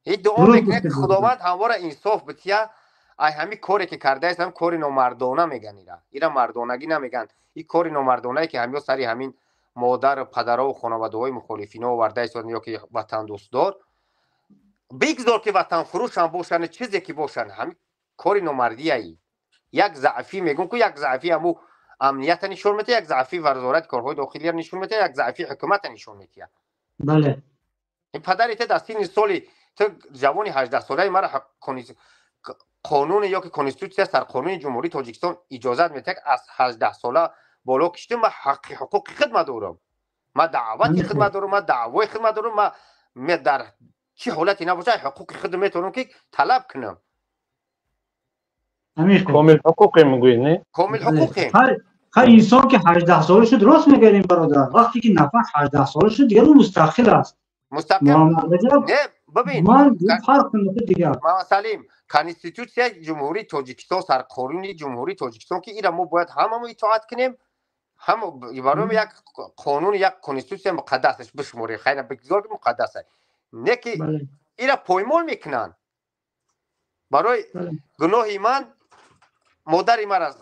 Ҳеҷ дуо мекунад, ки Худованд ҳамвора инсоф бития. Ай ҳамин коре ки кардааст, ҳам кори номардона меган, ира мардонагӣ намеган. Ин кори номардонае, ки ҳамё сари ҳамин модару падарову хонаводаҳои мухолифино овардаистанд ё ки ватандӯстдор, бигзор ки ватанфурӯшам бошанд, чизе ки бошанд, ҳамин кори номардияи як заъфӣ мегӯм, ку як заъфи ҳаму амнията нишон метиҳад, як заъфи Вазорати корҳои дохилия нишон метиҳад, як заъфи ҳукумата нишон метиҳад. Ин падари те дар синни соли ту, ҷавони 18-солаи мара, қонуне ё ки конститутсия, сарқонуни Ҷумҳурии Тоҷикистон иҷозат метиҳад, аз 18 сола боло киштим, ман ҳаққи ҳуқуқи хидмат дорам, ман даъвати хидмат дорам, ман даъвои хидмат дорам. Ман дар чӣ ҳолате набошад, ҳуқуқи худ метавонам ки талаб кунам. Комил ҳуқуқе мегӯед, не? Комил ҳуқуқе. Хай, инсон ки 18 сола шуд, рост мегӯяд ин бародар, вақте ки нафар 18 сола шуд, дигар ӯ мустақил аст. Мустақил не, бибин. Ман фарқ дигар. Салим, Конститутсияи Ҷумҳурии Тоҷикистон, сарқонуни Ҷумҳурии Тоҷикистон, ки ира мо бояд ҳамамо итоат кунем, ҳам барои як қонун, як конститутсия муқаддас бишуморем. Хайна, бигзор ки муқаддас аст, не ки ира поймол мекунанд. Барои гуноҳи ман модари мара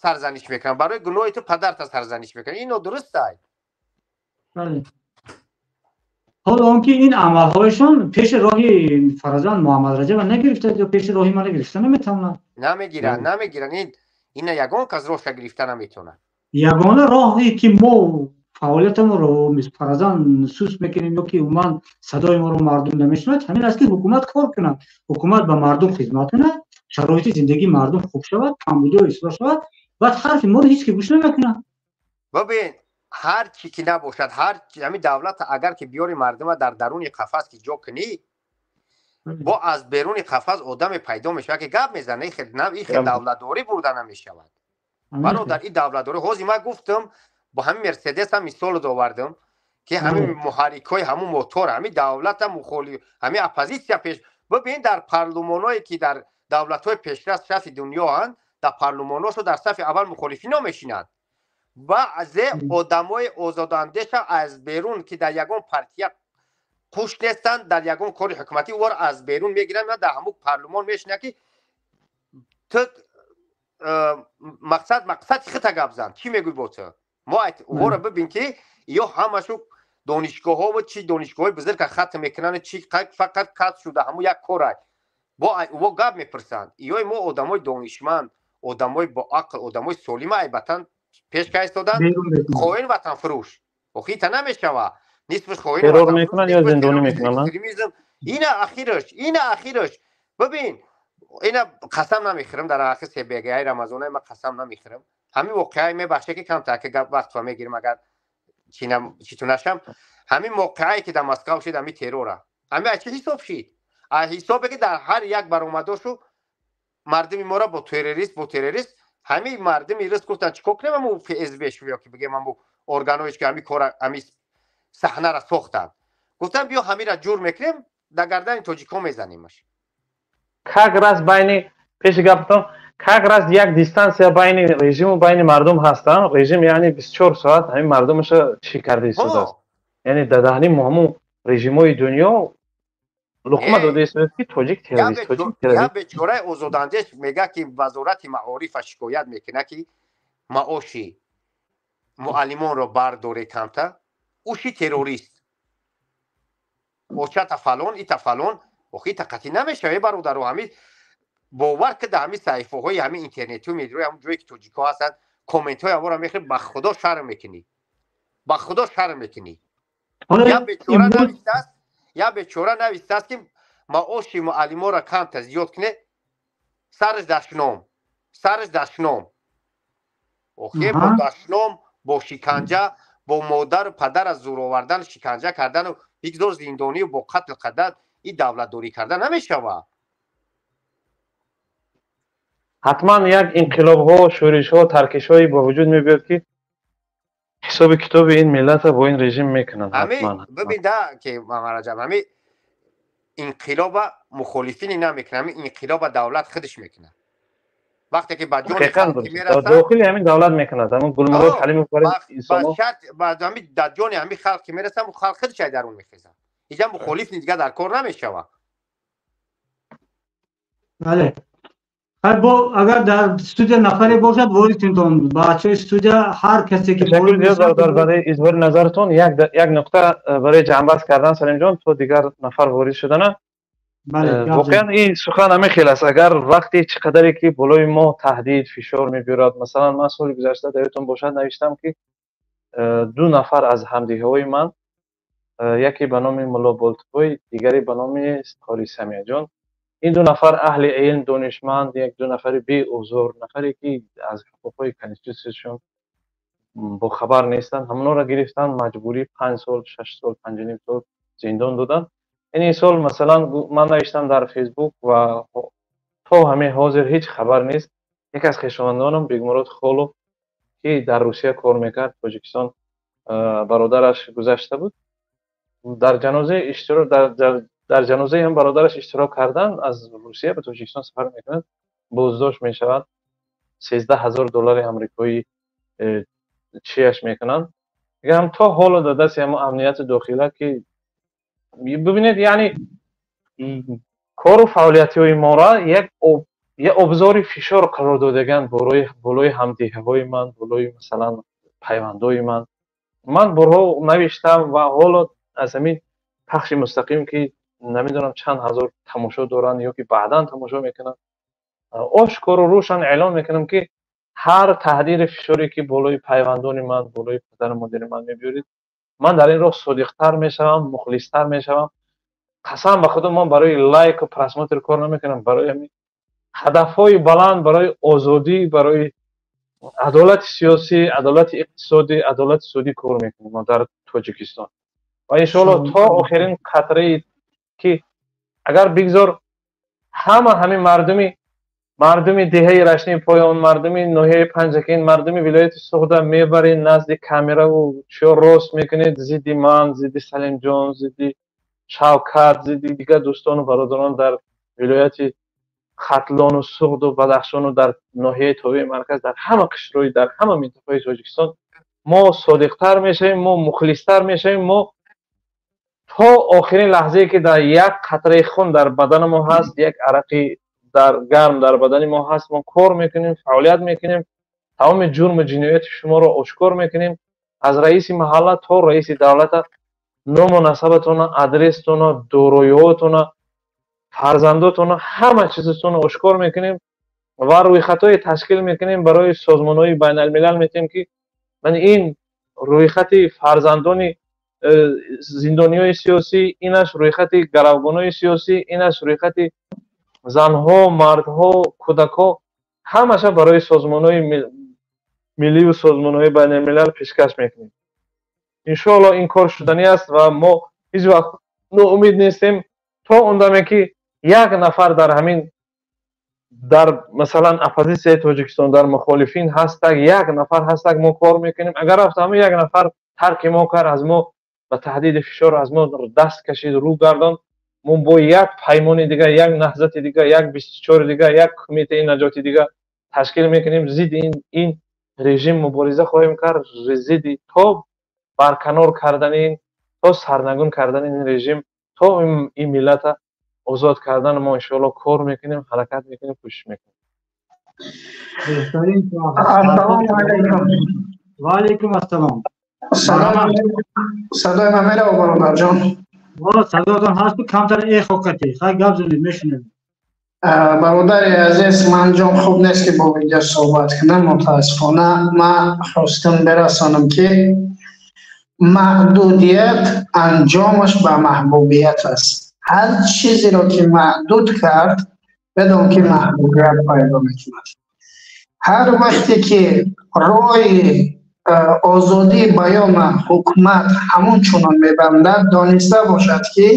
сарзаниш мекунанд, барои гуноҳи ту падарта сарзаниш мекунанд. Ин нодуруст ай. Ҳоло он ки ин амалҳояшон пеши роҳи фарзанд Муҳаммад Раҷаба нагирифта ё пеши роҳи мана гирифта наметавонад. Намегиранд, намегиранд. Ина ягон кас роҳша гирифта наметавонад. Ягона роҳе ки мо фаъолиятамонро фарзан суст мекунем ё ки умуман садои моро мардум намешунавад, ҳамин аст, ки ҳукумат кор кунад, ҳукумат ба мардум хизмат кунад, шароити зиндагии мардум хуб шавад, камбудиҳо ислоҳ шавад, баъд ҳарфи моро ҳеҷ ки гӯш намекунад. Бибин, ҳар чӣ ки набошад, ҳар ҳамин давлат агар ки биёри, мардума дар даруни қафас ки ҷо кунӣ, бо аз беруни қафас одаме пайдо мешавад, ки гап мезана. Ин хел давлатдорӣ бурда намешавад, бародар, ин давлатдорӣ. Ҳозир ман гуфтам, бо ҳамин Мерседес ҳам мисол овардам, ки ҳамин муҳаррикҳои ҳамун мотор ҳамин давлата мухолиф, ҳамин оппозитсия пеш. Бибин, дар парлумоное ки дар давлатҳои пешраст сафи дунёанд, дар парлумоношо дар сафи аввал мухолифино мешинанд. Баъзе одамои озодандеша аз берун, ки дар ягон партия қуш нестанд, дар ягон кори ҳукуматӣ, ӯро аз берун мегиранд ва дар ҳамун парлумон мешинанд, ки ту мақсади хита гап зан, чӣ мегӯй бо ту. Мо ӯро бибин, ки ё ҳамашу донишгоҳҳо, чи донишгоҳҳои бузурга хатм мекунанд, чи фақат касб шуда, ҳамун як корай, бо ӯ гап мепурсанд. Иёи мо одамои донишманд, одамои боақл, одамои солима айбатан пеш ка истоданд, хоин, ватанфурӯш. Охи та намешава. Нисфаш хоин террор мекунанд ё зиндонӣ мекунанд. Ина ахираш, ина ахираш. Бибин, ина қасам намехӯрам дар охир себегаи Рамазонай ман қасам намехӯрам. Ҳамин воқеаи мебахше ки камтар ки гап вақт мегирам агар читу нашам. Ҳамин воқеае ки дар Москва шид, ҳамин террора. Ҳамин аз чӣ ҳисоб шид? Аз ҳисобе ки дар ҳар як баромадошу мардуми моро бо террорист, бо террорист, ҳамин мардуми рис гуфтанд чикор кунем ҳамун ФСБ шу ё ки бигем ҳамун органоиш ки ҳамин кора ҳамин саҳнара сохтанд. Гуфтанд биё ҳамира ҷур мекунем, дар гардани тоҷикҳо мезанимаш. Как раз байни пеши гаптон, как раз як дистанция байни режиму байни мардум ҳастанд. Режим яъне 24 соат ҳамин мардумаша чӣ карда истодааст. Яъне дар даҳни ҳамун режимҳои дунё луқма дода истодааст ки тоҷик террорист, тоҷик террорист. Як бечораи озодандеш мегӯяд ки вазорати маорифа шикоят мекунад ки маоши муаллимонро бардоре камта, уши террорист. Очата фалон, ита фалон, охи ита қатъӣ намешавад бародаро. Ҳамин бовар ки дар ҳамин саҳифаҳои ҳамин интернетию медиаи ҳамон ҷое ки тоҷикҳо ҳастанд, комментҳои ҳамонро мехӯрӣ, ба худо шарм мекунӣ. Ба худо шарм мекунӣ. Як бечора навиштааст, як бечора навиштааст ки маоши муаллимонро камта зиёд куне, сараш дашном, сараш дашном. Охе бо дашном, бо шиканҷа, бо модару падара зӯровардан, шиканҷа кардану бигзор зиндонию бо қатл кардан, ин давлатдорӣ кардан намешавад. Ҳатман як инқилобҳо, шӯришҳо, таркишҳое ба вуҷуд мебиёд ки ҳисоби китоби ин миллатро бо ин режим мекунанд. Ҳатман. Бибин да ки Мамараҷаб, ҳамин инқилоба мухолифини намекунад, ҳамин инқилоба давлат худаш мекунад. Вақте ки ба ҷони халқ мерасад, дохили ҳамин давлат мекунад. Ҳамин Гулмурод Ҳалимов барои инсонҳо ба ҳамин дар ҷони ҳамин халқ ки мерасад, халқ худаш ай дарун мехезад. Инҷа мухолиф дигар дар кор намешавад. Бале. Агар дар студия нафаре бошад, ворид кунед. Бачаҳои студия ҳар касе ки ворид мешавад. Барои изҳори назаратон як нуқта барои ҷамъбаст кардан Салимҷон, то дигар нафар ворид шудана. Воқеан ин сухан ҳамин хел аст. Агар вақте чӣ қадаре ки болои мо таҳдид, фишор мебиёрад, масалан ман соли гузашта дар ёдтон бошад навиштам ки ду нафар аз ҳамдиҳаҳои ман, яке ба номи Мулло Болтбой, дигаре ба номи Қори Самияҷон, ин ду нафар аҳли илм, донишманд, як ду нафари беузур, нафаре ки аз ҳуқуқҳои конститутсияшон бохабар нестанд, ҳамонҳоро гирифтанд, маҷбурӣ 5 сол, 6 сол, 5.5 сол зиндон доданд. Ин сол масалан ман навиштам дар Фейсбук ва то ҳамин ҳозир ҳеҷ хабар нест. Яке аз хешовандонам Бегмурод Холов ки дар Русия кор мекард, Тоҷикистон бародараш гузашта буд, дар ҷаноза иштирок дар ҷанозаи ҳам бародараш иштирок кардан, аз Русия ба Тоҷикистон сафар мекунад, боздошт мешавад, 13,000 доллари амрикоӣ чиаш мекунанд. Дигар ҳам то ҳоло дар дасти ҳамон амнияти дохила ки бибинед, яъне кору фаъолиятҳои моро як обзори фишор қарор додаган болои ҳамдиҳаҳои ман, болои масалан пайвандҳои ман. Ман борҳо навиштам ва ҳоло аз ҳамин пахши мустақим ки намедонам чанд ҳазор тамошо доранд ё ки баъдан тамошо мекунанд, ошкору рӯшан эълон мекунам ки ҳар таҳдиди фишоре ки болои пайвандони ман, болои падару модари ман мебиёред, ман дар ин роҳ содиқтар мешавам, мухлистар мешавам. Қасам ба худо, ман барои лайку просмотр кор намекунам, барои ҳамин ҳадафҳои баланд, барои озодӣ, барои адолати сиёсӣ, адолати иқтисодӣ, адолати судӣ кор мекунам дар Тоҷикистон. Ва иншоалло то охирин қатрае ки агар бигзор ҳама ҳамин мардуми деҳаи Рашни поён, мардуми ноҳияи Панҷакент, мардуми вилояти Суғда мебаред назди камераву чиё рост мекунед зидди ман, зидди Салимҷон, зидди Шавкат, зидди дигар дӯстону бародарон дар вилояти Хатлону Суғду Бадахшону дар ноҳияи тобеи марказ, дар ҳама қишрои, дар ҳама минтақаи Тоҷикистон мо содиқтар мешавем, мо мухлистар мешавем, мо то охирин лаҳзае ки дар як қатраи хун дар бадани мо ҳаст, як арақи дар гарм дар бадани мо ҳаст, мо кор мекунем, фаъолият мекунем, тамоми ҷурму ҷинояти шуморо ошкор мекунем, аз раиси маҳалла то раиси давлата ному насабатона, адрестона, дороиҳотона, фарзандотона, ҳама чизатонро ошкор мекунем ва рӯйхатҳое ташкил мекунем барои созмонҳои байналмилал метиҳем ки ман ин рӯйхати фарзандони зиндониҳои сиёсӣ, инаш рӯйхати гаравгонҳои сиёсӣ, инаш рӯйхати занҳо, мардҳо, кӯдакҳо, ҳамаша барои созмонҳои миллию созмонҳои байналмилал пешкаш мекунем. Иншоалло ин кор шуданӣ аст ва мо ҳеҷ вақт ноумид нестем то он даме ки як нафар дар ҳамин дар масалан оппозитсияи Тоҷикистон дар мухолифин ҳастак, як нафар ҳастак, мо кор мекунем. Агар рафта ҳамин як нафар тарки мо кард, аз мо ба таҳдиди фишор аз мо даст кашид, рӯ гардонд, мо бо як паймони дигар, як наҳзати дигар, як 24 дигар, як кумитаи наҷоти дигар ташкил мекунем. Зидди ин режим мубориза хоҳем кард, зидди то барканор кардани ин, то сарнагун кардани ин режим, то ин миллата озод кардан мо иншоалло кор мекунем, ҳаракат мекунем, кӯшиш мекунем. Ассалому алайкум. Ва алайкум ассалом. Садои ман мерава, бародарҷон? Садоятон ҳасту камтар эхо қатӣ. Хай, гап занед, мешунавем. Бародари азиз, ман ҷон хуб нест ки бо видео суҳбат кунам, мутаассифона. Ман хостам бирасонам ки маҳдудият анҷомаш ба маҳбубият аст. Ҳар чизеро ки маҳдуд кард, бидон ки маҳбубият пайдо мекунад. Ҳар вақте ки роҳи озодии баёна ҳукумат ҳамон чунон мебандад, дониста бошад ки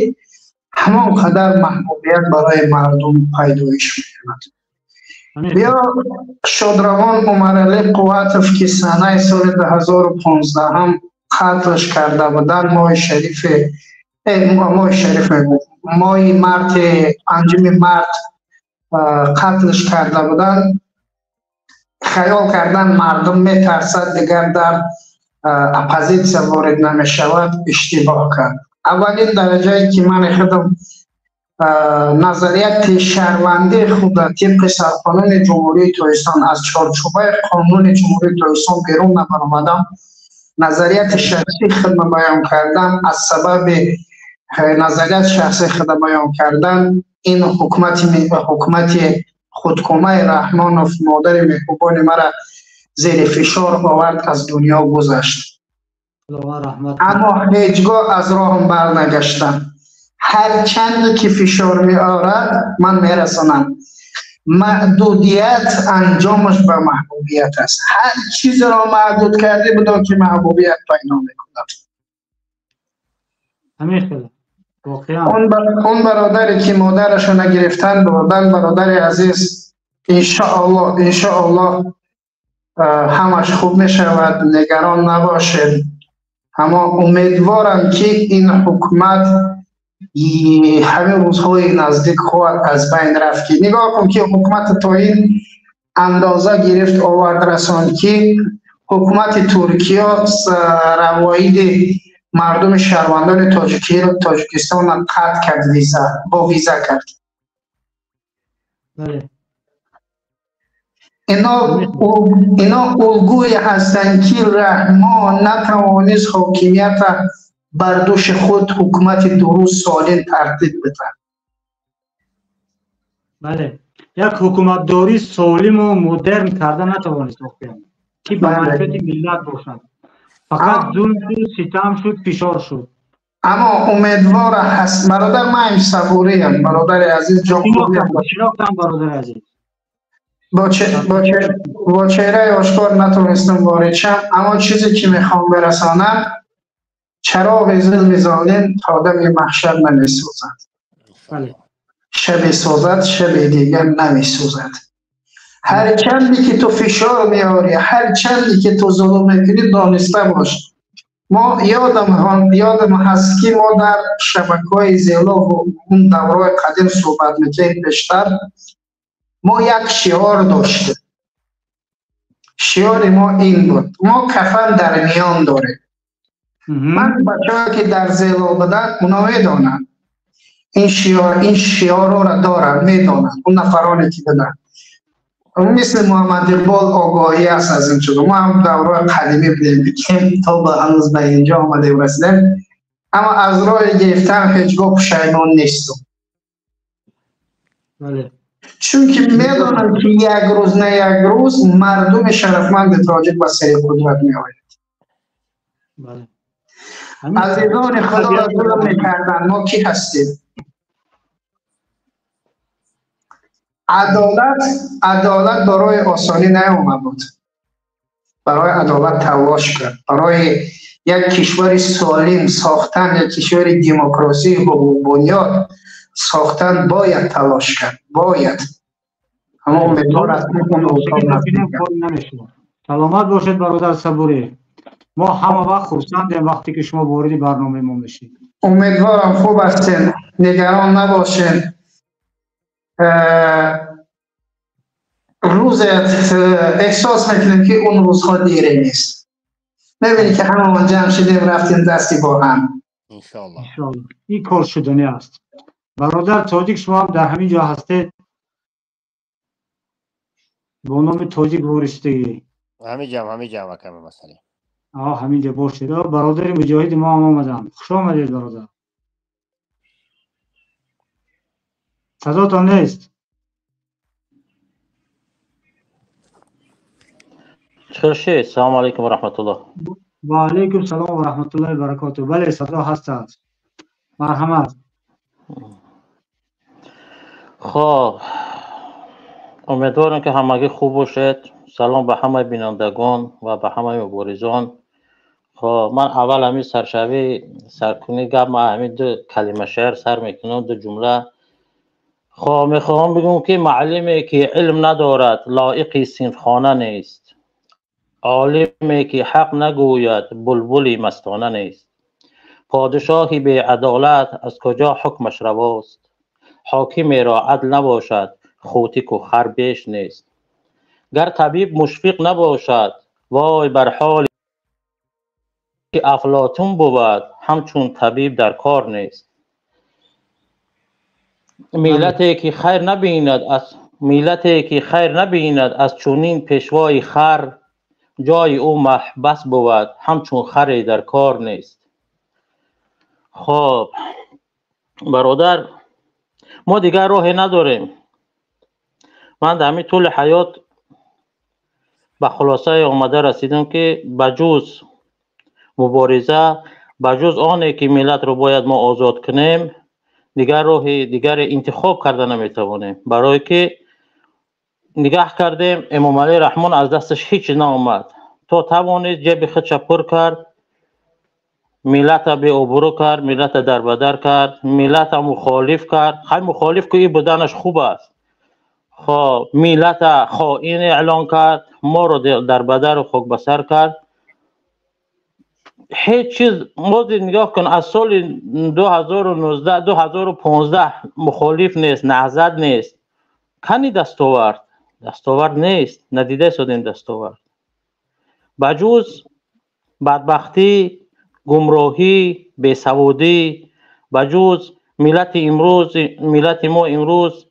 ҳамон қадар маҳбубият барои мардум пайдоиш мекунад. Биё шодравон Умаралӣ Қувватов ки санаи соли 2015 қатлш карда буданд, моҳи шарифи моҳи шариф моҳи марти, 5 март қатлш карда буданд. Хаёл кардан мардум метарсад, дигар дар оппозитсия ворид намешавад, иштибоҳ кард. Аввалин дараҷае ки ман худам назарияти шаҳрвандии худа тибқи Сарқонуни Ҷумҳурии Тоҷикистон аз чорчӯбаи қонуни Ҷумҳурии Тоҷикистон берун набаромадам, назарияти шахсии худро баён кардам. Аз сабаби назарияти шахсии худро баён кардан ин ҳукумати худкомаи Раҳмонов модари меҳрубони мара зери фишор овард, аз дунё гузашт. Аммо ҳеҷ гоҳ аз роҳам барнагаштам. Ҳарчанде ки фишор меорад, ман мерасонам: маҳдудият анҷомаш ба маҳбубият аст. Ҳар чизеро маҳдуд кардӣ, бидон ки маҳбубият пайдо мекунад. Он бародаре ки модарашо нагирифтан бурдан, бародари азиз, иншоалло, иншоалло ҳамаш хуб мешавад, нигарон набошед. Аммо умедворам ки ин ҳукумат ҳамин рӯзҳои наздик хоҳад аз байн рафт. Ки нигоҳ кун ки ҳукумат то ин андоза гирифт, овард, расонд ки ҳукумати Туркия равоиди мардуми шаҳрвандони Тоҷикистонро қатъ кард, виза бо виза кард. Ино улгӯе ҳастанд ки Раҳмон натавонист ҳокимията бар дӯши худ ҳукумати дуруст, солим тартиб бидиҳад. Бале, як ҳукуматдории солиму модерн карда натавонист воқеан, ки ба манфиати миллат бошад. Фақат зулм шуд, ситам шуд, фишор шуд. Аммо умедвор ҳаст, бародар. Ман сабуриям, бародари азиз. Шинохтам, бародари азиз. Бо чеҳраи ошкор натонистам ворид шам, аммо чизе ки мехоҳам бирасонам: чароғи зулми золим то дами маҳшар намесӯзад. Шабе сӯзад, шаби дигар намесӯзад. Ҳарчанде ки ту фишор меорӣ, ҳарчанде ки ту зулм мекунӣ, дониста бош. Мо ёдам ҳаст ки мо дар шабакаҳои зелову он давраҳои қадим суҳбат мекардем. Пештар мо як шиор доштем. Шиори мо ин буд: мо кафан дар миён дорем. Ман бачаҳое ки дар зело буданд, оно медонанд ин шиорро, доранд, медонанд он нафароне ки буданд, мисли Муҳаммад Иқбол огоҳӣ аст аз ин чизо. Мо ҳам давраи қадимӣ будем ки то ба ҳанӯз ба инҷо омадем, расидем, аммо аз роҳи гирифтан ҳеҷ гоҳ пушаймон нестум, чунки медонам ки як рӯз на як рӯз мардуми шарафманди тоҷик ба сари қудрат меояд. Азизони худо را ظلم میکردن، ما کی هستیم؟ عدالت برای آسانی نیامده بود، برای عدالت تلاش کرد، برای یک کشور سالم ساختن، یک کشور دموکراسی حقوق بنیاد ساختن باید تلاش کرد، باید. اما امیدوار هستیم اون. سلامت باشید برادر صبوری، ما همه وقت خرسندیم وقتی که شما وارد برنامه ما میشید. امیدوارم خوب هستین، نگران نباشین. روز احساس میکنیم که اون روزها دیره نیست. میبینی که همه جمع شدیم رفتیم دستی با هم. انشالله این کار شدنی است. برادر تاجیک شما هم در همین جا هستید با نام تاجیک وارستگی. همین جا وکم مسئله. همین جا باشید. برادر مجاهد ما هم آمدن. خوش آمدید برادر. صداتان نیست. خورشید سلام علیکم و رحمت الله. و علیکم سلام و رحمت الله و برکاته. بله صدا هست. مرحمت. خب امیدوارم که همگی خوب باشید. سلام به همه بینندگان و به همه مبارزان. خب من اول همین سرشوی سرکنی گپ ما همین دو کلمه شعر سر میکنم، دو جمله. خب میخوام بگم که معلمی که علم ندارد لایق صنفخانه نیست، عالمی که حق نگوید بلبلی مستانه نیست، پادشاهی به عدالت از کجا حکمش رواست، حاکمی را عدل نباشد خوتیک و خر بیش نیست، گر طبیب مشفق نباشد وای بر حال که افلاطون بود همچون طبیب در کار نیست، ملتی که خیر نبیند از ملتی که خیر نبیند از چنین پیشوای خر، جای او محبس بود همچون خری در کار نیست. خب برادر ما دیگر راه نداریم. من در همین طول حیات به خلاصه آمده رسیدم که بجز مبارزه، بجز آنه که ملت رو باید ما آزاد کنیم، دیگر راه دیگر انتخاب کرده نمیتوانیم. برای که نگاه کردیم امام علی رحمان از دستش هیچ نامد، تا توانید جیب خودش پر کرد، ملت به عبور کرد، ملت در بدر کرد، ملت مخالف کرد. خیلی مخالف که این بودنش خوب است. خب ملت خائن اعلان کرد، ما رو در بدر و خاک بسر کرد. هیچ چیز ما نگاه کن از سال 2019 2015 مخالف نیست، نهضت نیست، کنی دستاورد دستاورد نیست، ندیده شدیم دستاورد. بجز بدبختی، گمراهی، بیسوادی، بجز ملت امروز، ملت ما امروز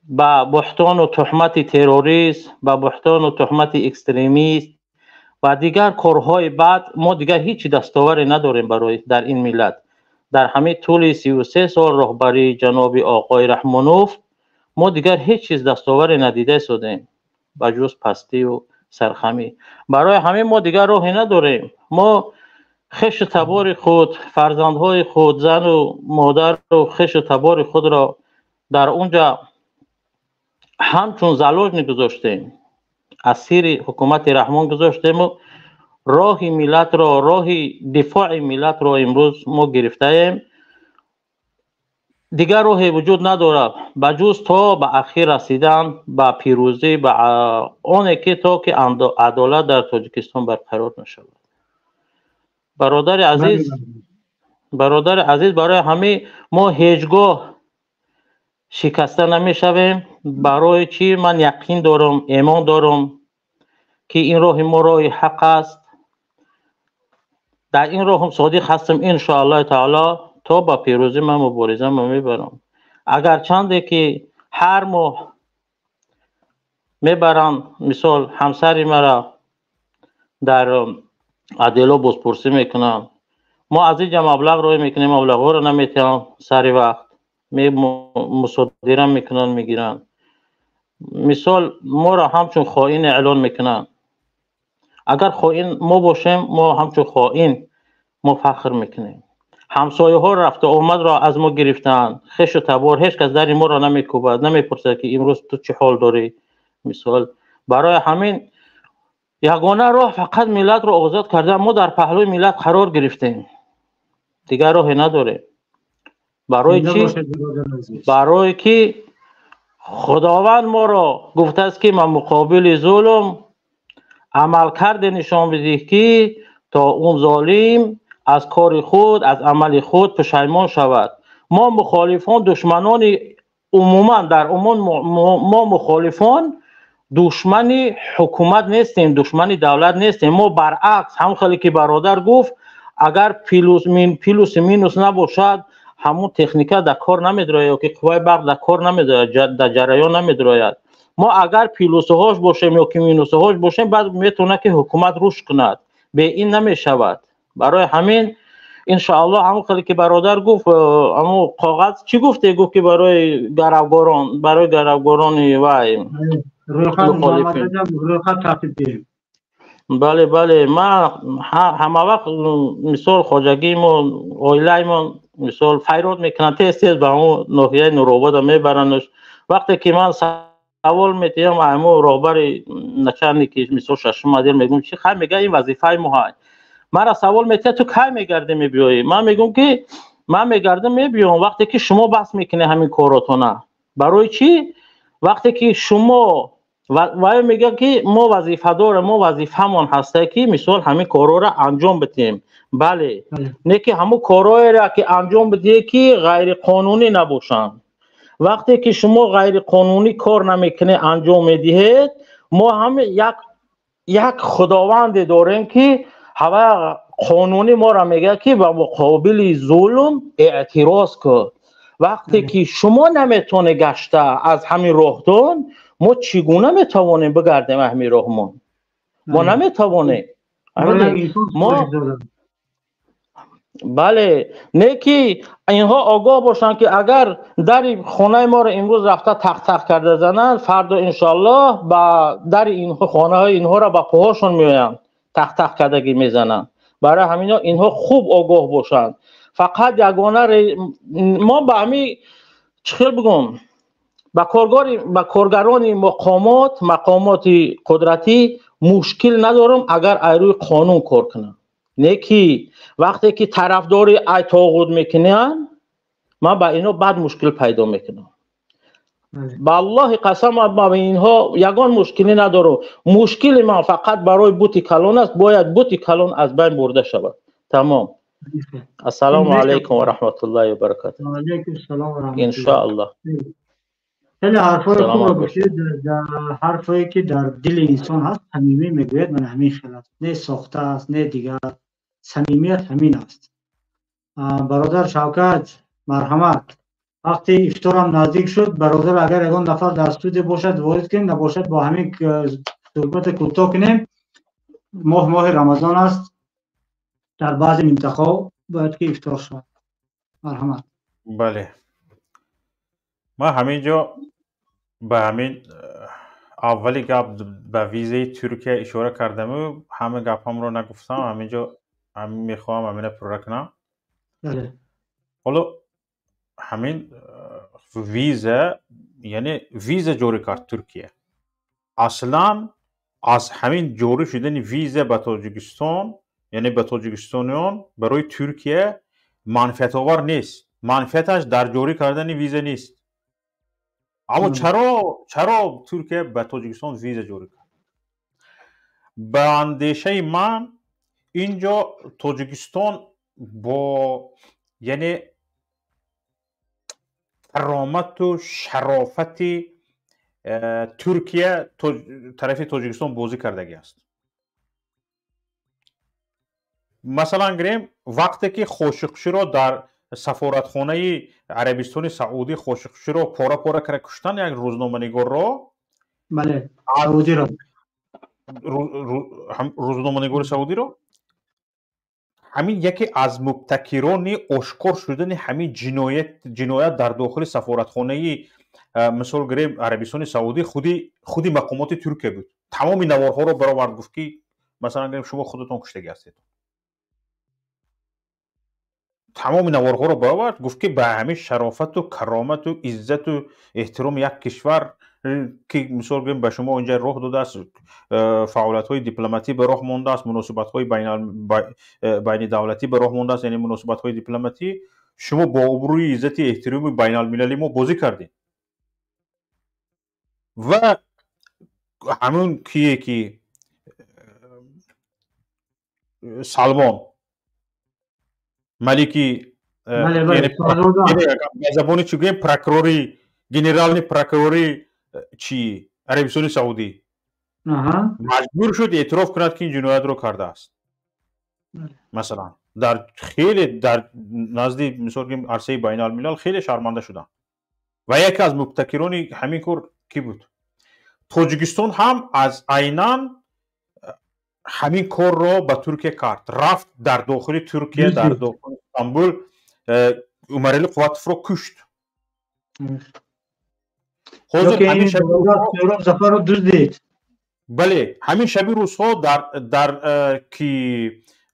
با بهتان و تهمت تروریست، با بهتان و تهمت اکستریمیست و دیگر کارهای بد، ما دیگر هیچ دستاوری نداریم برای در این ملت. در همه طول 33 سال راهبری جناب آقای رحمانوف ما دیگر هیچ چیز دستاوری ندیده شدیم بجز پستی و سرخمی. برای همه ما دیگر راهی نداریم. ما خش تبار خود، فرزندهای خود، زن و مادر و خش تبار خود را در اونجا همچون زلاج گذاشتیم، اسیر حکومت رحمان گذاشتیم و راه ملت را، راه دفاع ملت را امروز ما گرفته‌ایم. دیگر راه وجود ندارد بجز تا به اخیر رسیدن، به پیروزی، به آنه که تا که عدالت در تاجیکستان برقرار نشود. برادر عزیز، برادر عزیز، برای همه ما هیچگاه شکسته نمیشویم. برای چی؟ من یقین دارم، ایمان دارم که این راه ما راه حق است. در این راه هم صادق هستم ان شاء الله تعالی تا با پیروزی من مبارزه من میبرم. اگر چنده که هر ماه میبرم، مثال همسری مرا در عدالت بازپرسی میکنم، ما از اینجا مبلغ روی میکنیم، مبلغ رو نمیتونم سری وقت مصادره میکنن، میگیرن. مثال ما را همچون خائن اعلان میکنن. Агар хоин мо бошем, мо ҳамчун хоин мо фахр мекунем. Ҳамсояҳо рафта омадро аз мо гирифтанд, хешу табор, ҳеҷ кас дари моро намекӯбад, намепурсад ки имрӯз ту чӣ ҳол дорӣ. Мисол, барои ҳамин ягона роҳ фақат миллатро озод кардан. Мо дар паҳлӯи миллат қарор гирифтем, дигар роҳе надорем. Барои чӣ? Барои ки Худованд моро гуфтааст ки ман муқобили зулм амалкарде нишон бидиҳ, ки то он золим аз кори худ, аз амали худ пушаймон шавад. Мо мухолифон душманони умуман, дар умум мо мухолифон душмани ҳукумат нестем, душмани давлат нестем. Мо баръакс, ҳам хеле ки бародар гуфт, агар плюси минус набошад, ҳамун техника дар кор намедрояд, ё ки қувваи барқ дар кор намедрояд, дар ҷараён намедрояд. Мо агар плюсҳош бошем ё ки минусҳош бошем, баъд метавонад ки ҳукумат рушд кунад, бе ин намешавад. Барои ҳамин иншоаллоҳ, ҳамон хеле ки бародар гуфт, ҳамун коғаз чӣ гуфте, гуфт ки барои гаравгорон, барои гаравгорони вай рӯйхат тартиб диҳем. Бале, бале, ман ҳама вақт, мисол, хоҷагиимон, оилаимон, мисол, файрод мекунанд, тез тез ба ҳамун ноҳияи Нуробода мебарандш. Вақте ки ман савол метиҳам ҳамун роҳбари начальники, мисол, шашум отдел, мегӯм чи хай, мега ин вазифаи мо ҳай. Мара савол метиҳад, ту кай мегардӣ мебиёӣ? Ман мегӯм ки ман мегардам мебиём вақте ки шумо баҳс мекунед ҳамин коротона. Барои чӣ? Вақте ки шумо вай мегӯяд ки мо вазифа дорем, мо вазифамон ҳаста ки мисол ҳамин корҳоро анҷом бидиҳем. Бале, не ки ҳамун корҳоеро ки анҷом бидиҳе ки ғайриқонунӣ набошанд. Вақте ки шумо ғайриқонунӣ кор намекунед, анҷом медиҳед, мо ҳам як худованде дорем ки ҳава қонунӣ моро мегӯяд ки ба муқобили зулм эътироз кун. Вақте ки шумо наметавонед гашта аз ҳамин роҳтон, мо чӣ гуна метавонем бигардем ҳамин роҳмон? Мо наметавонем. Мо бале, не ки инҳо огоҳ бошанд ки агар дари хонаи моро имрӯз рафта тақ-тақ карда зананд, фардо иншоаллоҳ ба дари инҳо, хонаҳои инҳоро ба поҳошон меоянд, тақ-тақ кардагӣ мезананд. Барои ҳамино инҳо хуб огоҳ бошанд. Фақат ягона мо ба ҳамин чӣ хел бигӯм, ба коргарони мақомот, мақомоти қудратӣ мушкил надорам, агар ай рӯи қонун кор кунанд. Не ки вақте ки тарафдори ай тоғут мекунанд, ман ба ино бад мушкил пайдо мекунам. Ба Аллоҳи қасам, ман ба инҳо ягон мушкилӣ надорам. Мушкили ман фақат барои бути калон аст, бояд бути калон аз байн бурда шавад. Тамом. Ассалому алайкум ва раҳматуллоҳи ва баракатуҳ. Ва алайкум ассалом ва раҳматуллоҳ. Иншоаллоҳ. Хеле ҳарфҳои хубро гуфтед, ҳарфҳое ки дар дили инсон ҳаст, самимӣ мегӯяд, ман ҳамин хел аст, не сохта аст, не дигар. Самимият ҳамин аст. Бародар Шавкат, марҳамат. Вақте ифторам наздик шуд, бародар, агар ягон нафар дар студия бошад, ворид кунем, набошад, бо ҳамин суҳбат кӯтоҳ кунем. Моҳ моҳи Рамазон аст, дар баъзе минтақаҳо бояд ки ифтор шавад. Марҳамат. Бале, ман ҳамин ҷо ба ҳамин аввали гап ба визаи Туркия ишора кардаму ҳама гапҳамро нагуфтам, ҳамин ҷо мехоҳам ҳамина пурра кунам. Ҳоло ҳамин виза, яъне виза ҷорӣ кард Туркия. Аслан аз ҳамин ҷорӣ шудани виза ба Тоҷикистон, яъне ба тоҷикистониён, барои Туркия манфиатовар нест. Манфиаташ дар ҷорӣ кардани виза нест. Аммо чаро Туркия ба Тоҷикистон виза ҷорӣ кард? Ба андешаи ман, инҷо Тоҷикистон бо, яъне, каромату шарофати Туркия тарафи Тоҷикистон бозӣ кардагӣ аст. Масалан гирем, вақте ки Хошиқширо дар сафоратхонаи Арабистони Саудӣ Хошиқширо пора пора карда куштан, як рӯзноманигорро, бале, саудиро, рӯзноманигори саудиро, ҳамин яке аз мубтакирони ошкор шудани ҳамин ҷиноят дар дохили сафоратхонаи, мисол гирем, Арабистони Саудӣ, худи мақомоти Туркия буд. Тамоми наворҳоро баровард, гуфт ки Масалан гирем, шумо худатон куштагӣ ҳастед. Тамоми наворҳоро баровард, гуфт, ки ба ҳамин шарофату каромату иззату эҳтироми як кишвар, ки мисол гирем, ба шумо инҷа роҳ додааст, фаъолиятҳои дипломатӣ ба роҳ мондааст, муносибатҳои байнидавлатӣ ба роҳ мондааст, яъне муносибатҳои дипломатӣ, шумо бо обрӯи иззати эҳтироми байналмилали мо бозӣ кардед. Ва ҳамун кие ки Салмон малики, ба забони чӣ гӯем, прокурори, генеральный прокурори чи Арабистони Саудӣ маҷбур шуд эътироф кунад, ки ин ҷиноятро кардааст. Масалан, дар хеле дар назди, мисол гӯем, арсаи байналмилал хеле шарманда шуданд. Ва яке аз мубтакирони ҳамин кор кӣ буд? Тоҷикистон ҳам аз айнан ҳамин корро ба Туркия кард. Рафт дар дохили Туркия, дар дохили Истанбул Умарали Қувватовро кушт. Ҳозир Зафарро дуздид. Бале, ҳамин шаби рӯзҳо дар ки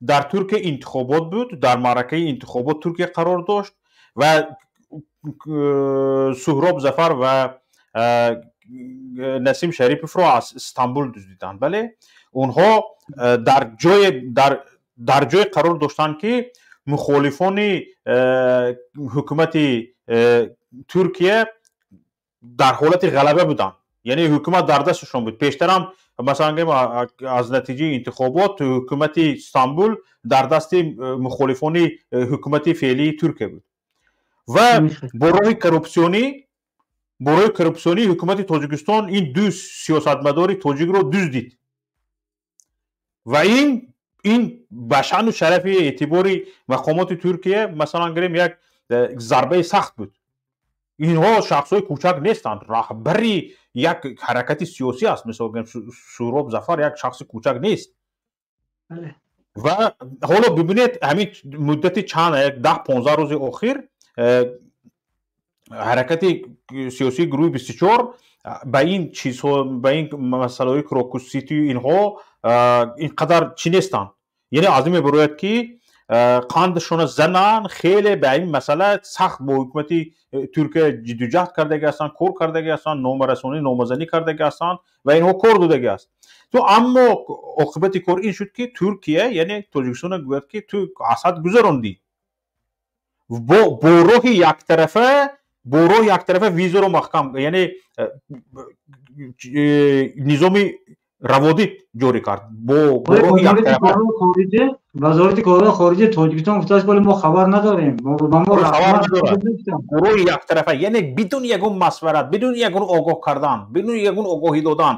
дар Туркия интихобот буд, дар маъракаи интихобот Туркия қарор дошт ва Суҳроб Зафар ва Насим Шариповро аз Истанбул дуздиданд. Бале, онҳо дар ҷое қарор доштанд, ки мухолифони ҳукумати Туркия дар ҳолати ғалаба буданд, яъне ҳукумат дар дасташон буд. Пештарам, масалан гӯем, аз натиҷаи интихобот ҳукумати Истанбул дар дасти мухолифони ҳукумати феълии Туркия буд. Ва бо роҳи коррупсионӣ ҳукумати Тоҷикистон ин ду сиёсатмадори тоҷикро дуздид ва ин ба шаъну шарафи эътибори мақомоти Туркия, масалан гирем, як зарбаи сахт буд. Инҳо шахсҳои кӯчак нестанд, раҳбари як ҳаракати сиёсӣ аст. Мисол гирем, Суҳроб Зафар як шахси кӯчак нест. Ва ҳоло бибинед, ҳамин муддати чанд, як 10-15 рӯзи охир ҳаракати сиёсии гурӯҳи 24 ба ин чизҳо, ба ин масъалаҳои Крокус Ситию инҳо ин қадар чӣ нестанд. Яъне аз ин мебарояд, ки қандашона зананд, хеле ба ин масъала сахт бо ҳукумати Туркия ҷиддуҷаҳд кардаги ҳастанд, кор кардаги ҳастанд, номарасонӣ, номазанӣ кардаги ҳастанд ва инҳо кор додаги аст. То аммо оқибати кор ин шуд, ки Туркия, яъне, Тоҷикистона гӯяд, ки ту асад гузарондӣ, бо роҳи яктарафа визаро маҳкам, яъне низоми раводид ҷорӣ кард бо роҳи яктарафа. Вазорати корҳои хориҷаи Тоҷикистон гуфтааст, вале мо хабар надорем. Хабар надорад. Роҳи яктарафа, яъне бидуни ягон машварат, бидуни ягон огоҳ кардан, бидуни ягон огоҳӣ додан,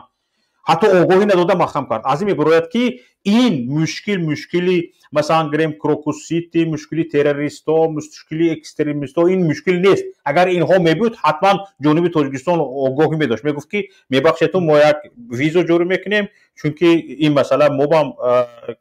ҳатто огоҳӣ надода маҳкам кард. Аз ин мебарояд, ки ин мушкил, мушкили, масалан гирем, Крокус Сити, мушкили террористо, мушкили экстремисто ин мушкил нест. Агар инҳо мебуд, ҳатман ҷониби Тоҷикистон огоҳӣ медошт, мегуфт, ки мебахшедтун, мо як визо ҷорӣ мекунем, чунки ин масъала мо бам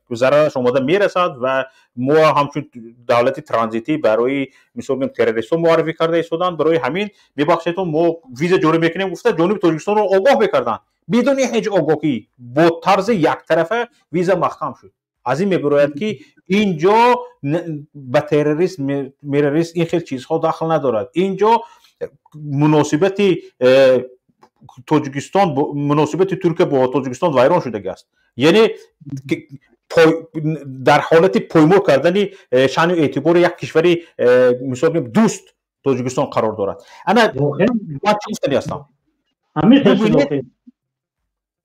зарараш омода мерасад ва мо ҳамчун давлати транзитӣ барои, мисол гирем, террористҳо муаррифӣ карда истоданд, барои ҳамин мебахшедтун, мо виза ҷорӣ мекунем, гуфта ҷониби Тоҷикистонро огоҳ мекарданд. Бидуни ҳеҷ огоҳӣ бо тарзи яктарафа виза маҳкам шуд. Аз ин мебарояд, ки ин ҷо ба террорист мерорист ин хел чизҳо дахл надорад. Ин ҷо муносибати Тоҷикистон, муносибати Туркия бо Тоҷикистон вайрон шудаги аст, яъне дар ҳолати поймол кардани шаъну эътибори як кишвари, мисол, дӯст Тоҷикистон қарор дорад. Ана ман чӣ гуфтани ҳастам?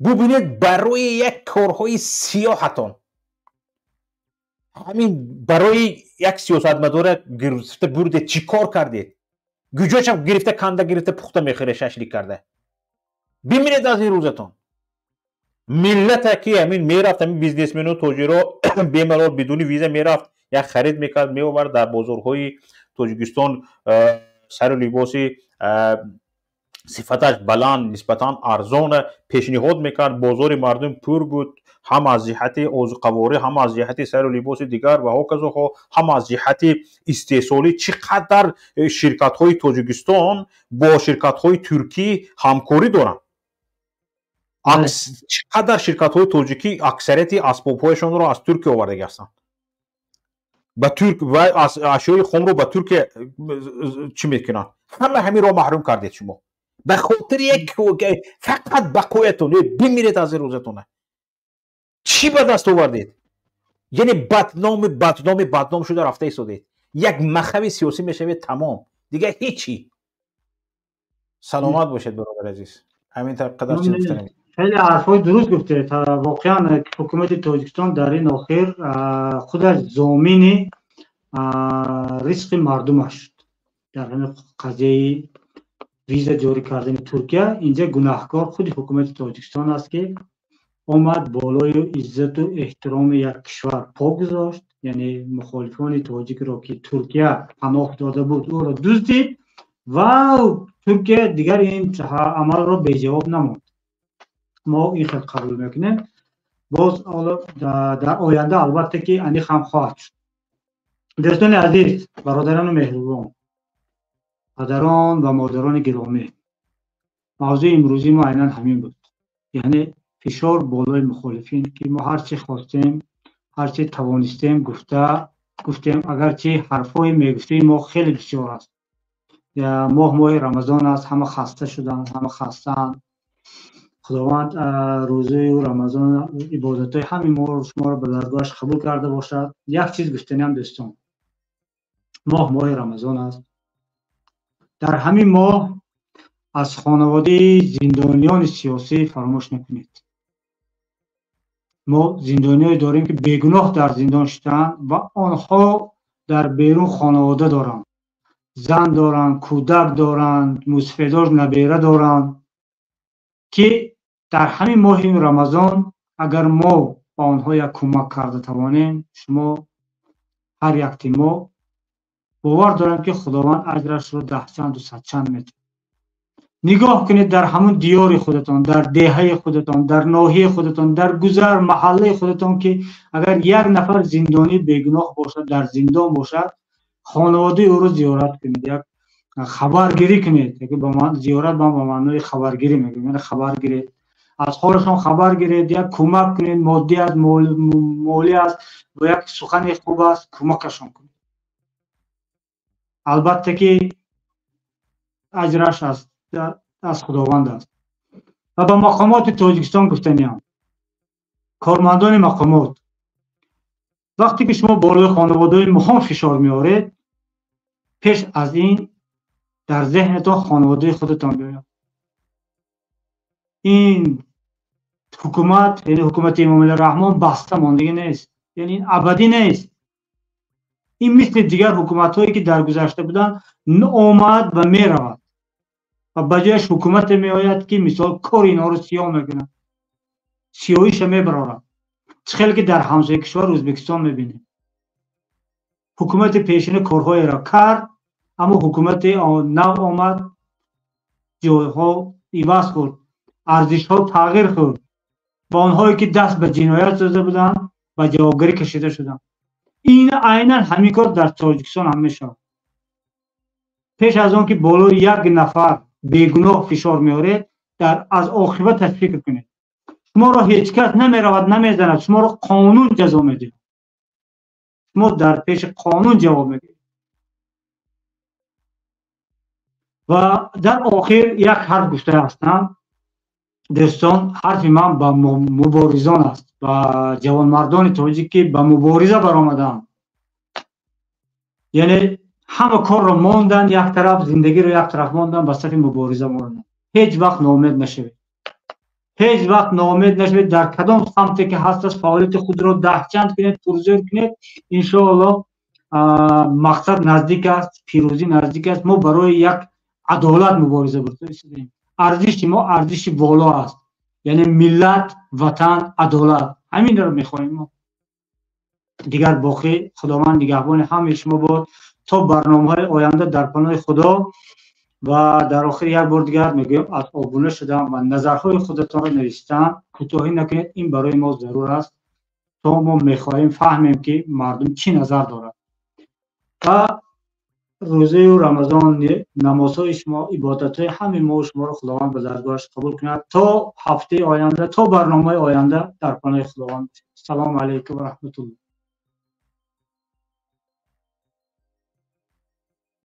Бубинед, барои як корҳои сиёҳатон, ҳамин барои як сиёсатмадора гирифта бурдед, чӣ кор кардед? Гуҷошам гирифта, канда гирифта, пухта мехӯре, шашлик карда. Бимиред аз ин рӯзатон. Миллата ки ҳамин мерафт, ҳамин бизнесмену тоҷиро бемалол бидуни виза мерафт, як харид мекард, меовард, дар бозорҳои Тоҷикистон сару либоси сифаташ баланд, нисбатан арзон пешниҳод мекард. Бозори мардум пур буд, ҳам аз ҷиҳати озуқаворӣ, ҳам аз ҷиҳати сару либоси дигар ва ҳоказоҳо, ҳам аз ҷиҳати истеҳсолӣ. Чӣ қадар ширкатҳои Тоҷикистон бо ширкатҳои туркӣ ҳамкорӣ доранд. Чӣ қадар ширкатҳои тоҷикӣ аксарияти асбобҳояшонро аз Туркия овардаги ҳастанд, ба турк ва ашёи хомро ба Туркия чӣ мекунанд. Ҳама ҳаминро маҳрум кардед шумо ба хотири як фақат бақоятон. Бимиред аз ин рӯзатона. Чӣ ба даст овардед? Яъне бадноми бадноми бадном шуда рафта истодед, як махави сиёсӣ мешавед, тамом, дигар ҳечи. Саломат бошед, бародар азиз, ҳамин қадар чиз гуфтанем. Хеле ҳарфҳои дуруст гуфтед. Воқеан, ҳукумати Тоҷикистон дар ин охир худаш зомини ризқи мардумаш шуд. Дар ҳамин қазияи виза ҷорӣ кардани Туркия инҷа гунаҳкор худи ҳукумати Тоҷикистон аст, ки омад болои иззату эҳтироми як кишвар по гузошт, яъне мухолифони тоҷикро, ки Туркия паноҳ дода буд, ӯро дуздид ва Туркия дигар ин амалро беҷавоб намонд. Мо ин хел қабул мекунем. Боз дар оянда, албатта, ки аниқ ҳам хоҳад шуд. Дӯстони азиз, бародарону меҳрубон, падарон ва модарони гиромӣ, мавзӯи имрӯзии мо айнан ҳамин буд, яъне фишор болои мухолифин, ки мо ҳарчи хостем, ҳарчи тавонистем, гуфта гуфтем, агарчи ҳарфҳои мегуфтаи мо хеле бисёр аст. Моҳ моҳи Рамазон аст, ҳама хаста шуданд, ҳама хастаанд. Худованд рӯзаю Рамазон, ибодатҳои ҳамаи моро, шуморо ба даргоҳаш қабул карда бошад. Як чиз гуфтаниам, дӯстон: моҳ моҳи Рамазон аст. Дар ҳамин моҳ аз хонаводаи зиндониёни сиёсӣ фаромӯш накунед. Мо зиндониёе дорем, ки бегуноҳ дар зиндон шудаанд ва онҳо дар берун хонавода доранд, зан доранд, кӯдак доранд, мӯсафедор набера доранд, ки дар ҳамин моҳи Рамазон агар мо ба онҳо як кӯмак карда тавонем, шумо ҳар якти мо, бовар дорам, ки Худованд аҷрашро даҳчанду садчанд метавад. Нигоҳ кунед, дар ҳамун диёри худатон, дар деҳаи худатон, дар ноҳияи худатон, дар гузар маҳаллаи худатон, ки агар як нафар зиндонӣ бегуноҳ бошад, дар зиндон бошад, хонаводаи ӯро зиёрат кунед, як хабаргирӣ кунед. Зиёрат ман ба маънои хабаргирӣ мегӯям, яъне хабар гиред, аз ҳолашон хабар гиред, як кӯмак кунед, моддӣ аст, молӣ аст, бо як сухани хуб аст, кӯмакашон кунед. Албатта, ки аҷраш аз Худованд аст. Ва ба мақомоти Тоҷикистон гуфтаниам: кормандони мақомот, вақте ки шумо болои хонаводаи моҳон фишор меоред, пеш аз ин дар зеҳнатон хонаводаи худатон биёяд. Ин ҳукумат, яъне ҳукумати Эмомалӣ Раҳмон, баста мондагӣ нест, яъне ин абадӣ нест. Ин мисли дигар ҳукуматҳое, ки дар гузашта буданд, омад ва меравад ва ба ҷояш ҳукумате меояд, ки мисол кори инҳоро сиёҳ мекунад, сиёҳиша мебарорад. Чӣ хеле ки дар ҳамсоя кишвар Ӯзбекистон мебинем, ҳукумати пешина корҳоеро кард, аммо ҳукумати нав омад, ҷойҳо иваз хӯрд, арзишҳо тағйир хӯрд ва онҳое, ки даст ба ҷиноят зада буданд, ба ҷавобгарӣ кашида шуданд. Ин айнан ҳамин кор дар Тоҷикистон ҳам мешавад. Пеш аз он ки болои як нафар бегуноҳ фишор меоред, дар аз оқибаташ фикр кунед. Шуморо ҳеҷ кас намеравад намезанад, шуморо қонун ҷазо медиҳад, шумо дар пеши қонун ҷавоб медиҳед. Ва дар охир як ҳарф гуфта ҳастам, дӯстон. Ҳарфи ман ба муборизон аст, ба ҷавонмардони тоҷик, ки ба мубориза баромаданд, яъне ҳама корро монданд як тараф, зиндагиро як тараф монданд, ба сафи мубориза монданд. Ҳеҷ вақт ноумед нашавед, ҳеҷ вақт ноумед нашавед. Дар кадом самте ки ҳаст аст, фаъолияти худро даҳчанд кунед, пурзӯр кунед. Иншоаллоҳ, мақсад наздик аст, пирӯзӣ наздик аст. Мо барои як адолат мубориза бурда истодаем. Арзиши мо арзиши воло аст, яъне миллат, ватан, адолат, ҳаминро мехоҳем мо. Дигар боқӣ Худованд нигаҳбони ҳамаи шумо бод то барномаҳои оянда, дар паноҳи Худо. Ва дар охир як бор дигар мегӯям, аз обуна шудан ва назарҳои худатонро навистан кӯтоҳӣ накунед. Ин барои мо зарур аст, то мо мехоҳем фаҳмем, ки мардум чӣ назар дорад. Ва Рӯзаю Рамазон, намозҳои шумо, ибодатҳои ҳамаи мо шуморо Худованд ба даргоҳаш қабул кунад. То ҳафтаи оянда, то барномаи оянда, дар паноҳи Худованд. Салому алайкум ва раҳматуллоҳ.